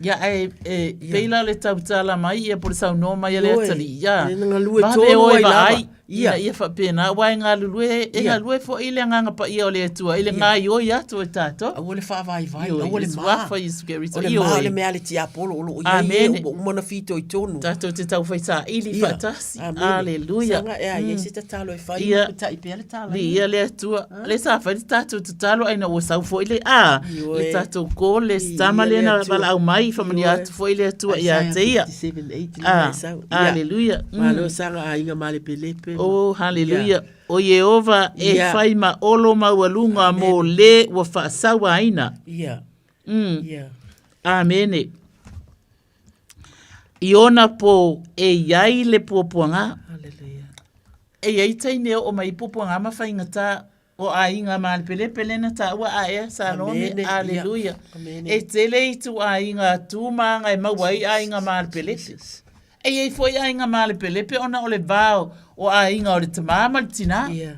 Ia, ae, e, pei la le tautala mai, ia po o le saunoa mai a le atalii, ia, E galue vave tonu o e ai lava. vaai, Ia. ina ia faapena, aua e galulue, e Ia. galue foi le agaga paia o le Atua i le gaoioi atu e tatou. Aua le faavaivai, Ioe, aua le Iesu ma. afa, Iesu Keriso, O le ioe. ma o le mea a le tiapolo o lo o i ai e Amene. ua uma ona fitoitonu. Tatou te taufai saili Ia. faatasi. Amene. Aleluia. Saga e a i ai se tatalo e fai, Ia. ma ta'i pea le tala. Viia le Atua. Le sa fai le tatou tatalo aina ua sau foi le a Ioe. le tatou call le tama Viia lea le na Atua. valaau mai faamanuia Ioe. atu foi le Atua ia Isaiah te ia. 57, 8 lena Ah, e sau. Ia. Aleluia. Malo saga aiga malepelepe ma- Oh, haleluia. Ia. O Ieova e Ia. fai maolo maualuga mo le ua faasauaina. Ia. Ia. Amene. I ona pō e i ai le puapuaga. E i ai taimi e oo mai i puapuaga ma faigata o aiga malepelepe na taua a ea Salome. Amene, ia. Aleluia. Amene. E tele ituaiga tu ma aga e maua ai aiga malepelepe. E i ai foi aiga malepelepe ona o le va o aiga o le tamā ma le tinā. Ia.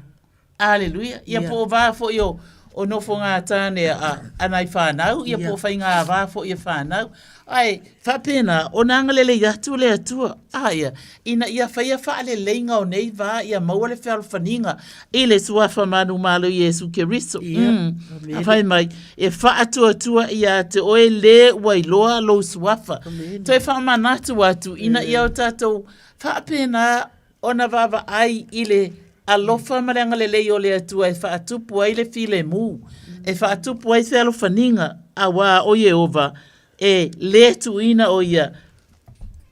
Aleluia. Ia Ia. po o va foi o, o nofoga tāne a, a nai whānau, ia Ia. po o whainga vā foi a whānau. Ai, whapena, o nā ngalele i atu le atua. A ia, ina ia whaia whaaleleiga o nei vā, ia maua le fealofaniga i le suafa manumalo Iesu Keriso. Ia. A whai mai, e whaatuatua ia te oe le ua iloa lou suafa. Amene. Toe whaamanatu atu, ina ia o tātou whaapena ona vaavaai i le alofa ma le agalelei o le Atua e faatupu ai le filemu, e faatupu ai fealofaniga, auā o Ieova e lē tuuina o ia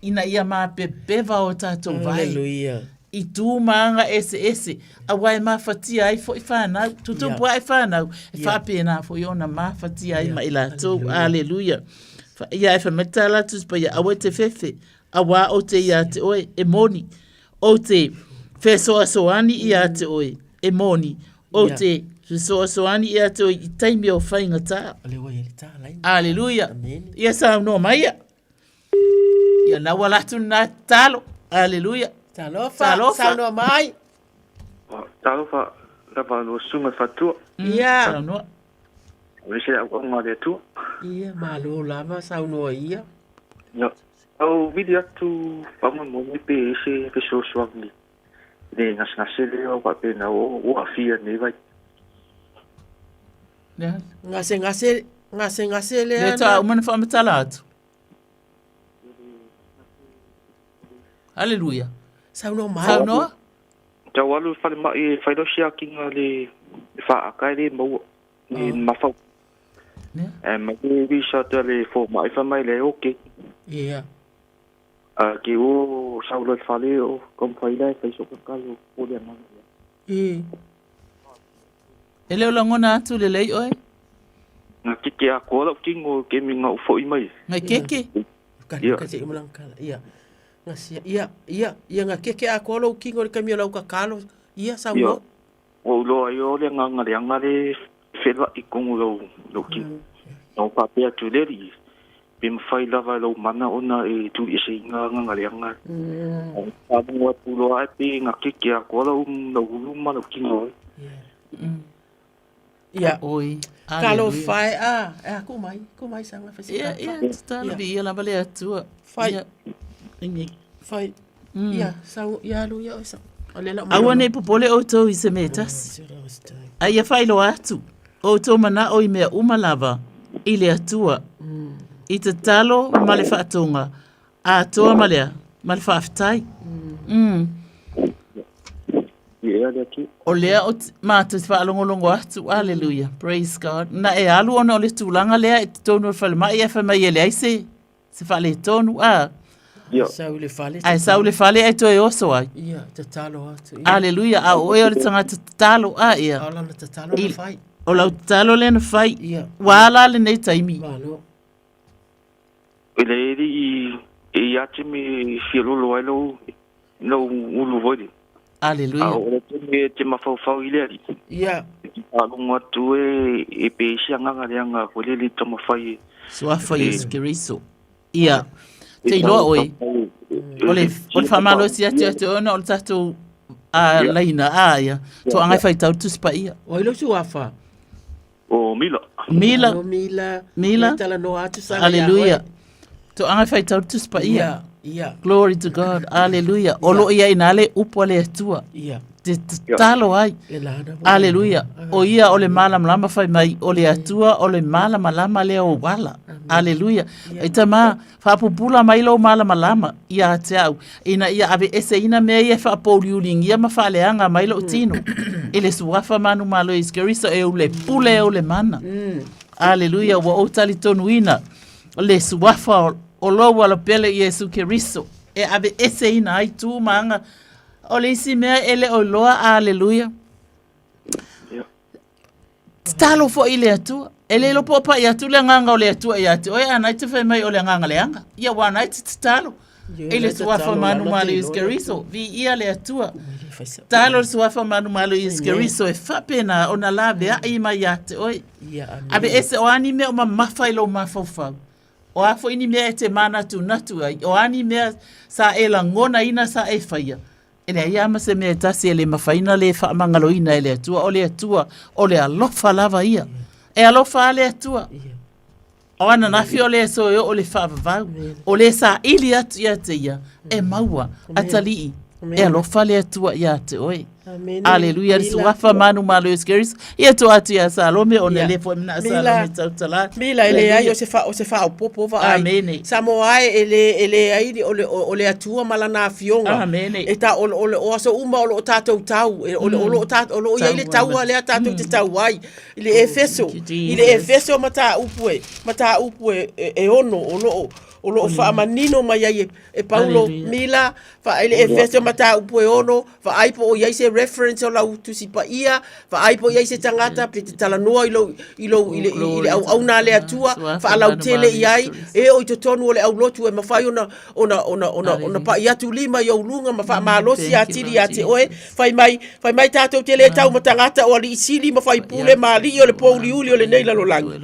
ina ia mapepeva o tatou vae Hallelujah. i tu ma aga eseese, auā e mafatia ai foi fanau, tutupu ae fanau, e faapena foi ona mafatia ai ma i latou. Aleluia. Ia e fai mai le tala atu i paia, aua e te fefe, auā ou te iā te oe, e moni. Ou te fesoasoani iā te oe, e moni. Ou Ia. te fesoasoani iā te oe i taimi o faigata. Aleluia. Ia saunoa mai ia. Ia na ua latu lena tatalo. Aleluia. Talofa. Talofa. Saunoa mai. Talofa lava lo susuga i le faletua. Ia. Saunoa. O le isi auauna a le Atua. Ia, malo lava saunoa ia. Ia. Au vili atu faamolemole pe i ai se fesoasoani i le gasegase lea faapena ua aafia i lenei vai. Gasegase, gasegase lea. Le toa uma na faamatala atu. Aleluia. Saunoa mai. Saunoa. Tau alu i le falemai e fai loa siakiga le faaaka e lē maua le mafau. Ae mai le visa atu a le fomai fai mai le okay. Ia. A ke o sau loa i le fale o taumafai la e fai so'u kakalo po le agaga. E. E le o lagona atu lelei oe. Na keke atoa la'u tino i kemi na ou fo'i mai. Ngai keke. Ia. Ka se i malangakala. Ia. Gasia. Ia, ia, ia nga keke atoa lou tino i le taimi o lau kakalo. Ia, Ia. saunoa. Ua ou iloa ai o le agaga leaga le fela'i tonu lou lou tino. Na ou faapea atu i le alii, pe mafai lava e lou mana ona e tuueseina agaga leaga. Ae faalogo atu loa ae pe na keke atoa lau lau ulu ma lau tino ai. Ia. Oi. Talofa e a. E a, ku mai, ku mai saga fai se Ia, tala. ia, tatalo viia lava le Atua. Fai. Ia. Ingi. Fai. Ia, sau, ia alu ia oe sau. O le lau Aua nei popole outou i se mea e tasi. A ia faailoa atu, o outou manao i mea uma lava i le Atua, i tatalo ma le faatoga, atoa ma le a? Ma le faafetai. Mm. Ia le Atua. O lea ou te, matou te faalogologo atu, aleluia, praise God. Na e alu ona o le tulaga lea i totonu o le falemai ae fai mai e leai se, se faaletonu, a. Ia. Sau i le fale. Ae sau i le fale ae toe oso ai. Ia, tatalo atu. Ia. Aleluia, a o oe o le tagata tatalo, a ia. A o lana tatalo na fai. O lau tatalo lea na fai. Ia. Ua ala lenei taimi. Malo. I le alii e ia te me e fia lolo ai lou, lou ulu foi lea. Aleluia. A oo le taimi e te mafaufau i le Alii. Ia. E te faalogo atu e, e pe i se agaga leaga foi lele taumafai e. Suafa Iesu Keriso. Ia. Te iloa oe. O le, o le faamalosi atu ia te oe ona o le tatou a laina a ia. Toaga e faitau le Tusi Paia. O ai lou suafa? O Mila. Mila. O Mila. Mila. Ia talanoa atu Saga ia Aleluia. oe. Toaga e faitau le Tusi Paia. Ia, ia. Glory to God. Aleluia. O lo o ia ina le upu a le Atua. Ia. Te tatalo ai. E lana foi. Aleluia. O ia o le malamalama fai mai, o le Atua o le malamalama lea o ala. Aleluia. E tama, faapupula mai lou malamalama ia te au, ina ia aveeseina mea ia e faapouliuligia ma faaleaga mai lou tino. I le suafa manumalo o Iesu Keriso e ou le pule e ou le mana. Aleluia. Ua ou talitonuina le suafa o lou alapele Iesu Keriso e aveeseina ai tu ma aga O le isi mea e le o iloa, aleluia. Tatalo foi i le Atua. E le iloa po o pai atu le agaga o le Atua ia te oe, a na e te fai mai o le agaga leaga. Ia aua na e te tatalo. I le suafa manumalo Iesu Keriso, viia le Atua. Tatalo le suafa manumalo Iesu Keriso e faapena ona laveai mai ia te oe. Aveese o a ni mea o mamafa i lou mafaufau. O a foi ni mea e te mānatunatu ai, o a ni mea sa e lagonaina sa e faia, e leai lava ma se mea e tasi e le mafai ona le faamagaloina e le Atua. O le Atua, o le alofa lava ia. E alofa lava le Atua. O ananafi o le aso e oo i le faavavau, o le saili atu ia te ia, e maua, atalii, e alofa le Atua ia te oe. Aleluia, le suafa manumalo Iesu Keriso. Ia tua atu ia Salome ona e le foi manaʻo Salome tautala atu. Mila e leai o se fa o se faaopoopo vaai. Amene. Samoa e e le e leai ni o le o le Atua ma lana afioga. Amene. E ta o o o aso uma o lo o tatou tau e o o lo o ta o lo o i ai le taua lea tatou te tau ai i le Efeso i le Efeso mataupu e mataupu e e ono o lo o o lo o faamanino mai ai e e Paulo Mila vaai le Efeso mataupu e ono Vaai po o i ai se reference o lau Tusi Paia, vaai po o i ai se tagata pe te talanoa i lou, i lou, i le, i le auauna a le Atua, faalautele i ai, e oo i totonu o le aulotu e mafai ona, ona, ona, ona, ona pai atu lima i ou luga ma faamalosi atili ia te oe. Fai mai, fai mai tatou te le tau ma tagata o alii sili ma faipule ma alii o le pouliuli o lenei lalolagi.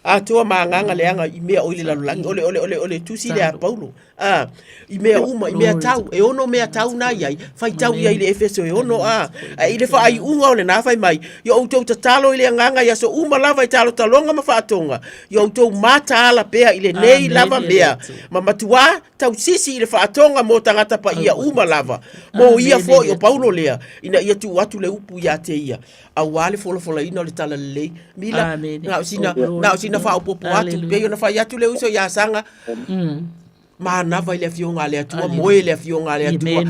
Atoa ma agaga leaga i mea o i le lalolagi. O le, o le, o le, o le tusi lea a Paulo. A, i mea uma, i mea tau, e ono mea tau na i ai, faitau i ai le Efeso e ono, a, a i le faaiuga o lena fai mai, ia outou tatalo i le agaga i aso uma lava i talotaloga ma faatoga, ia outou mataala pea i lenei lava mea, ma matuā tausisi i le faatoga mo tagata paia uma lava, mo ia foi o Paulo lea, ina ia tuu atu le upu ia te ia, auā le folafolaina o le talalelei. Mila, na o sina, na o sina faaopoopo atu, pei ona fai atu le uso ia Saga, Manava i le Afioga a le Atua, moe i le Afioga a le Atua,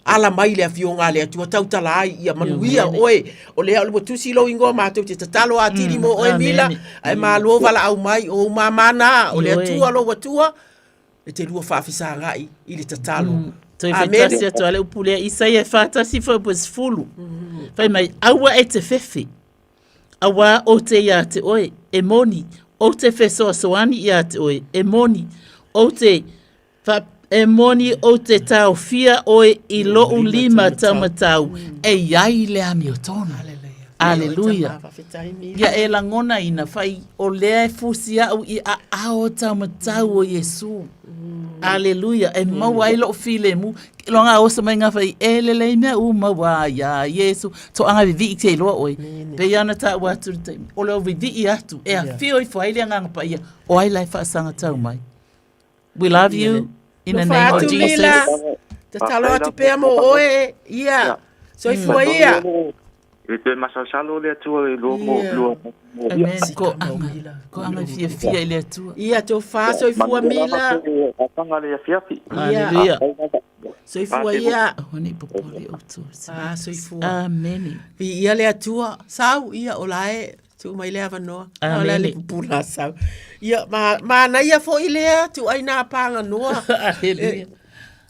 ala mai i le Afioga a le Atua, tautala ai, ia manuia oe. O lea ua tusi lou ingoa matou te tatalo atili mo oe Mila, ae malo valaau mai, o ou mama na, o le Atua lou Atua, e te lua faafesagai i le tatalo. Toe faitasi atu a le upu lea, Isaia e 41 foi po 10. Fai mai, aua e te fefe. Auā ou te iā te oe, e moni, ou te fesoasoani iā te oe, e moni, ou te wha, e moni ou te taofia oe i lo'u lima taumatau, e iai le amiotonu. Aleluia. Ia e lagonaina fai o lea e fusi a'u i aao taumatau o Iesu. Aleluia. E maua ai lo'u filemu. Loga oso mai ngā whai, e lelei mea uma wā iā Iesu. Toanga vivii te iloa oe. Pei ana tāua atu le taimi. O le au vivii atu, e awhio ifo ai le agaga paia, o ai la e faasagatau mai. We love you in the name of Jesus. Tatalo atu pea mo oe, ia. Soifua ia. E toe masalosalo le Atua i lua mo lua mo. Amen. Ko anga, ko anga fiafia i le Atua. Ia tofa soifua mila. Afanga le afiafi. Hallelujah. Soifua ia. Aua nei popole outou. Ah, soifua. Amene. Viia le Atua. Sau ia o la e tuu mai le avanoa. Amene. O la le pupula sau. Ia, ma, manaia foi lea, tuu ai nā pāganoa. Hallelujah.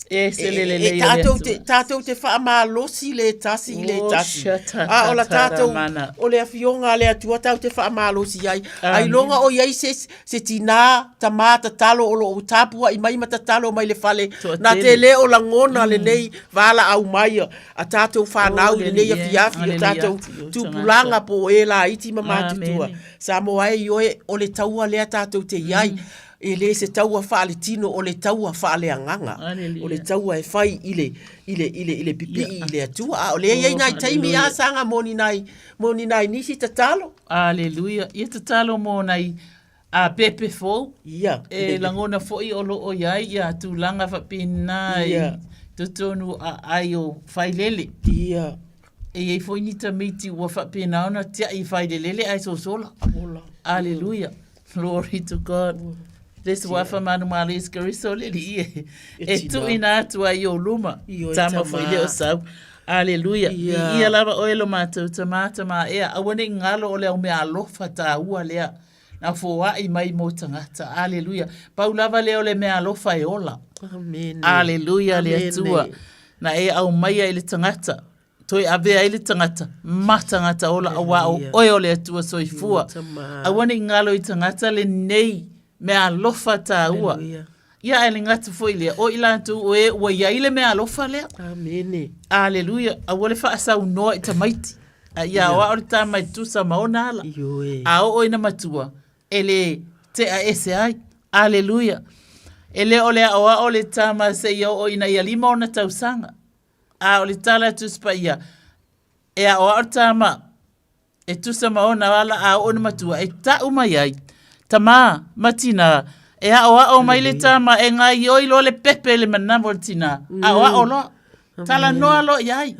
E se le lelei o le Tatou Atua. te, tatou te faamalosi le tasi i le Oh, tasi. shata A o la tata tatou, ramana. o le afioga a le Atua tatou te faamalosi ai. Amen. Ailoga o i ai se, se tinā, tamā tatalo o lo o tapua'i mai ma tatalo mai le fale. Na te le o lagona lenei valaau mai a tatou fanau i lenei afiafi, o tatou tupulaga po o e laiti ma matutua. Samoa e ioe, o le taua lea tatou te i ai. E le se taua faaletino, o le taua faaleagaga. O le taua e fai i le, i le, i le, i le pipii i le Atua. A o lea e i ai nai taimi a saga mo ni nai, mo ni nai nisi tatalo. Aleluia. Ia tatalo mo nai a pepe fou. Ia. E lagona foi o lo o i ai ia tulaga faapena i totonu o aai o failele. Ia. E i ai foi ni tamaiti ua faapena ona tiai i failelele ae sosola. Ola. Aleluia. Glory to God. Le suafa manumalo Iesu Keriso le Alii e, e tuuina atu ai i ou luma. Tama foi le o sau. Aleluia. Yeah. Ia lava oe lo matou tamā tamā ea. Aua ne i galo o le au mea alofa tāua lea. Na foai mai mo tagata. Aleluia. Pau lava lea o le mea alofa e ola. Amen. Aleluia le Atua. Na e aumaia i le tagata. Toe avea ai le tagata ma tagata ola auā o oe o le Atua soifua. Aua ne i galo i tagata lenei mea alofa tāua. Ia ae le gata foi lea, o i latou o e ua i ai le mea alofa lea. Amene. Aleluia. Aua le faasaunoa i tamaiti. A ia aoao le tama e tusa ma ona ala. A oo ina matua, e le tea ese ai. Aleluia. E le o le aoao le tama seia oo ina ia lima ona tausaga. A o le tala a Tusi Paia, e aoao le tama e tusa ma ona ala a oo ina matua, e ta'u mai ai, Tamā ma tinā, e aoao mai le tama e gaoioi loa le pepe i le manawa o le tinā, aoao loa, talanoa loa i ai.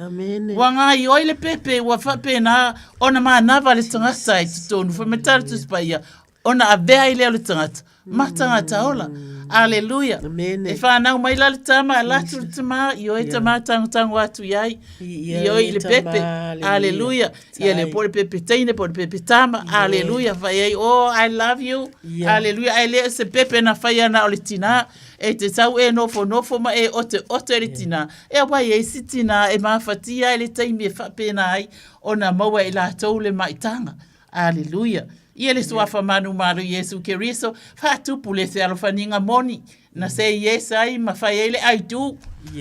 Ua gaoioi le pepe ua faapena ona manava le tagata i totonu. Fai mai le tala a Tusi Paia, ona avea ai lea o le tagata ma tagata ola. Aleluia. E whanau mai la le tama, ala atu le tama, i oe tama tangotango atu i ai, i oe i le pepe. Aleluia. Ia le po le pepe teine, po le pepe tama. Aleluia. Fai ai, oh, I love you. Aleluia. Ai lea se pepe na whai ana o le tina, e te tau e nofo nofo ma e ote ote le tina. E a wai e si tina e mafatia ai le taimi e whapena ai, ona maua i latou le maitanga. Aleluia. Ia le Suafa Manumalu Iesu Keriso, faatupu le fealofaniga moni, na say yes ai ma fai ai le I do.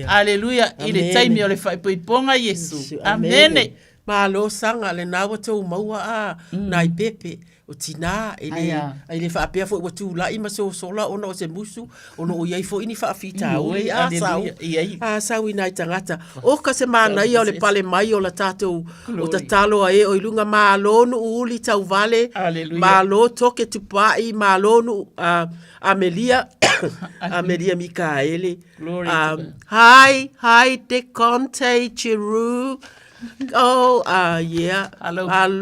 Aleluia, i le taimi o le faaipoipoga Iesu. Amene. Malo saga lena ua tou maua a nai pepe o tina e le ai le faapea foi ua tulai ma sosola ona o se musu o lo o i ai foi ni faafitauli a sau a sau i nai tagata oka se manaia o le pale mai o la tatou o tatalo a e o i luga malo nuu uli tauvale malo toke tupai malo nuu Amelia Amelia Mikaele hi hi Deconte Chiru Oh, yeah.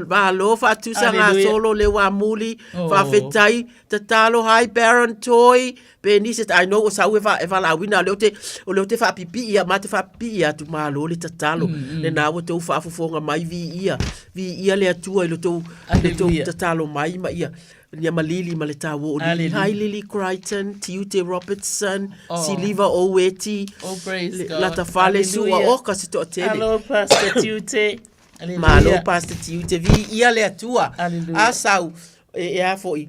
Malo faatusa gasolo le wamuli, oh. Faafetai, tatalo, hi Baron Toi, Penise, I know o sau e va e valaauina o lea ou te o lea ou te faapipii ia ma te faapipii atu malo le tatalo lena ua tou faafofoga mai viia viia le Atua i lo tou le tou tatalo mai ma ia ia ma Lily ma le taua o Lily. Hi Lily Crichton, Tiute Robertson, oh. Siliva Oueti, oh, praise God. Latafale Sua Oka se toatele. Hello Pastor Tiute. Malo Pastor Tiute, viia le Atua. A sau e, e a foi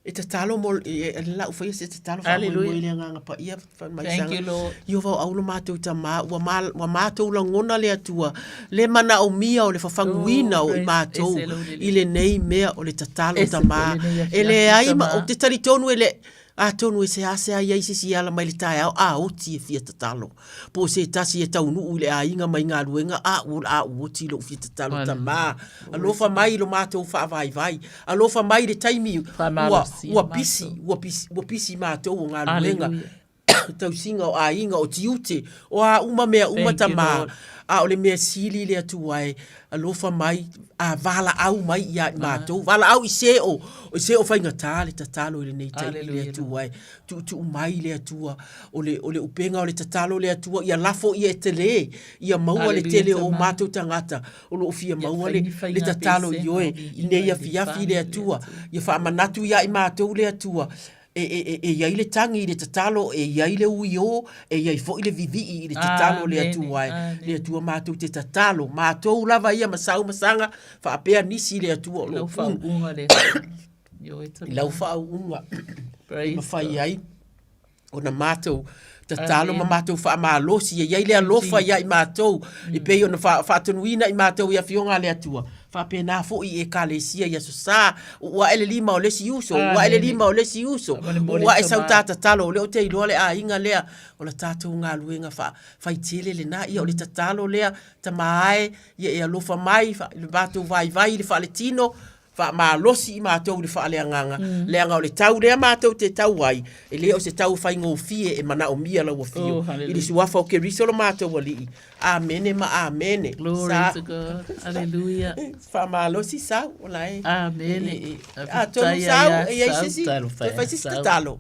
E tatalo mo e, e lau faia se tatalo faamoemoe i le Agaga Paia fai mai Thank you, Lord. Ieova o au lo matou tamā ua ma, ua matou lagona le Atua le manaomia o le fafaguina o i matou i lenei mea o le tatalo tamā e leai ma ou te talitonu e le atonu e seasea i ai se isi ala mai le taeao a oti e fia tatalo. Po o se tasi e taunuu i le aiga mai galuega, a ua a ua oti lou fia tatalo tamā. Alofa mai i lo matou faavaivai. Alofa mai i le taimi ua, ua pisi, ua pisi, ua pisi matou o galuega. Tausiga o aiga, o tiute, o a uma mea uma tamā. A o le mea sili le Atua e, alofa mai, a valaau mai ia i matou. Valaau i se o, i se o faigata le tatalo i lenei taimi le Atua e. Tuutuu mai le Atua, o le, o le upega o le tatalo le Atua, ia lafo ia e tele, ia maua le tele o matou tagata, o lo o fia maua le, le tatalo i oe, i nei afiafi le Atua, ia faamanatu ia i matou le Atua. e, e, e, e i ai le tagi i le tatalo, e i ai le uiō, e i ai foi le vivii i le tatalo le Atua e. Le Atua matou te tatalo, matou lava ia ma sau ma saga, faapea nisi i le Atua o lo o puna. I lau faauuga e mafai ai ona matou tatalo ma matou faamalosi e i ai le alofa ia i matou e pei ona faatonuina i matou i Afioga a le Atua, faapena foi i Ekalesia i Aso Sa, uu ae le lima o le isi uso, uu ae le lima o le isi uso, uu ae sau ta tatalo, o lea ou te iloa le aiga lea, o le tatou galuega faitele lena, ia o le tatalo lea, Tama e, ia e alofa mai i le matou vaivai i le faaletino, faamalosi i matou i le faaleagaga, leaga o le tau lea matou te tau ai, e le o se tau faigofie e manaomia lau afio, Oh, i le suafa o Keriso lo matou Alii. Amene ma amene. Glory Sa. to God. Hallelujah. Faamalosi sau, o la e. Amene. E, e, atonu sau, e i ai se isi, toe fai se isi tatalo.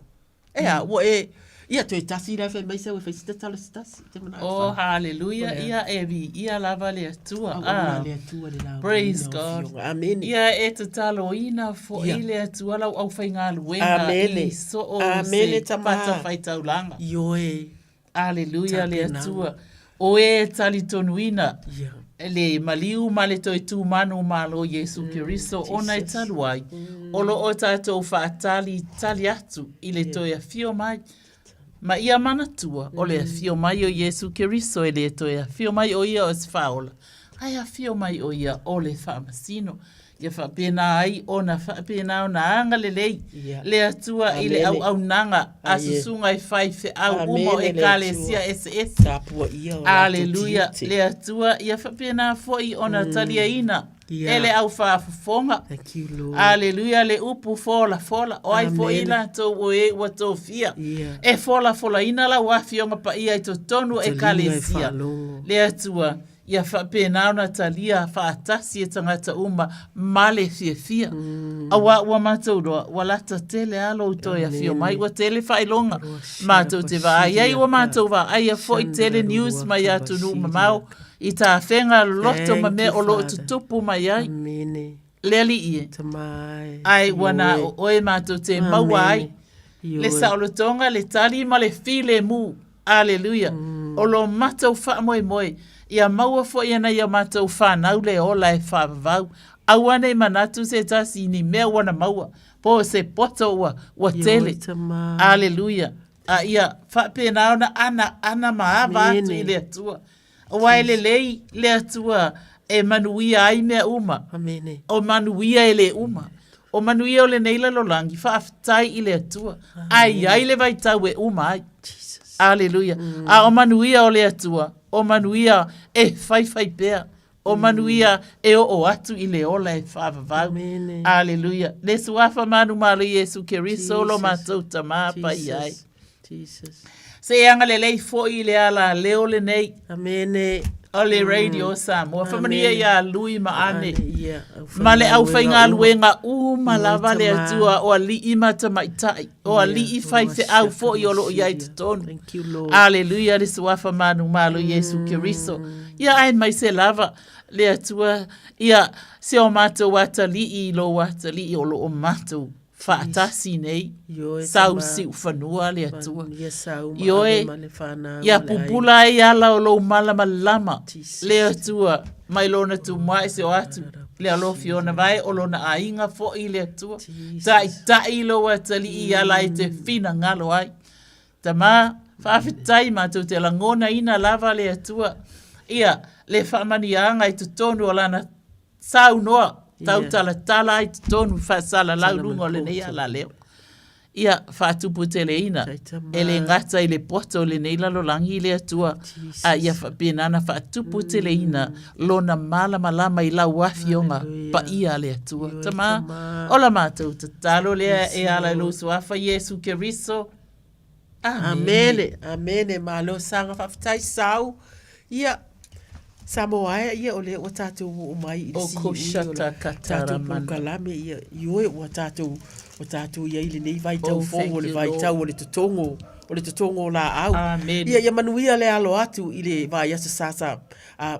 E a, ua e, ia toe tasi la e fai mai sau e fai se tatalo se tasi. Te manaʻo Oh, wha. hallelujah. Ia. Ia e viia lava le Atua. Auauna Ah. le Atua le lauina Praise o God. afioga. Amene. Ia e tataloina foʻi Ia. le Atua lau aufaigaluega Amene. i soo Amene, se tama. fatafaitaulaga. Ioe. Aleluia le Tapenaga. Atua. O e talitonuina Ia. le maliu ma le toe tumanu malo Iesu Keriso ona e talu ai, o lo o tatou faatalitali atu i le toe afio mai. Ma ia manatua, o le afio mai o Iesu Keriso e le toe afio mai o ia o se faaola, ae afio mai o ia o le faamasino. Ia faapena ai ona faapena ona agalelei le Atua i le auaunaga a susuga i faifeau uma o Ekalesia eseese. Aleluia le Atua, ia faapena foi ona taliaina e le au faafofoga. Aleluia le upu folafola, o ai foi i latou o e ua tofia e folafolaina lau Afioga Paia i totonu o Ekalesia. Le Atua, Ia faapena ona talia faatasi e tagata uma ma le fiafia. Auā ua matou iloa, ua lata tele lava lou toe afio mai, ua tele faailoga matou te vaai ai, ua matou vaaia foi tele news mai atunuu mamao i tafega loto ma mea o lo o tutupu mai ai. Le Alii e, ae ua na o oe matou te maua ai le saolotoga, le tali ma le filemu. Aleluia! O lo matou faamoemoe, ia maua foi e nai a matou fanau le ola e faavavau. Aua ne i manatu se tasi i ni mea ua na maua, po o se poto ua, ua tele. Aleluia! A ia faapena ona anaana ma ava atu i le Atua. Aua e lelei le Atua e manuia ai mea uma. Amene. O manuia e le uma. O manuia o lenei lalolagi, faafetai i le Atua. Ae i ai le vaitau e uma ai. Jesus. Aleluia. A o manuia o le Atua, o manuia e faifai pea. O manuia e oo atu i le ola e faavavau. Amene. Aleluia. Le Suafa manumalo Iesu Keriso lo matou Tama paia ai. Jesus. Se e agalelei foi i le alaleo lenei. Amene. O le Radio Samoa. Faamanuia ia Lui ma Ane. Ia, Ma le aufaigaluega uma lava le Atua o alii ma tamaitai, o alii faifeau foi o lo o i ai i totonu. Thank you, Lord. Aleluia le Suafa manumalo Iesu Keriso. Ia aemaise lava le Atua, ia si o matou atalii i lou atalii o lo o matou faatasi nei, Ioe, sau tama. siufanua le Atua. Ia sau ma Ioe, ave ma le fanau ia ma le aiga. pupula ai ala o lou malamalama, le Atua, mai lona tumuai se o atu, le alofi ona vae o lona aiga foi le Atua. Taitai lou atalii i ala e te finagalo ai. Tama, faafetai matou te lagonaina lava le Atua, ia le faamanuiaga i totonu o lana saunoa, tautalatala ai totonu faasalalau luga o lenei alaleo. Ia faatuputeleina, e le gata i le poto o lenei lalolagi i le Atua, a ia faapena ona faatuputeleina lona malamalama i lau afioga paia a le Atua. Tama, o la matou tatalo lea e ala i lou Suafa Iesu Keriso. Amene. Amene. Malo saga faafetai sau. Ia, Samoa e, ia o lea ua tatou oo mai i le siui o le tatou polokalame, ia, ioe ua tatou, ua tatou i ai i lenei vaitau fou o le vaitau o le totogo, o le totogo o laau. Amene. Ia, ia manuia le alo atu i le vaiaso sa sa,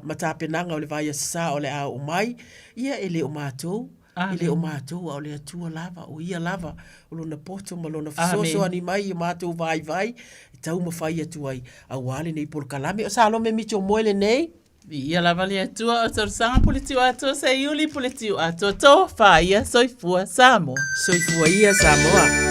ma tapenaga o le vaiaso sa o le a oo mai, ia e le o matou. E le o matou, a o le Atua lava, o Ia lava, o Lona poto ma Lona fesoasoani mai i o matou vaivai, e taumafai atu ai, auā lenei polokalame. O Salome Mitchell Moe lenei. Viia lava le Atua o Tausaga Puletiu Atoa Seiuli Puletiu Atoa Tofa ia Soifua Samoa. Soifua ia Samoa.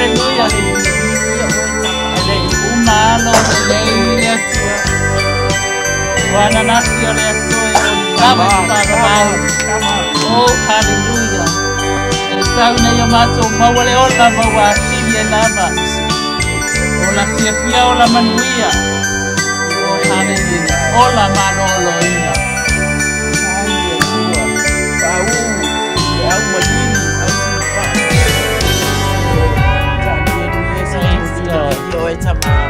Haleluia. E le i uma alo lelei i le Atua. O ananafi o le aso e oli lava i faavavau. Oh, haleluia. E tau nei o matou maua le ola maua atili e lava. Ola fiafia ola manuia. Oh, haleluia. Ola malōlōina. Praise God.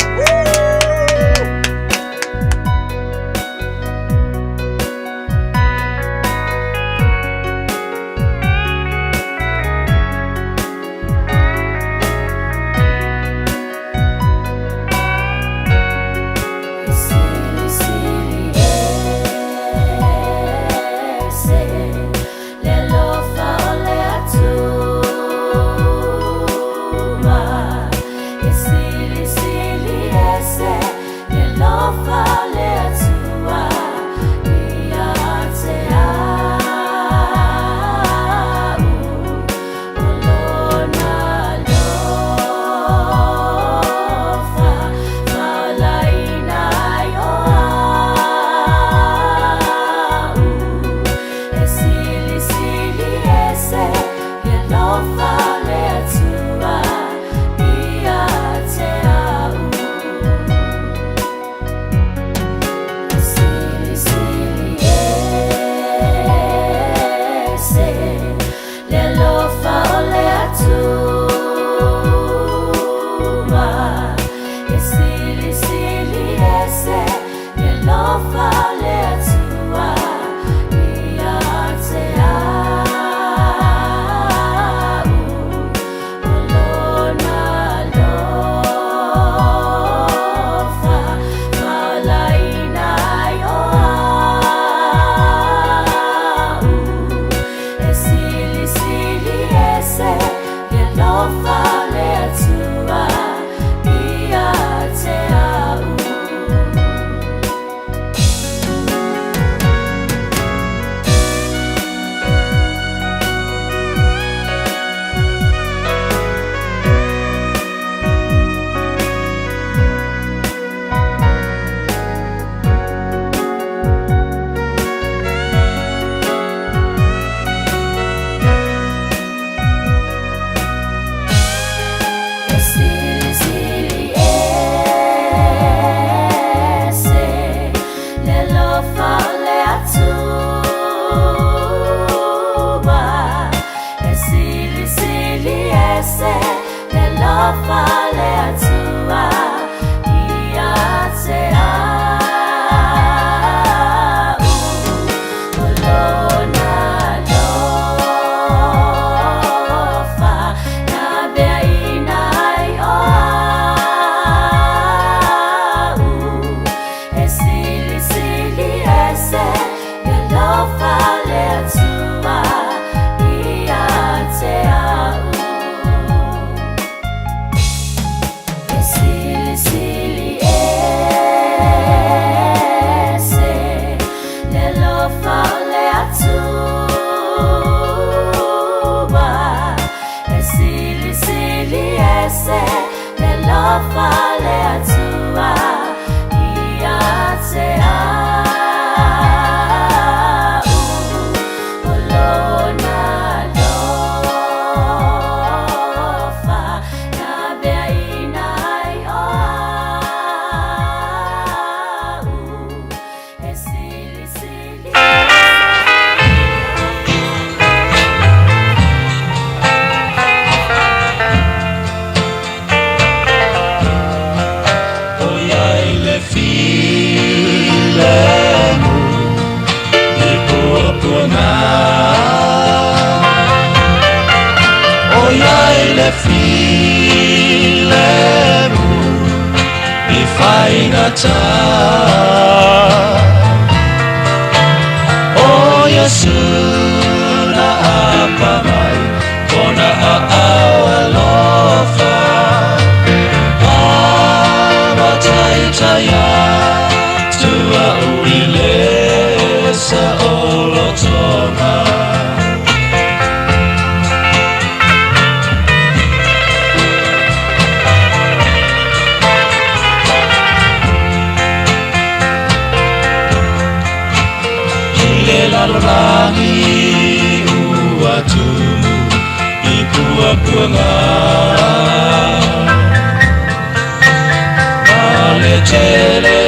tele,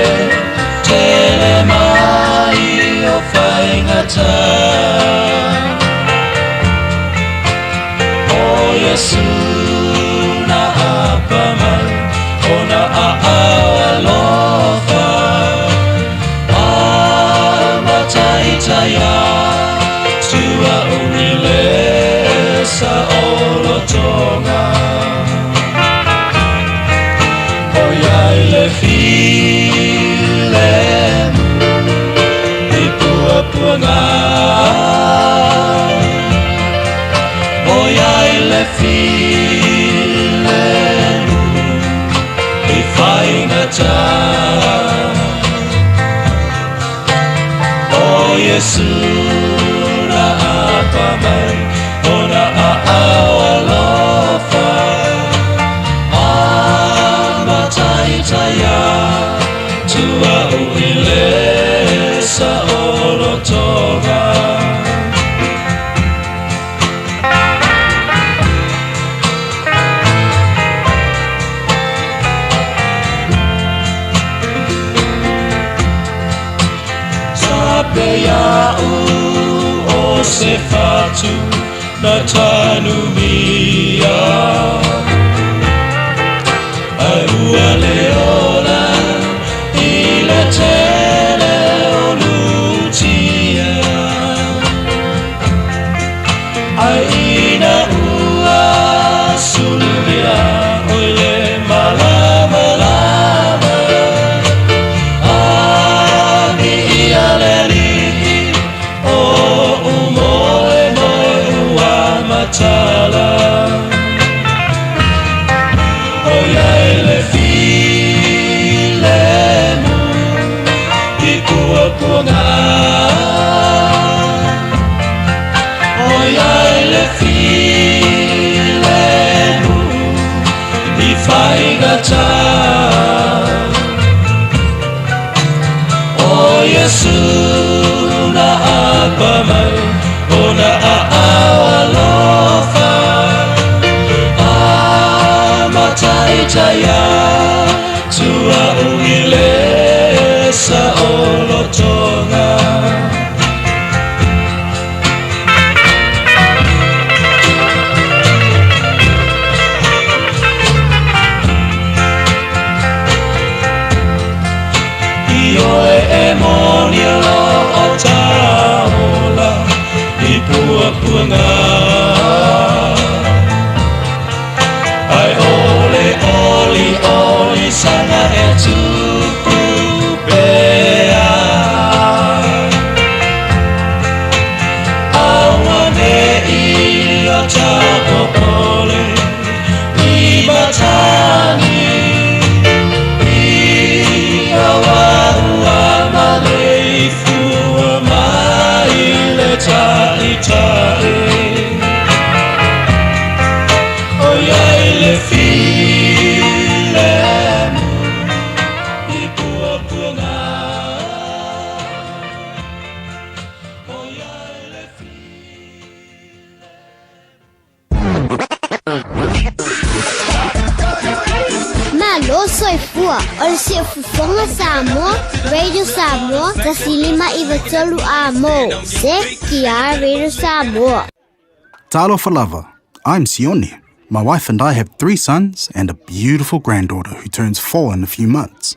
tele mai o faigata. O Iesu na apa mai, ona aao alofa. Amataitaia, tua ui le saolotoga. O iai le filemu i puapuaga. O iai le filemu i faigata. O Iesu na apa mai, ona aao alofa. Amataitaia, tua ui le saolotoga. Tape ia'u o se fatu na tanumia. Ai ua le ola i le tele o lutia. Ai ina ua suluvia oi le malamalama. Ami ia le alii o umoemoe ua matala. O iai le filemu i puapuaga. O iai le filemu i faigata. O Iesu na apa mai, ona aao alofa. Amataitaia, tua ui le saolotoga. Ioe e moni lo o taola i puapuaga. Ai ole oli oli sanga e tupu pea. Aua ne i o tapopole i matagi. I aua ua maleifua mai le taitai. O iai le filemu i puapuaga. O iai le Malo soifua o le siufofoga Samoa, Radio Samoa, 105 93 amo. Se ki Radio Samoa. Talofa lava. I'm Sione. My wife and I have three sons and a beautiful granddaughter who turns 4 in a few months.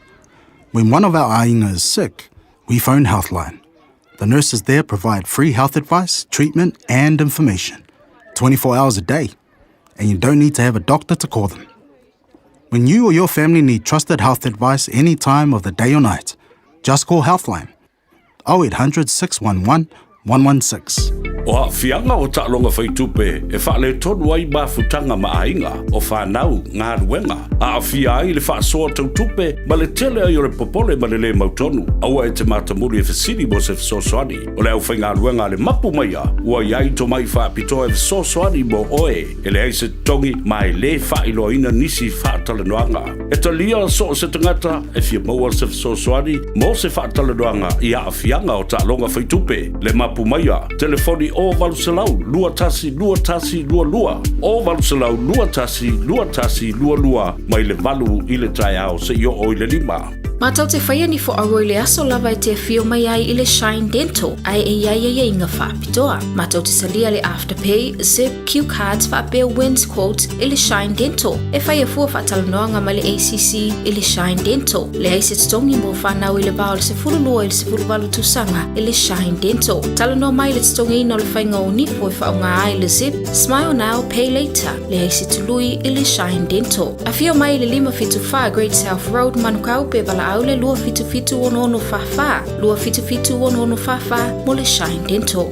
When one of our aiga is sick, we phone Healthline. The nurses there provide free health advice, treatment, and information 24 hours a day. And you don't need to have a doctor to call them. When you or your family need trusted health advice any time of the day or night, just call Healthline 0800 611 116. O aafiaga o taaloga faitupe e faaletonu ai mafutaga ma aiga o fanau galuega aafia ai le faasoa tautupe ma le tele ai o le popole ma le lē mautonu. Aua e te matamuli e fesili mo se fesoasoani. O le aufaigaluega a le mapu maia ua iai tomai faapitoa e fesoasoani mo oe e leai se totogi ma e lē faailoaina nisi faatalanoaga. E talia so o se tagata e fia maua se fesoasoani mo se faatalanoaga i aafiaga o taaloga faitupe. Le mapu maia, telefoni o 800 21 21 22 o 800 21 21 22 mai le 8 i le taeao seia oo i le 5. Matou te faia ni fo'auo i le aso lava e te afio mai ai i le Shine Dental ae e i ai aiaiga faapitoa. Matou te talia le Afterpay, Zip, Q Cards faapea Wins Quote i le Shine Dental. E faia fua faatalanoaga ma le ACC i le Shine Dental. Leai se totogi mo fanau i le va o le 12 i le 18 tausaga i le Shine Dental. Talanoa mai i le totogiina o le faiga o nifo e faaaoga ai le Zip, Smile Now, Pay Later. Leai se tului i le Shine Dental. Afio mai i le 574 Great South Road, Manukau pe valaau le 277 6644, 277 6644 mo le Shine Dental.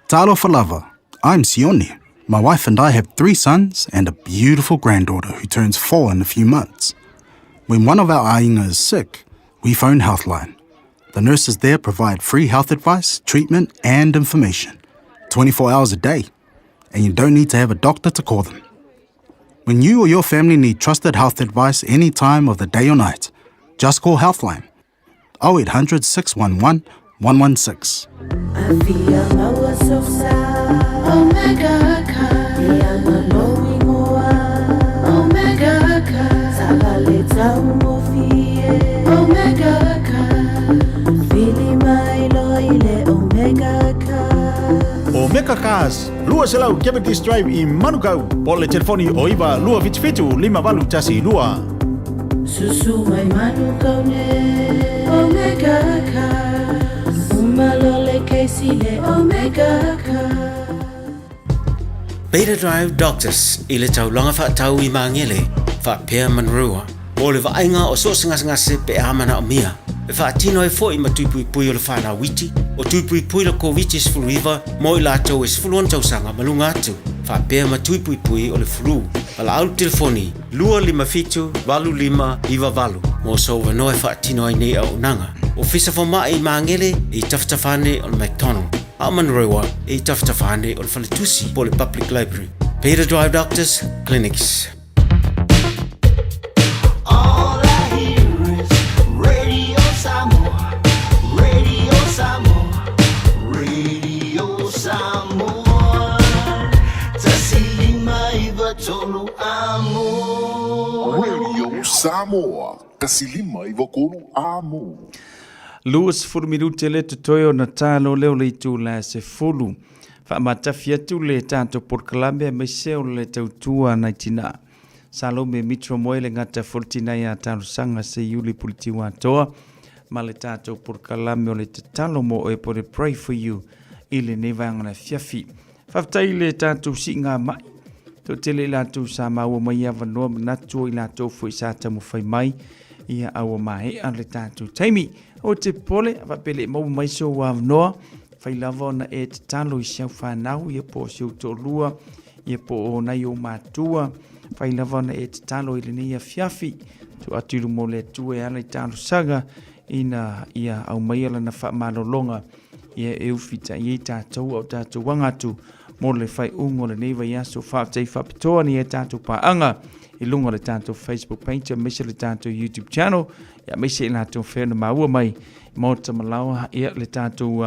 Talofa lava, I'm Sione. My wife and I have three sons and a beautiful granddaughter who turns four in a few months. When one of our aiga is sick, we phone Healthline. The nurses there provide free health advice, treatment, and information 24 hours a day. And you don't need to have a doctor to call them. When you or your family need trusted health advice any time of the day or night, just call Healthline 0800 611 116. Afia maua sosa Omega ka Ia maloingoa Omega ka Savale taumofie Omega ka Fili mai lo ile Omega ka Omega Cars, 200 Cavendish Drive i Manukau. Po le telefoni o iva 277 5812. Susu mai Manukau ne Omega Cars Umalole keisi le Omega Cars Beta Drive Doctors i le taulaga faatau i Magele, faapea Manurewa, mo le vaaiga o so o se gasegase pe a manaomia. E faatino ai foi ma tui puipui o le fanau iti, o tui puipui le Koviti-19 mo i latou e 16 tausaga ma luga atu, faapea ma tui puipui o le flu. Valaau le telefoni 257 8598 mo sou avanoa e faatino ai nei auaunaga. Ofisa Fomai i Magele i tafatafa ane o le McDonald, a o Manurewa i tafatafa ane o le Faletusi po o le Public Library. Beta Drive Doctors Clinics. All I hear is Radio Samoa, Radio Samoa, Radio Samoa. Tasi lima iva tolu amo. Radio Samoa, 159 amo. 20 minute le totoe ona talo lea o le itula 10. Faamatafi atu le tatou polokalame aemaise o le tautua nai tinā. Salome Mitro Moe le gata foi le tinā ia talosaga se Iuli Puletiua Atoa ma le tatou polokalame o le tatalo mo oe po o le Pray for You i lenei vaega o le afiafi. Faafetai i le tatou siigamai. Toatele i latou sa maua mai avanoa manatu o i latou foi sa taumafai mai ia a ua maea le tatou taimi. O te pole, faapea le maua mai sou avanoa, fai lava ona e tatalo i si au fanau, ia po o si ou toalua, ia po o nai ou matua, fai lava ona e tatalo i lenei afiafi, tuu atu i luma o le Atua e ala i talosaga, ina ia aumaia lana faamalologa, ia e ufitai ai tatou a o tatou aga atu mo le faaiuga o lenei vaiaso. Faafetai faapitoa ni a tatou paaga i luga o le tatou Facebook page aemaise le tatou YouTube channel, ia aemaise i latou fea na maua mai Maota Malaoa, ia le tatou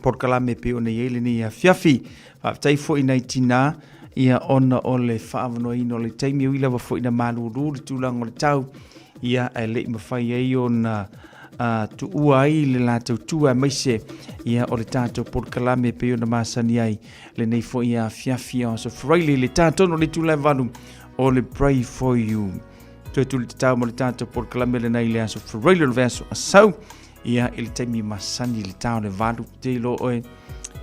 polokalame pei ona i ai lenei afiafi. Faafetai foi nai tinā ia ona o le faaavanoaina o le taimi, e ui lava foi na malūlū le tulaga o le tau, ia ae le i mafai ai ona tuua ai le latou tua aemaise ia o le tatou polokalame pei ona masani ai lenei foi afiafi o Aso Faraile i le ta tonu o le itula e 8 o le Pray For You. Toe tuli tatau mo le tatou polokalame lenei i le Aso Faraile o le vaiaso asau ia i le taimi masani i le ta o le 8 te iloa oe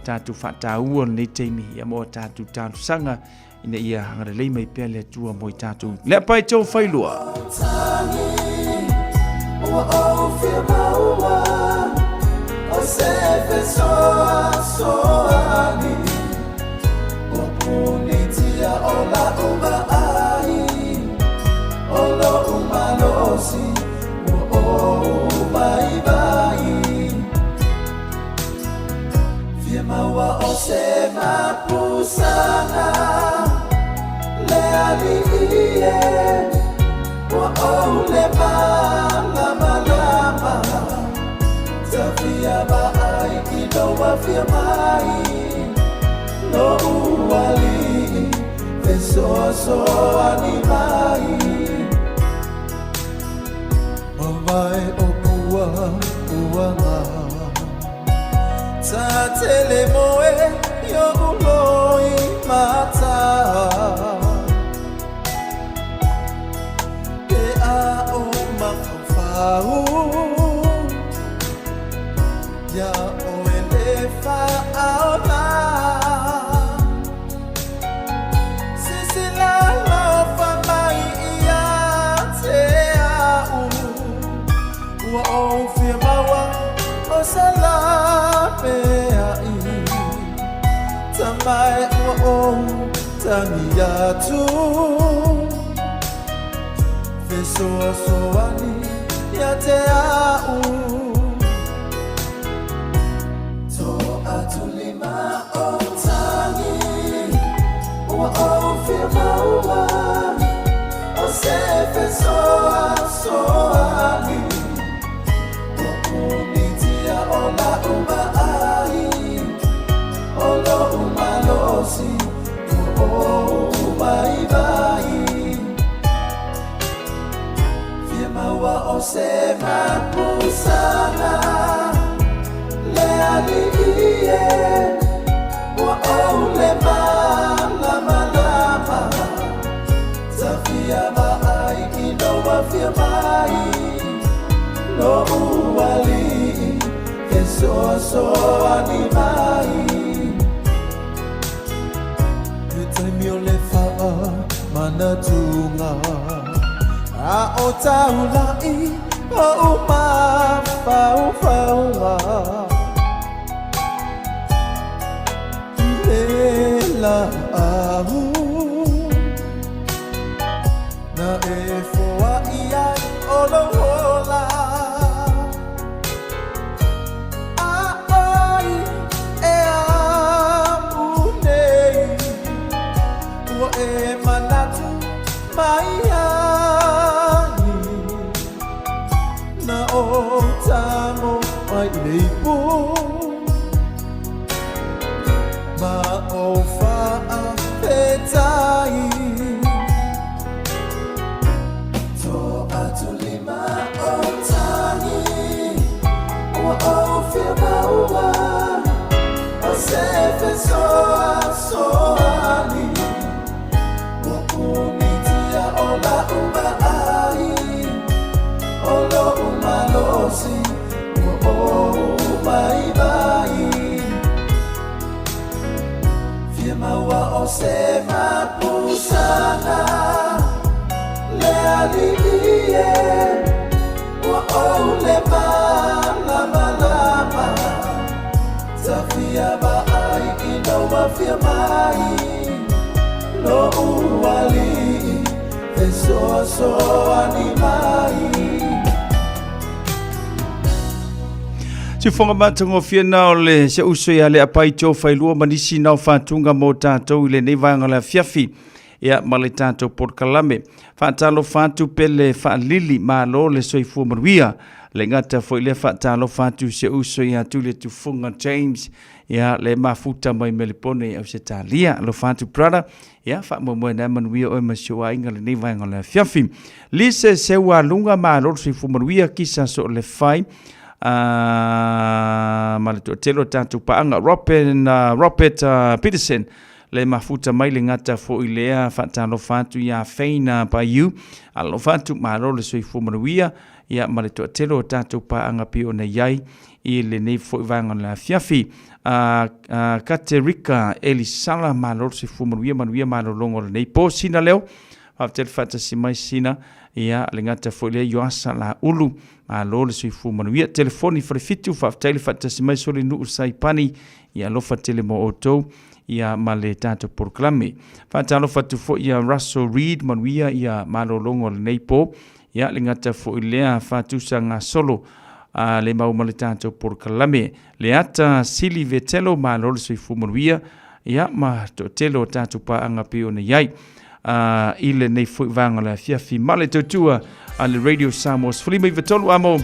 tatou faataua lenei taimi ia mo tatou talosaga ina ia agalelei mai pea le Atua mo i tatou. Le apai tō whailua. Ua ou fia maua o se fesoasoani Ua punitia o la'u vaai O lo'u malosi ua ou vaivai Fia maua o se mapusaga Le Alii e ua ou le malamalama Ta fia vaai i lou afio mai Lo'u Alii fesoasoani mai. Tamae o pua uanga Tatele moe yo uloi mata Ke a o mafafau Ya o ele fa aola Sisila lofa mai ia te au Ua ou fia maua o se la peai Tamae ua ou tangi atu Fesoasoani ia te au To atu lima o tangi Ua ou fia maua o se fesoasoani Ua punitia o la uma ai O lo umalosi Ua ou mai vai Fia maua o se mapusana Le alii e Ua ou le malamalama Tafia maai ina ua fia mai Lo ualii Fesoasoani mai He taimi o le faamanatuga A o taulai o umafaufauga I le laau Na e foai ai o lou ola A oi e amu nei Ua e manatu mai ai Na o tamo mai i le ipu Ma o faafetai To atu lima o tangi Ua ou fia maua O se fesoasoani Ua punitia o la uma ai O lo umalosi Ua ou mai vai Fia maua o se mapusana Le alii e Ua ou le malamalama Tafia maai ina ua fia mai Lo ualii Fesoasoani mai Siufoga matagofie na o le se uso ia le apai tō whailua ma nisi nao whātunga mō tātou i lenei vaega o le afiafi ia ma le tātou polokalame. Faatalofa atu pele faalili malo le soifua manuia. Le gata foi lea faatalofa atu se uso ia Tuli Tufunga James ia le mafuta mai Melipone i Ausetalia. Alofa atu brother ia faamoemoe na manuia oe ma si ou aiga lenei vaega o le afiafi. Lise Seua Lunga malo le soifua manuia kisa so le fai ma le toatele o tatou paaga Robin, Robert Peterson le mafuta mai le gata foi lea faatalofa atu ia Feina Paiu alofa atu malo le soifua manuia ia ma le toatele o tatou paaga pei ona i ai i lenei foi vaega o le afiafi. Katerika Elisala malo le soifua manuia manuia malologa o lenei po sina leo faafetai le faatasi mai sina ia le gata foi lea Ioasa Laulu malo le soifua manuia telefoni falefitu faafetai le faatasi mai soli nuu Saipani ia alofa tele mo outou ia ma le tatou polokalame. Faatalofa atu foi ia Russell Reed manuia ia malologa o lenei po. Ia le gata foi lea faatusa gasolo a le mau ma le tatou polokalame. Le ata sili vetelo malo le soifua manuia ia ma toatele o tatou paaga pei ona i ai i lenei foi vaega o le afiafi ma le tautua a le Radio Samoa 53 amo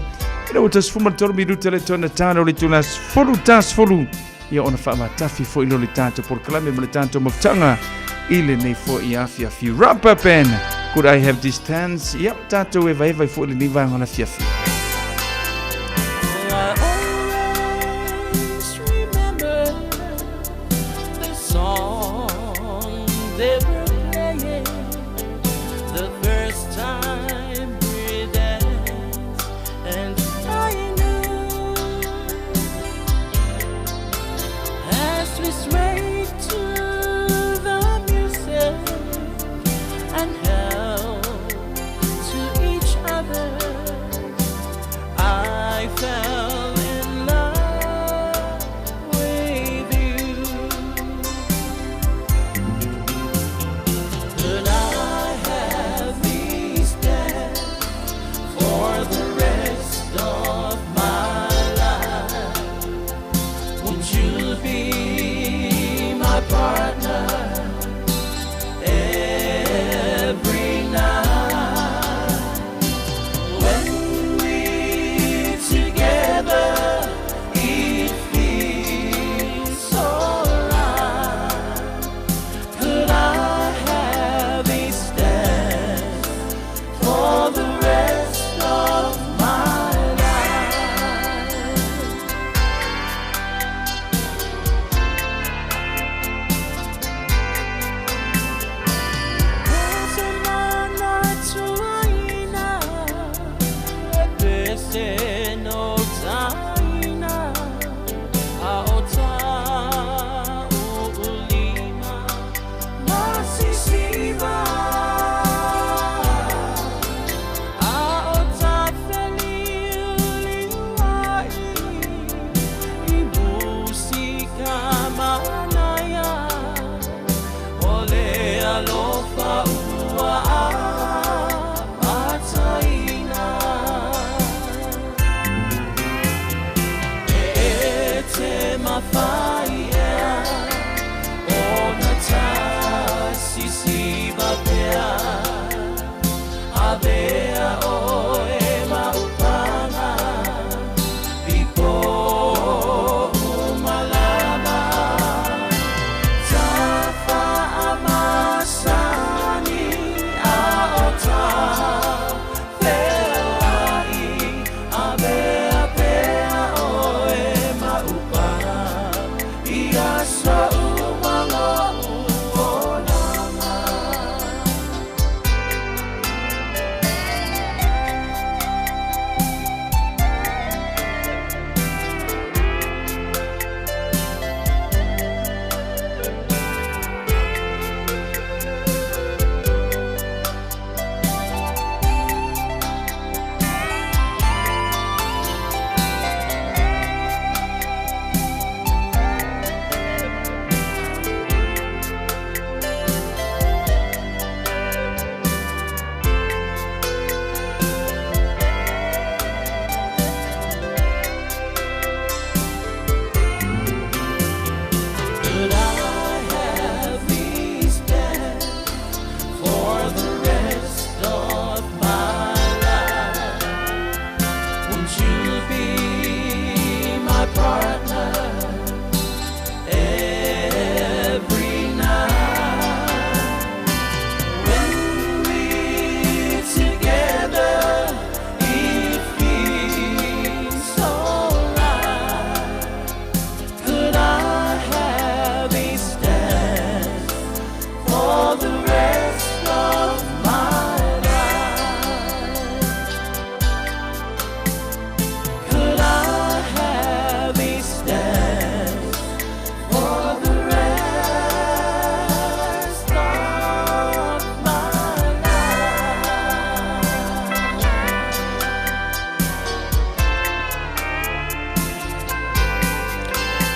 ina ua 13 minuta le tona tala o le itula 11 ia ona faamatafi foi lo le tatou polokalame ma le tatou mafutaga i lenei foi afiafi. Wrap up and could I have distance? Ia tatou evaeva i foi lenei vaega o le afiafi.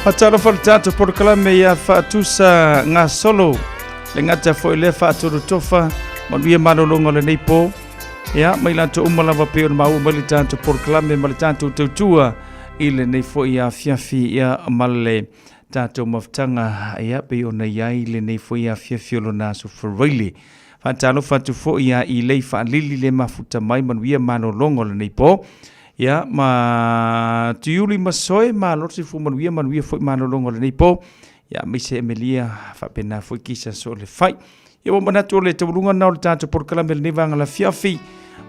Faatalofa le tatou polokalame ia faatusa gasolo le gata foi lea faatolotofa manuia malologa o lenei po. Ia mai latou uma lava pei ona maua mai le tatou polokalame ma le tatou tautua i lenei foi afiafi ia ma le tatou mafutaga ia pei ona i ai lenei foi afiafi o lona aso Faraile. Faatalofa atu foi ia i lei faalili le mafuta mai manuia malologa o lenei po. Ia ma Tuiuli ma Soe malo le soifua manuia manuia foi malologa o lenei po. Ia aemaise Emelia faapena foi Kisa so le fai. Ia ua manatu o le taualuga lena o le tatou polokalame i lenei vaega lafiafi.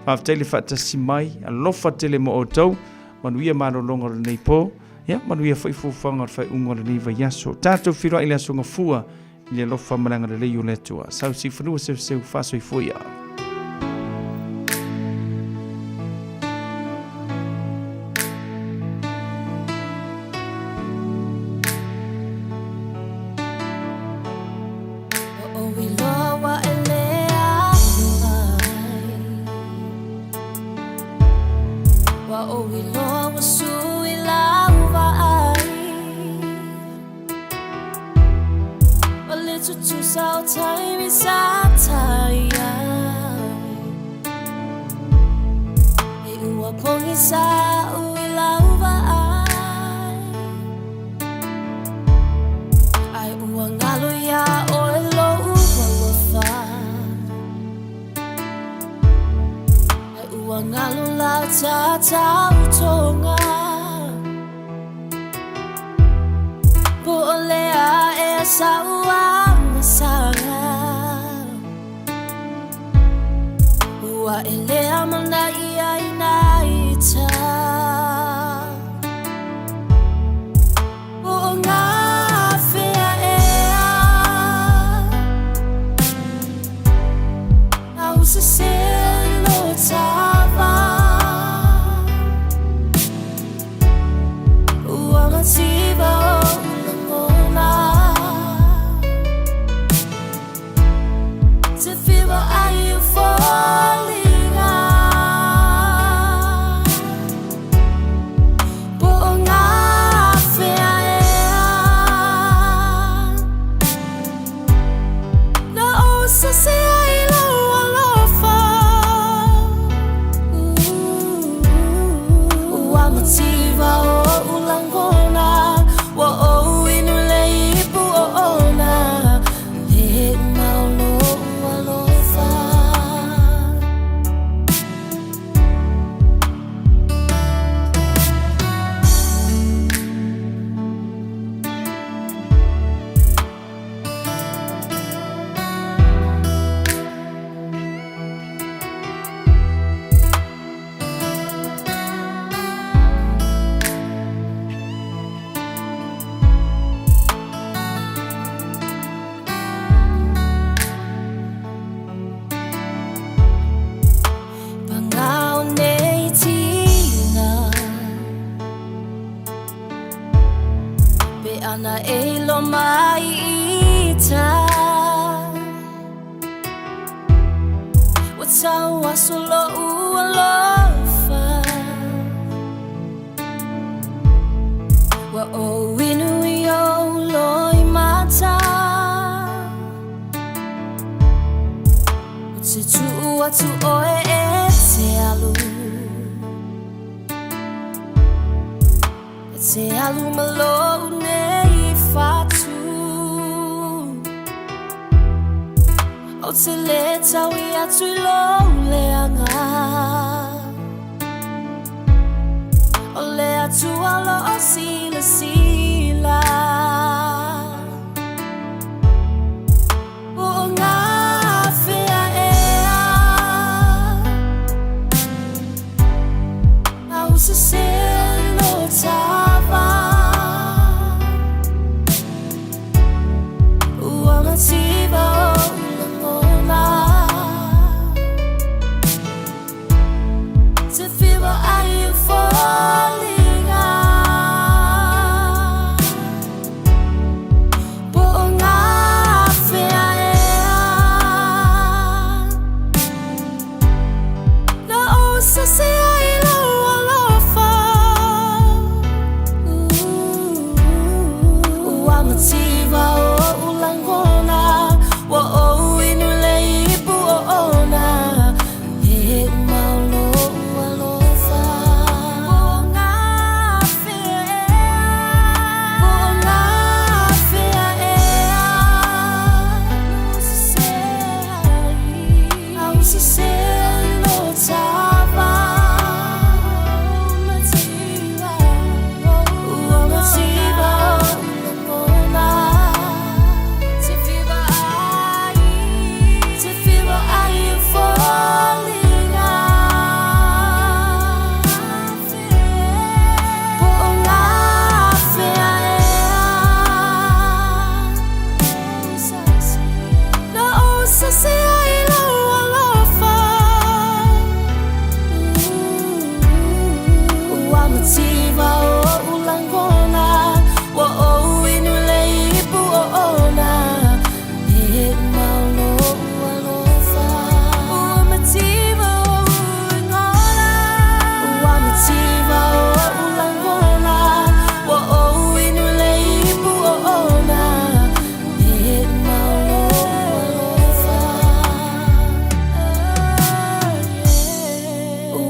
Faafetai le faatasi mai, alofa tele mo outou, manuia malologa o lenei po. Ia manuia foi fuafuaga o le faaiuga o lenei vaiaso. Tatou feiloai i le aso Gafua i le alofa ma le agalelei o le Atua. Sau siufanua seuseu faasoifua ia.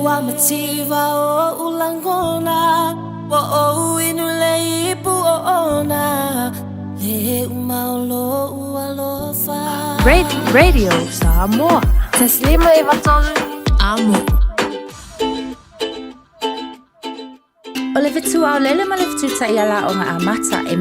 Ua mativa o ulangona Wa o inu le ipu o ona Le umaolo alofa. Radio Samoa. Taslima e vatolu amo. O le fetu ao lele ma le fetu tai ala o ngā amata e.